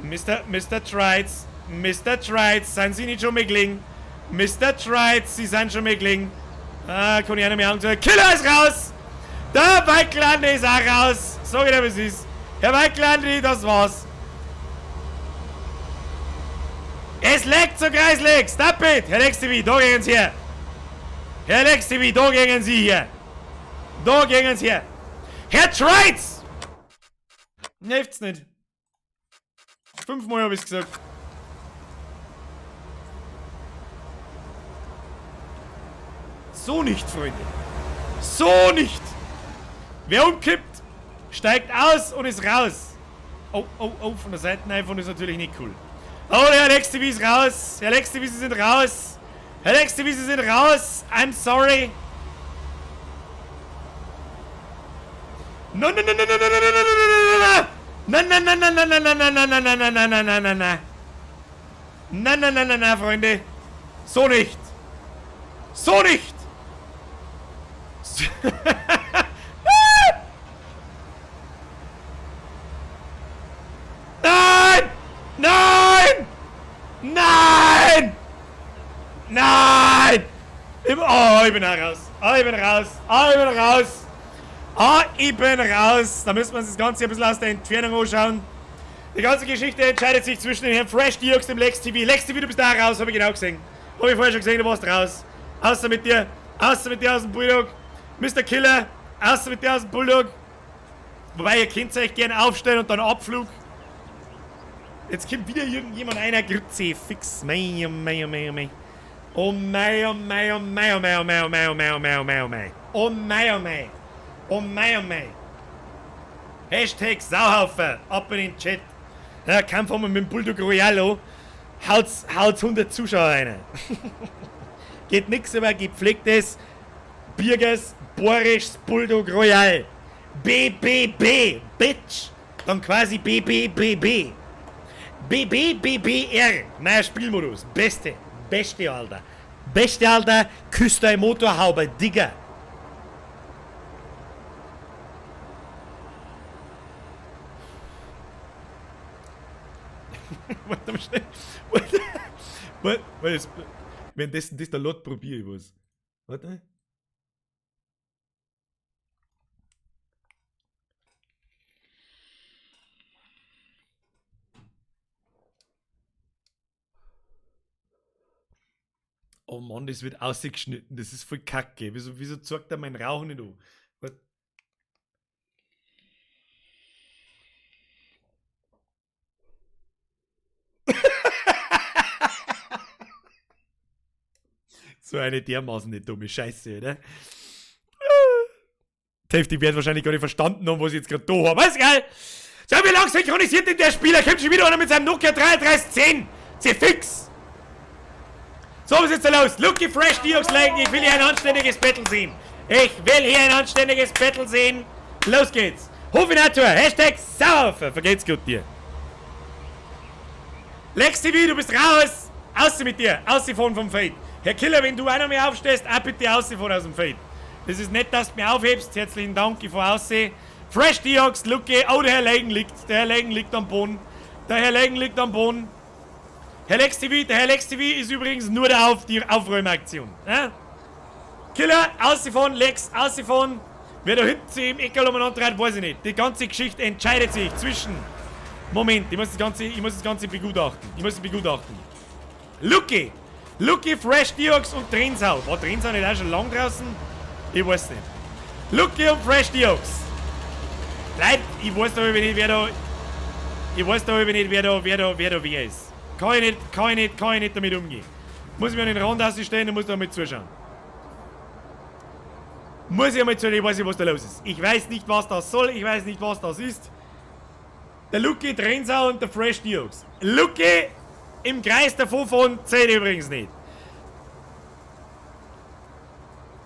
Mr. Trites, Mr. Trites, sind Sie nicht schon mal gelingen? Mr. Trites, Sie sind schon mal gelingen. Ah, kann ich auch nicht mehr Augen zudrücken. Killer ist raus! Der Weiklande ist auch raus! Sag ich dir, wie es ist. Herr Weiklandi, das war's. Es leckt so kreislig! Stop it! Herr Lex TV, da gehen Sie her! Herr Lex TV, da gehen Sie hier! Da gehen Sie her! Herr Trites! Hilft's nicht. 5-mal hab ich's gesagt. So nicht, Freunde. So nicht! Wer umkippt, steigt aus und ist raus. Oh, oh, oh, von der Seite iPhone ist natürlich nicht cool. Oh, der Herr Lex TV ist raus. Herr Lex TV, Sie sind raus. Herr Lex TV, Sie sind raus. I'm sorry. No, no, no, no, no, no, no, no, no, no, no, no. Nein, nein, nein, nein, nein, nein, nein, nein, nein, nein, nein, nein, nein, nein, nein, nein. Nein, nein, nein, nein, nein, Freunde. So nicht. So nicht. Nein! Nein! Nein! Nein! Oh, ich bin raus. Oh, ich bin raus. Oh, ich bin raus. Ah, ich bin raus. Da müssen wir uns das Ganze ein bisschen aus der Entfernung anschauen. Die ganze Geschichte entscheidet sich zwischen dem Herrn Fresh Diox und dem Lex TV. Lex TV, du bist da raus, habe ich genau gesehen. Habe ich vorher schon gesehen, du warst raus. Außer mit dir. Außer mit dir aus dem Bulldog. Mr. Killer. Außer mit dir aus dem Bulldog. Wobei, ihr könnt euch gerne aufstellen und dann Abflug. Jetzt kommt wieder irgendjemand einer. Grütze, fix. Mei, oh mei, oh mei, oh mei. Oh mei, oh mei, oh mei, oh mei, oh mei, oh mei, oh mei, oh mei, oh mei, oh mei. Oh mei, oh mei. Oh mei, oh mei. Hashtag Sauhaufen. Ab in den Chat. Ja, Kampf haben wir mit dem Bulldog Royalo. Haut's 100 Zuschauer rein. Geht nix über gepflegtes, Birgers, Borisches Bulldog Royal. BBB, Bitch. Dann quasi BBBB. BBBBR. Neuer Spielmodus. Beste. Beste, Alter. Beste, Alter. Küsst deine Motorhaube, Digga. Warte mal schnell. Warte. Warte, warte, währenddessen das der Lot probiere ich was. Warte. Oh Mann, das wird ausgeschnitten. Das ist voll kacke. Wieso zeigt er mein Rauchen nicht an? Warte. So eine dermaßen nicht dumme Scheiße, oder? Die Hälfte wird wahrscheinlich gar nicht verstanden haben, was ich jetzt gerade da habe. Was geil! So, wie lange synchronisiert denn der Spieler? Kommt schon wieder einer mit seinem Nokia 3310! C fix! So, was ist jetzt da los? Lucky Fresh Diox liken, ich will hier ein anständiges Battle sehen. Ich will hier ein anständiges Battle sehen. Los geht's! Hofinator, Hashtag Sauerhaufen. Vergeht's gut dir. Lex TV, du bist raus! Außer mit dir! Aussiphon vom Fade! Herr Killer, wenn du auch noch mehr aufstehst, auch bitte aussiphon aus dem Fade. Das ist nett, dass du mir aufhebst. Herzlichen Dank, ich fahr aussehen. Fresh Diox, Lucky. Oh, der Herr Legen liegt. Der Herr Legen liegt am Boden. Der Herr Legen liegt am Boden. Herr Lex TV, der Herr Lex TV ist übrigens nur der die Aufräumaktion. Ja? Killer, aussiphon, Lex, aussiphon. Wer da hinten sich im Eckerl umeinander dreht, weiß ich nicht. Die ganze Geschichte entscheidet sich zwischen... Moment, ich muss das Ganze begutachten. Ich muss es begutachten. Lucky! Lucky, Fresh Diox und Trinsau. War Trinsau nicht auch schon lang draußen? Ich weiß nicht. Lucky und Fresh Diox. Leute, ich weiß da nicht, wer da... Ich weiß da nicht, wer da wer ist. Kann ich nicht damit umgehen. Muss ich mir an den Rand ausstellen und muss da mal zuschauen. Muss ich einmal zuschauen, ich weiß nicht, was da los ist. Ich weiß nicht, was das soll, ich weiß nicht, was das ist. Der Lucky, Trinsau und der Fresh Diox. Lucky im Kreis davon von zählt übrigens nicht.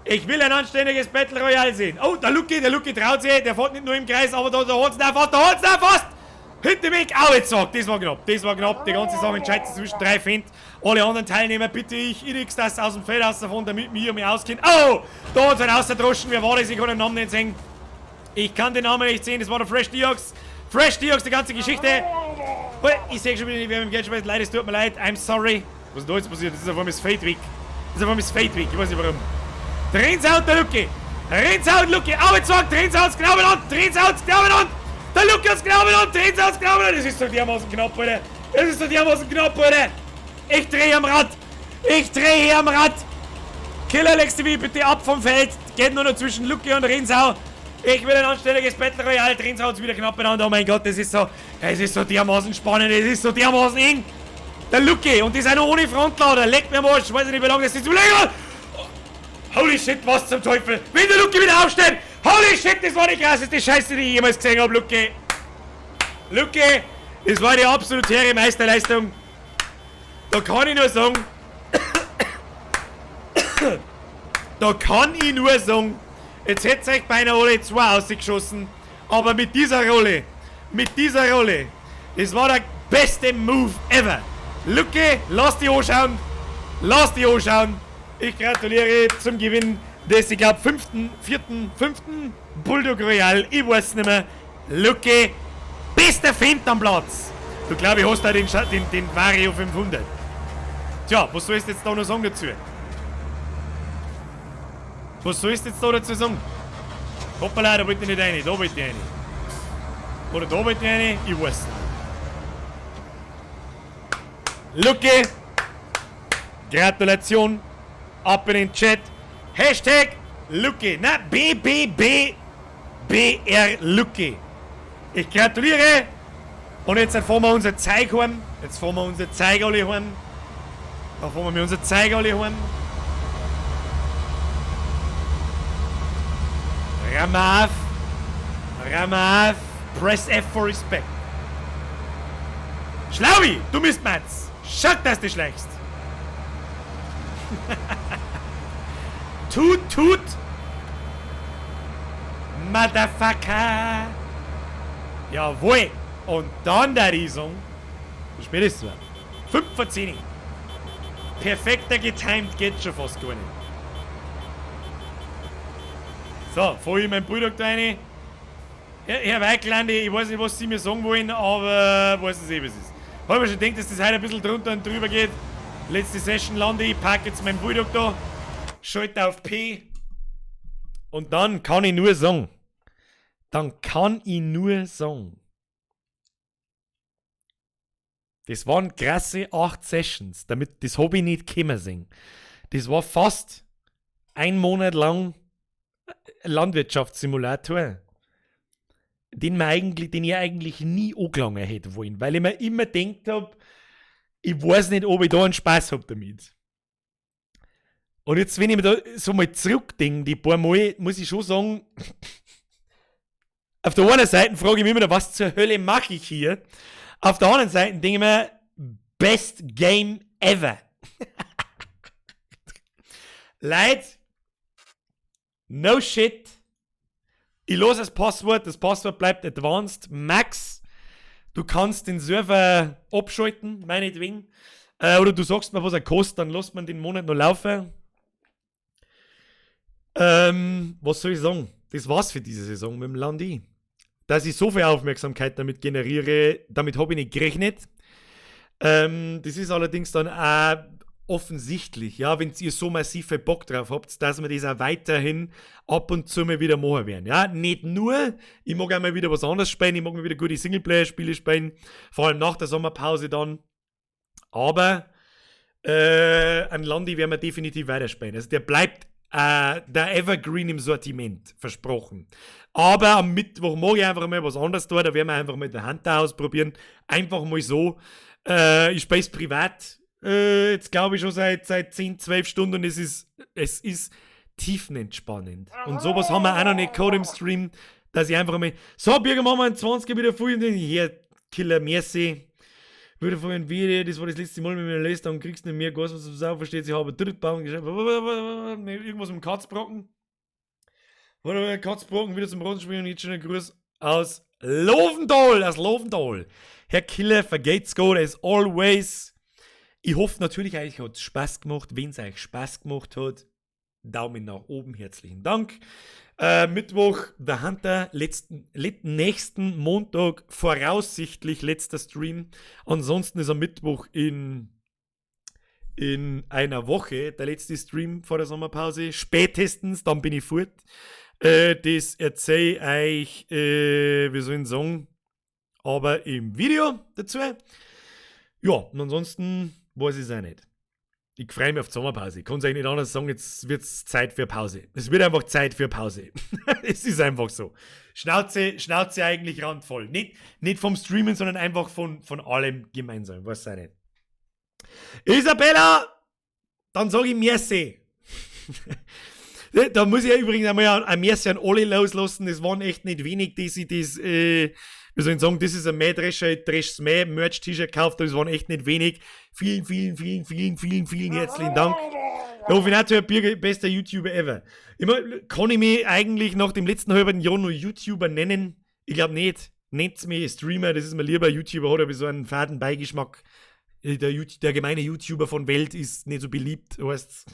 Ich will ein anständiges Battle Royale sehen. Oh, der Lucky traut sich, der fährt nicht nur im Kreis, aber da holt's ihn fast, da holt's ihn fast! Hinter mich, au, jetzt sagt, das war knapp, die ganze Sache entscheidet sich zwischen drei Fänden. Alle anderen Teilnehmer bitte ich, ich das aus dem Feld raus davon, damit wir mich auskennen. Oh, da hat's einen rausgedroschen, wer war das? Ich kann den Namen nicht sehen. Ich kann den Namen nicht sehen, das war der Fresh Diox. Fresh Diox, die ganze Geschichte. Ich sehe schon wieder nicht, wer mit dem Geld schmeißt. Leider, es tut mir leid, I'm sorry. Was ist denn da jetzt passiert? Das ist auf einmal das Fade weg. Das ist auf einmal das Fade weg, ich weiß nicht warum. Trinsau und der Lucky. Trinsau und Lucky. Au, jetzt sagt Trinsau hat's genau benannt. Trinsau hat's genau benannt. Der Lucky hat's genau benannt. Trinsau hat's genau benannt. Das ist so dermaßen knapp, Alter. Das ist so dermaßen knapp, Alter. Ich drehe am Rad. Ich drehe hier am Rad. Killer Lex TV, bitte ab vom Feld. Geht nur noch zwischen Lucky und Trinsau. Ich will ein anständiges Battle Royale. Trinsau hat's wieder knapp benannt. Oh mein Gott, das ist so dermaßen spannend. Das ist so dermaßen eng. Der Lucky und das ist auch noch ohne Frontlader. Leckt mir am Arsch. Ich weiß nicht, wie lange das ist. Holy shit, was zum Teufel! Wenn der Lucky wieder aufsteht! Holy shit, das war die krasseste Scheiße, die ich jemals gesehen habe, Lucky! Lucky, das war die absolute Meisterleistung. Da kann ich nur sagen, da kann ich nur sagen, jetzt hättet euch beinahe alle zwei ausgeschossen, aber mit dieser Rolle, das war der beste Move ever. Lucke, lass dich anschauen, lass dich anschauen. Ich gratuliere zum Gewinn des, ich glaub, fünften, vierten, fünften Bulldog Royale, ich weiß nicht mehr. Lucke, bester Fint am Platz. Du, glaub ich, hast da den Vario 500. Tja, was sollst du jetzt da noch sagen dazu? Was sollst du jetzt da dazu sagen? Hoppala, da wollte ich nicht rein, da wollte ich rein. Oder da wollte ich rein, ich weiß nicht. Lucke, Gratulation, ab in den Chat. Hashtag Lucke, na, B, B, B, B, R, Lucke. Ich gratuliere. Und jetzt fahren wir unser Zeug heim. Jetzt fahren wir unser Zeug alle heim. Da fahren wir unser Zeug alle heim. Ramaf. Ramaf. Press F for respect. Schlaui, du Mistmatz. Schau, dass du schleichst. Tut, tut. Motherfucker. Jawohl. Und dann der Riesung. Wie spät ist es? 5 vor 10. Perfekter getimed geht schon fast gar nicht. So, fahr ich meinen Bulldog da rein. Herr Weiklandi, ich weiß nicht, was Sie mir sagen wollen, aber weiß es eh, was es ist. Hab ich mir schon gedacht, dass das heute ein bisschen drunter und drüber geht. Letzte Session lande ich, pack jetzt meinen Bulldog da, schalte auf P. Und dann kann ich nur sagen, das waren krasse 8 Sessions, damit, das hab ich nicht kommen sehen. Das war fast ein Monat lang Landwirtschaftssimulator, den ich eigentlich nie angelangen hätte wollen, weil ich mir immer gedacht hab, ich weiß nicht, ob ich da einen Spaß hab damit. Und jetzt, wenn ich mir da so mal zurückdenke, die paar Mal, muss ich schon sagen, auf der einen Seite frage ich mich immer noch, was zur Hölle mache ich hier? Auf der anderen Seite denke ich mir, best game ever. Leute, no shit. Ich lose das Passwort bleibt advanced, max. Du kannst den Server abschalten, meinetwegen. Oder du sagst mir, was er kostet, dann lässt man den Monat noch laufen. Was soll ich sagen? Das war's für diese Saison mit dem Landi. Dass ich so viel Aufmerksamkeit damit generiere, damit hab ich nicht gerechnet. Das ist allerdings dann auch offensichtlich, ja, wenn ihr so massive Bock drauf habt, dass wir das auch weiterhin ab und zu mal wieder machen werden. Ja, nicht nur, ich mag auch mal wieder was anderes spielen, ich mag mal wieder gute Singleplayer-Spiele spielen, vor allem nach der Sommerpause dann. Aber an Landi werden wir definitiv weiterspielen. Also der bleibt der Evergreen im Sortiment, versprochen. Aber am Mittwoch mag ich einfach mal was anderes tun, da werden wir einfach mal den Hunter ausprobieren. Einfach mal so. Ich spiele es privat, jetzt glaube ich schon seit 10, 12 Stunden und es ist tiefenentspannend. Und sowas haben wir auch noch nicht gehabt im Stream, dass ich einfach mal, so Birger, machen wir einen 20er wieder voll und den hier, Killer, merci. Würde vorhin wieder, das war das letzte Mal mit mir lesen, dann kriegst du nicht mehr Gas, was du sauber versteht, ich habe Drittbaum geschrieben, irgendwas mit dem Katzbrocken. Katzbrocken wieder zum Rosenspielen und jetzt schon ein Gruß aus Lovendal, aus Lovendal. Herr Killer, vergeht's gut, as always. Ich hoffe natürlich, euch hat es Spaß gemacht. Wenn es euch Spaß gemacht hat, Daumen nach oben, herzlichen Dank. Mittwoch, The Hunter, nächsten Montag voraussichtlich letzter Stream. Ansonsten ist am Mittwoch in einer Woche der letzte Stream vor der Sommerpause. Spätestens, dann bin ich fort. Das erzähle ich euch, wie soll ich sagen, aber im Video dazu. Ja, und ansonsten weiß ich es auch nicht. Ich freue mich auf die Sommerpause. Ich kann es eigentlich nicht anders sagen, jetzt wird es Zeit für Pause. Es wird einfach Zeit für Pause. Es ist einfach so. Schnauze eigentlich randvoll. Nicht vom Streamen, sondern einfach von allem gemeinsam. Weiß auch nicht. Isabella, dann sage ich merci. Da muss ich ja übrigens einmal ein Merci an alle loslassen. Das waren echt nicht wenig, die sich das Wir sollen sagen, das ist ein Mähdrescher, ich dresch's Mäh, Merch-T-Shirt gekauft, das waren echt nicht wenig. Vielen, vielen, vielen, vielen, vielen, vielen herzlichen Dank. Der Hoffinator Birger, bester YouTuber ever. Immer, kann ich mich eigentlich nach dem letzten halben Jahr noch YouTuber nennen? Ich glaub nicht. Nennt's mich Streamer, das ist mir lieber. YouTuber hat aber so einen faden Beigeschmack. Der gemeine YouTuber von Welt ist nicht so beliebt, weißt.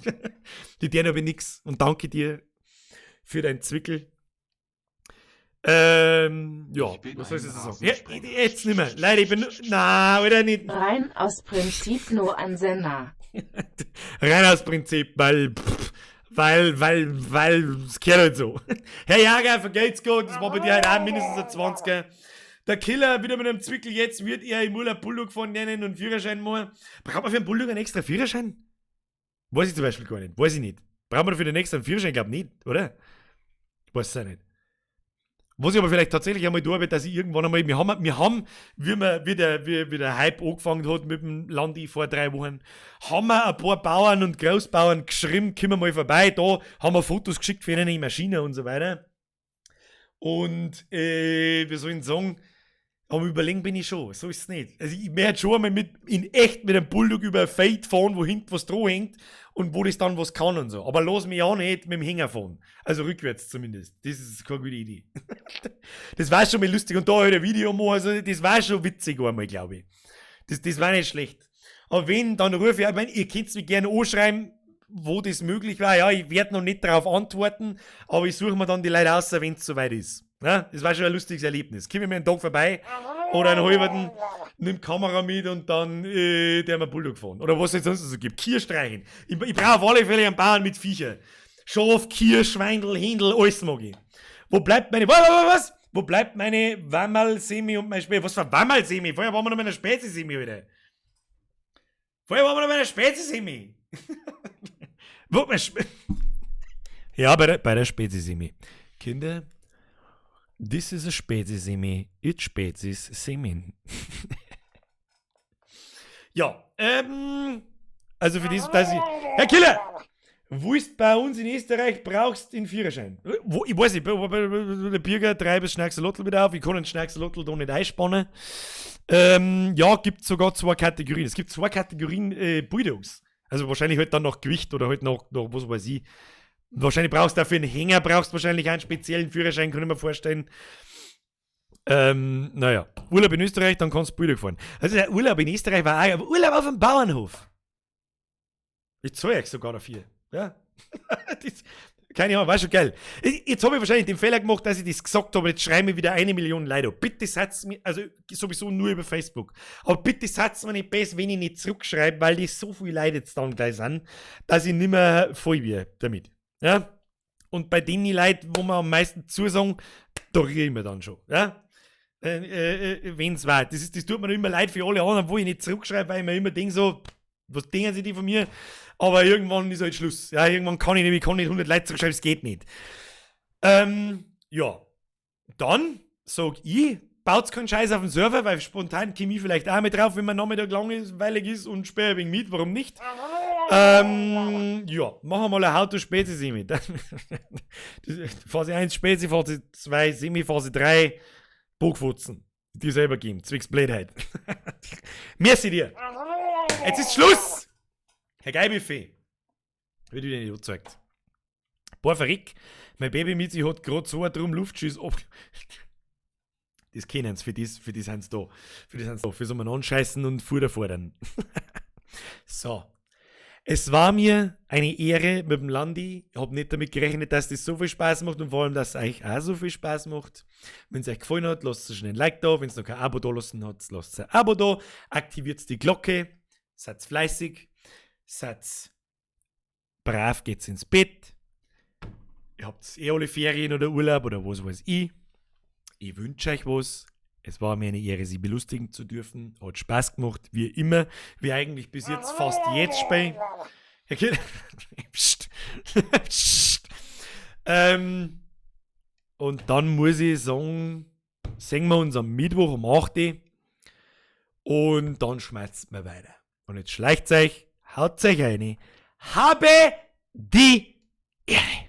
Die deren aber nix. Und danke dir für dein Zwickel. Ja, Ich bin was soll ich ein jetzt sagen? Ja, Rasensprenger. jetzt nicht mehr. Leider, ich bin. Na, oder nicht. Rein aus Prinzip nur an Senna. Rein aus Prinzip, weil, pff, weil, es gehört halt so. Herr Jager, vergelt's Gott, das war bei dir halt auch mindestens ein 20er. Der Killer wieder mit einem Zwickel jetzt, wird er im Urlaub Bulldog fahren nennen und Führerschein machen. Braucht man für einen Bulldog einen extra Führerschein? Weiß ich zum Beispiel gar nicht. Weiß ich nicht. Braucht man für den extra Führerschein? Ich glaub nicht, oder? Weiß es auch nicht. Was ich aber vielleicht tatsächlich einmal tue, dass ich irgendwann einmal, wir haben, wie wir, wie der, wie, wie der Hype angefangen hat mit dem Landi vor 3 Wochen, haben wir ein paar Bauern und Großbauern geschrieben, kommen wir mal vorbei, da haben wir Fotos geschickt für eine Maschine und so weiter. Und wir sollen sagen, am Überlegen bin ich schon, so ist es nicht. Also ich möchte schon einmal in echt mit einem Bulldog über ein Feld fahren, wo hinten was dran hängt und wo das dann was kann und so. Aber lass mich auch nicht mit dem Hänger fahren. Also rückwärts zumindest. Das ist keine gute Idee. Das war schon mal lustig und da halt ein Video machen, also das war schon witzig einmal, glaub ich. Das war nicht schlecht. Aber wenn, dann rufe ich, ich mein, ihr könnt's mich gerne anschreiben, wo das möglich war. Ja, ich werd noch nicht darauf antworten, aber ich suche mir dann die Leute aus, wenn's soweit ist. Ja, das war schon ein lustiges Erlebnis. Komm ich mir einen Tag vorbei oder einen halben, nimm Kamera mit und dann der mir Bulldog fahren. Oder was es sonst so gibt. Kier streichen. Ich brauche auf alle Fälle einen Bauern mit Viecher. Schaf, Kier, Schweindel, Händel, alles mag ich. Wo bleibt meine, was, was, was? Wo bleibt meine Wammerl-Semi und mein Spätzle? Was für Wammerl-Semi? Vorher waren wir noch bei einer Spätzle-Semi, Alter. Vorher waren wir noch bei einer Spätzle-Semi. Wo, mein Sp- Ja, bei der Spätzle-Semi. Kinder, this is a Spätzle-Semi. It Spätzis Semin. Ja, also für das, dass ich. Herr Killer! Wo ist bei uns in Österreich brauchst den Führerschein? Wo, ich weiß nicht, der Birger treibt das Schnackselotl wieder auf. Ich kann den Schnackselotl da nicht einspannen. Ja, gibt sogar 2 Kategorien. Es gibt 2 Kategorien Bulldogs. Also wahrscheinlich halt dann noch Gewicht oder halt noch was weiß ich. Wahrscheinlich brauchst du dafür einen Hänger, brauchst wahrscheinlich einen speziellen Führerschein, kann ich mir vorstellen. Naja, Urlaub in Österreich, dann kannst du Bulldog fahren. Also der Urlaub in Österreich war auch, aber Urlaub auf dem Bauernhof. Ich zahle euch sogar dafür. Ja. Das, keine Ahnung, war schon geil. Jetzt habe ich wahrscheinlich den Fehler gemacht, dass ich das gesagt habe, jetzt schreiben mir wieder 1 Million Leute an. Bitte seid mir, also sowieso nur über Facebook, aber bitte seid mir nicht besser, wenn ich nicht zurückschreibe, weil die so viele Leute jetzt dann gleich sind, dass ich nicht mehr voll bin damit. Ja? Und bei den Leuten, wo wir am meisten zusagen, da rühre ich mir dann schon. Ja? Wenn's war. Das tut mir immer leid für alle anderen, wo ich nicht zurückschreibe, weil ich mir immer denk so, was denken sie die von mir? Aber irgendwann ist halt Schluss. Ja, irgendwann kann ich nicht, ich kann nicht 100 Leute zurückschreiben, es geht nicht. Ja. Dann sag ich, baut's keinen Scheiß auf den Server, weil spontan komme ich vielleicht auch mit drauf, wenn mein Nachmittag langweilig ist und sperre ein wenig mit, warum nicht? Ja, machen wir mal eine How to Spezi-Semi. Phase 1 Spezi, Phase 2 Semi, Phase 3 Bockfutzen. Die selber geben, zwecks Blödheit. Merci dir. Jetzt ist Schluss! Herr Geilbuffet. Wie du dir nicht angezeigt. Boah, verrückt. Mein Baby mit sich hat grad so einen Drum Luftschiss ab. Das kennen sie, für die sind's da. Für die sind's da. Für so einen Anscheißen und Futter fordern. So. Es war mir eine Ehre mit dem Landi. Ich hab nicht damit gerechnet, dass das so viel Spaß macht und vor allem, dass es euch auch so viel Spaß macht. Wenn's euch gefallen hat, lasst schnell ein Like da. Wenn's noch kein Abo da lassen hat, lasst ein Abo da. Aktiviert die Glocke. Seid fleißig. Seid brav, geht's ins Bett. Ihr habt eh alle Ferien oder Urlaub oder was weiß ich. Ich wünsche euch was. Es war mir eine Ehre, Sie belustigen zu dürfen. Hat Spaß gemacht, wie immer. Wie eigentlich bis jetzt fast jetzt Spiel. Herr Kiel. Psst. Psst. Und dann muss ich sagen, sehen wir uns am Mittwoch um 8 Uhr. Und dann schmerzt mir weiter. Und jetzt schleicht euch, haut euch rein. Habe die Ehre.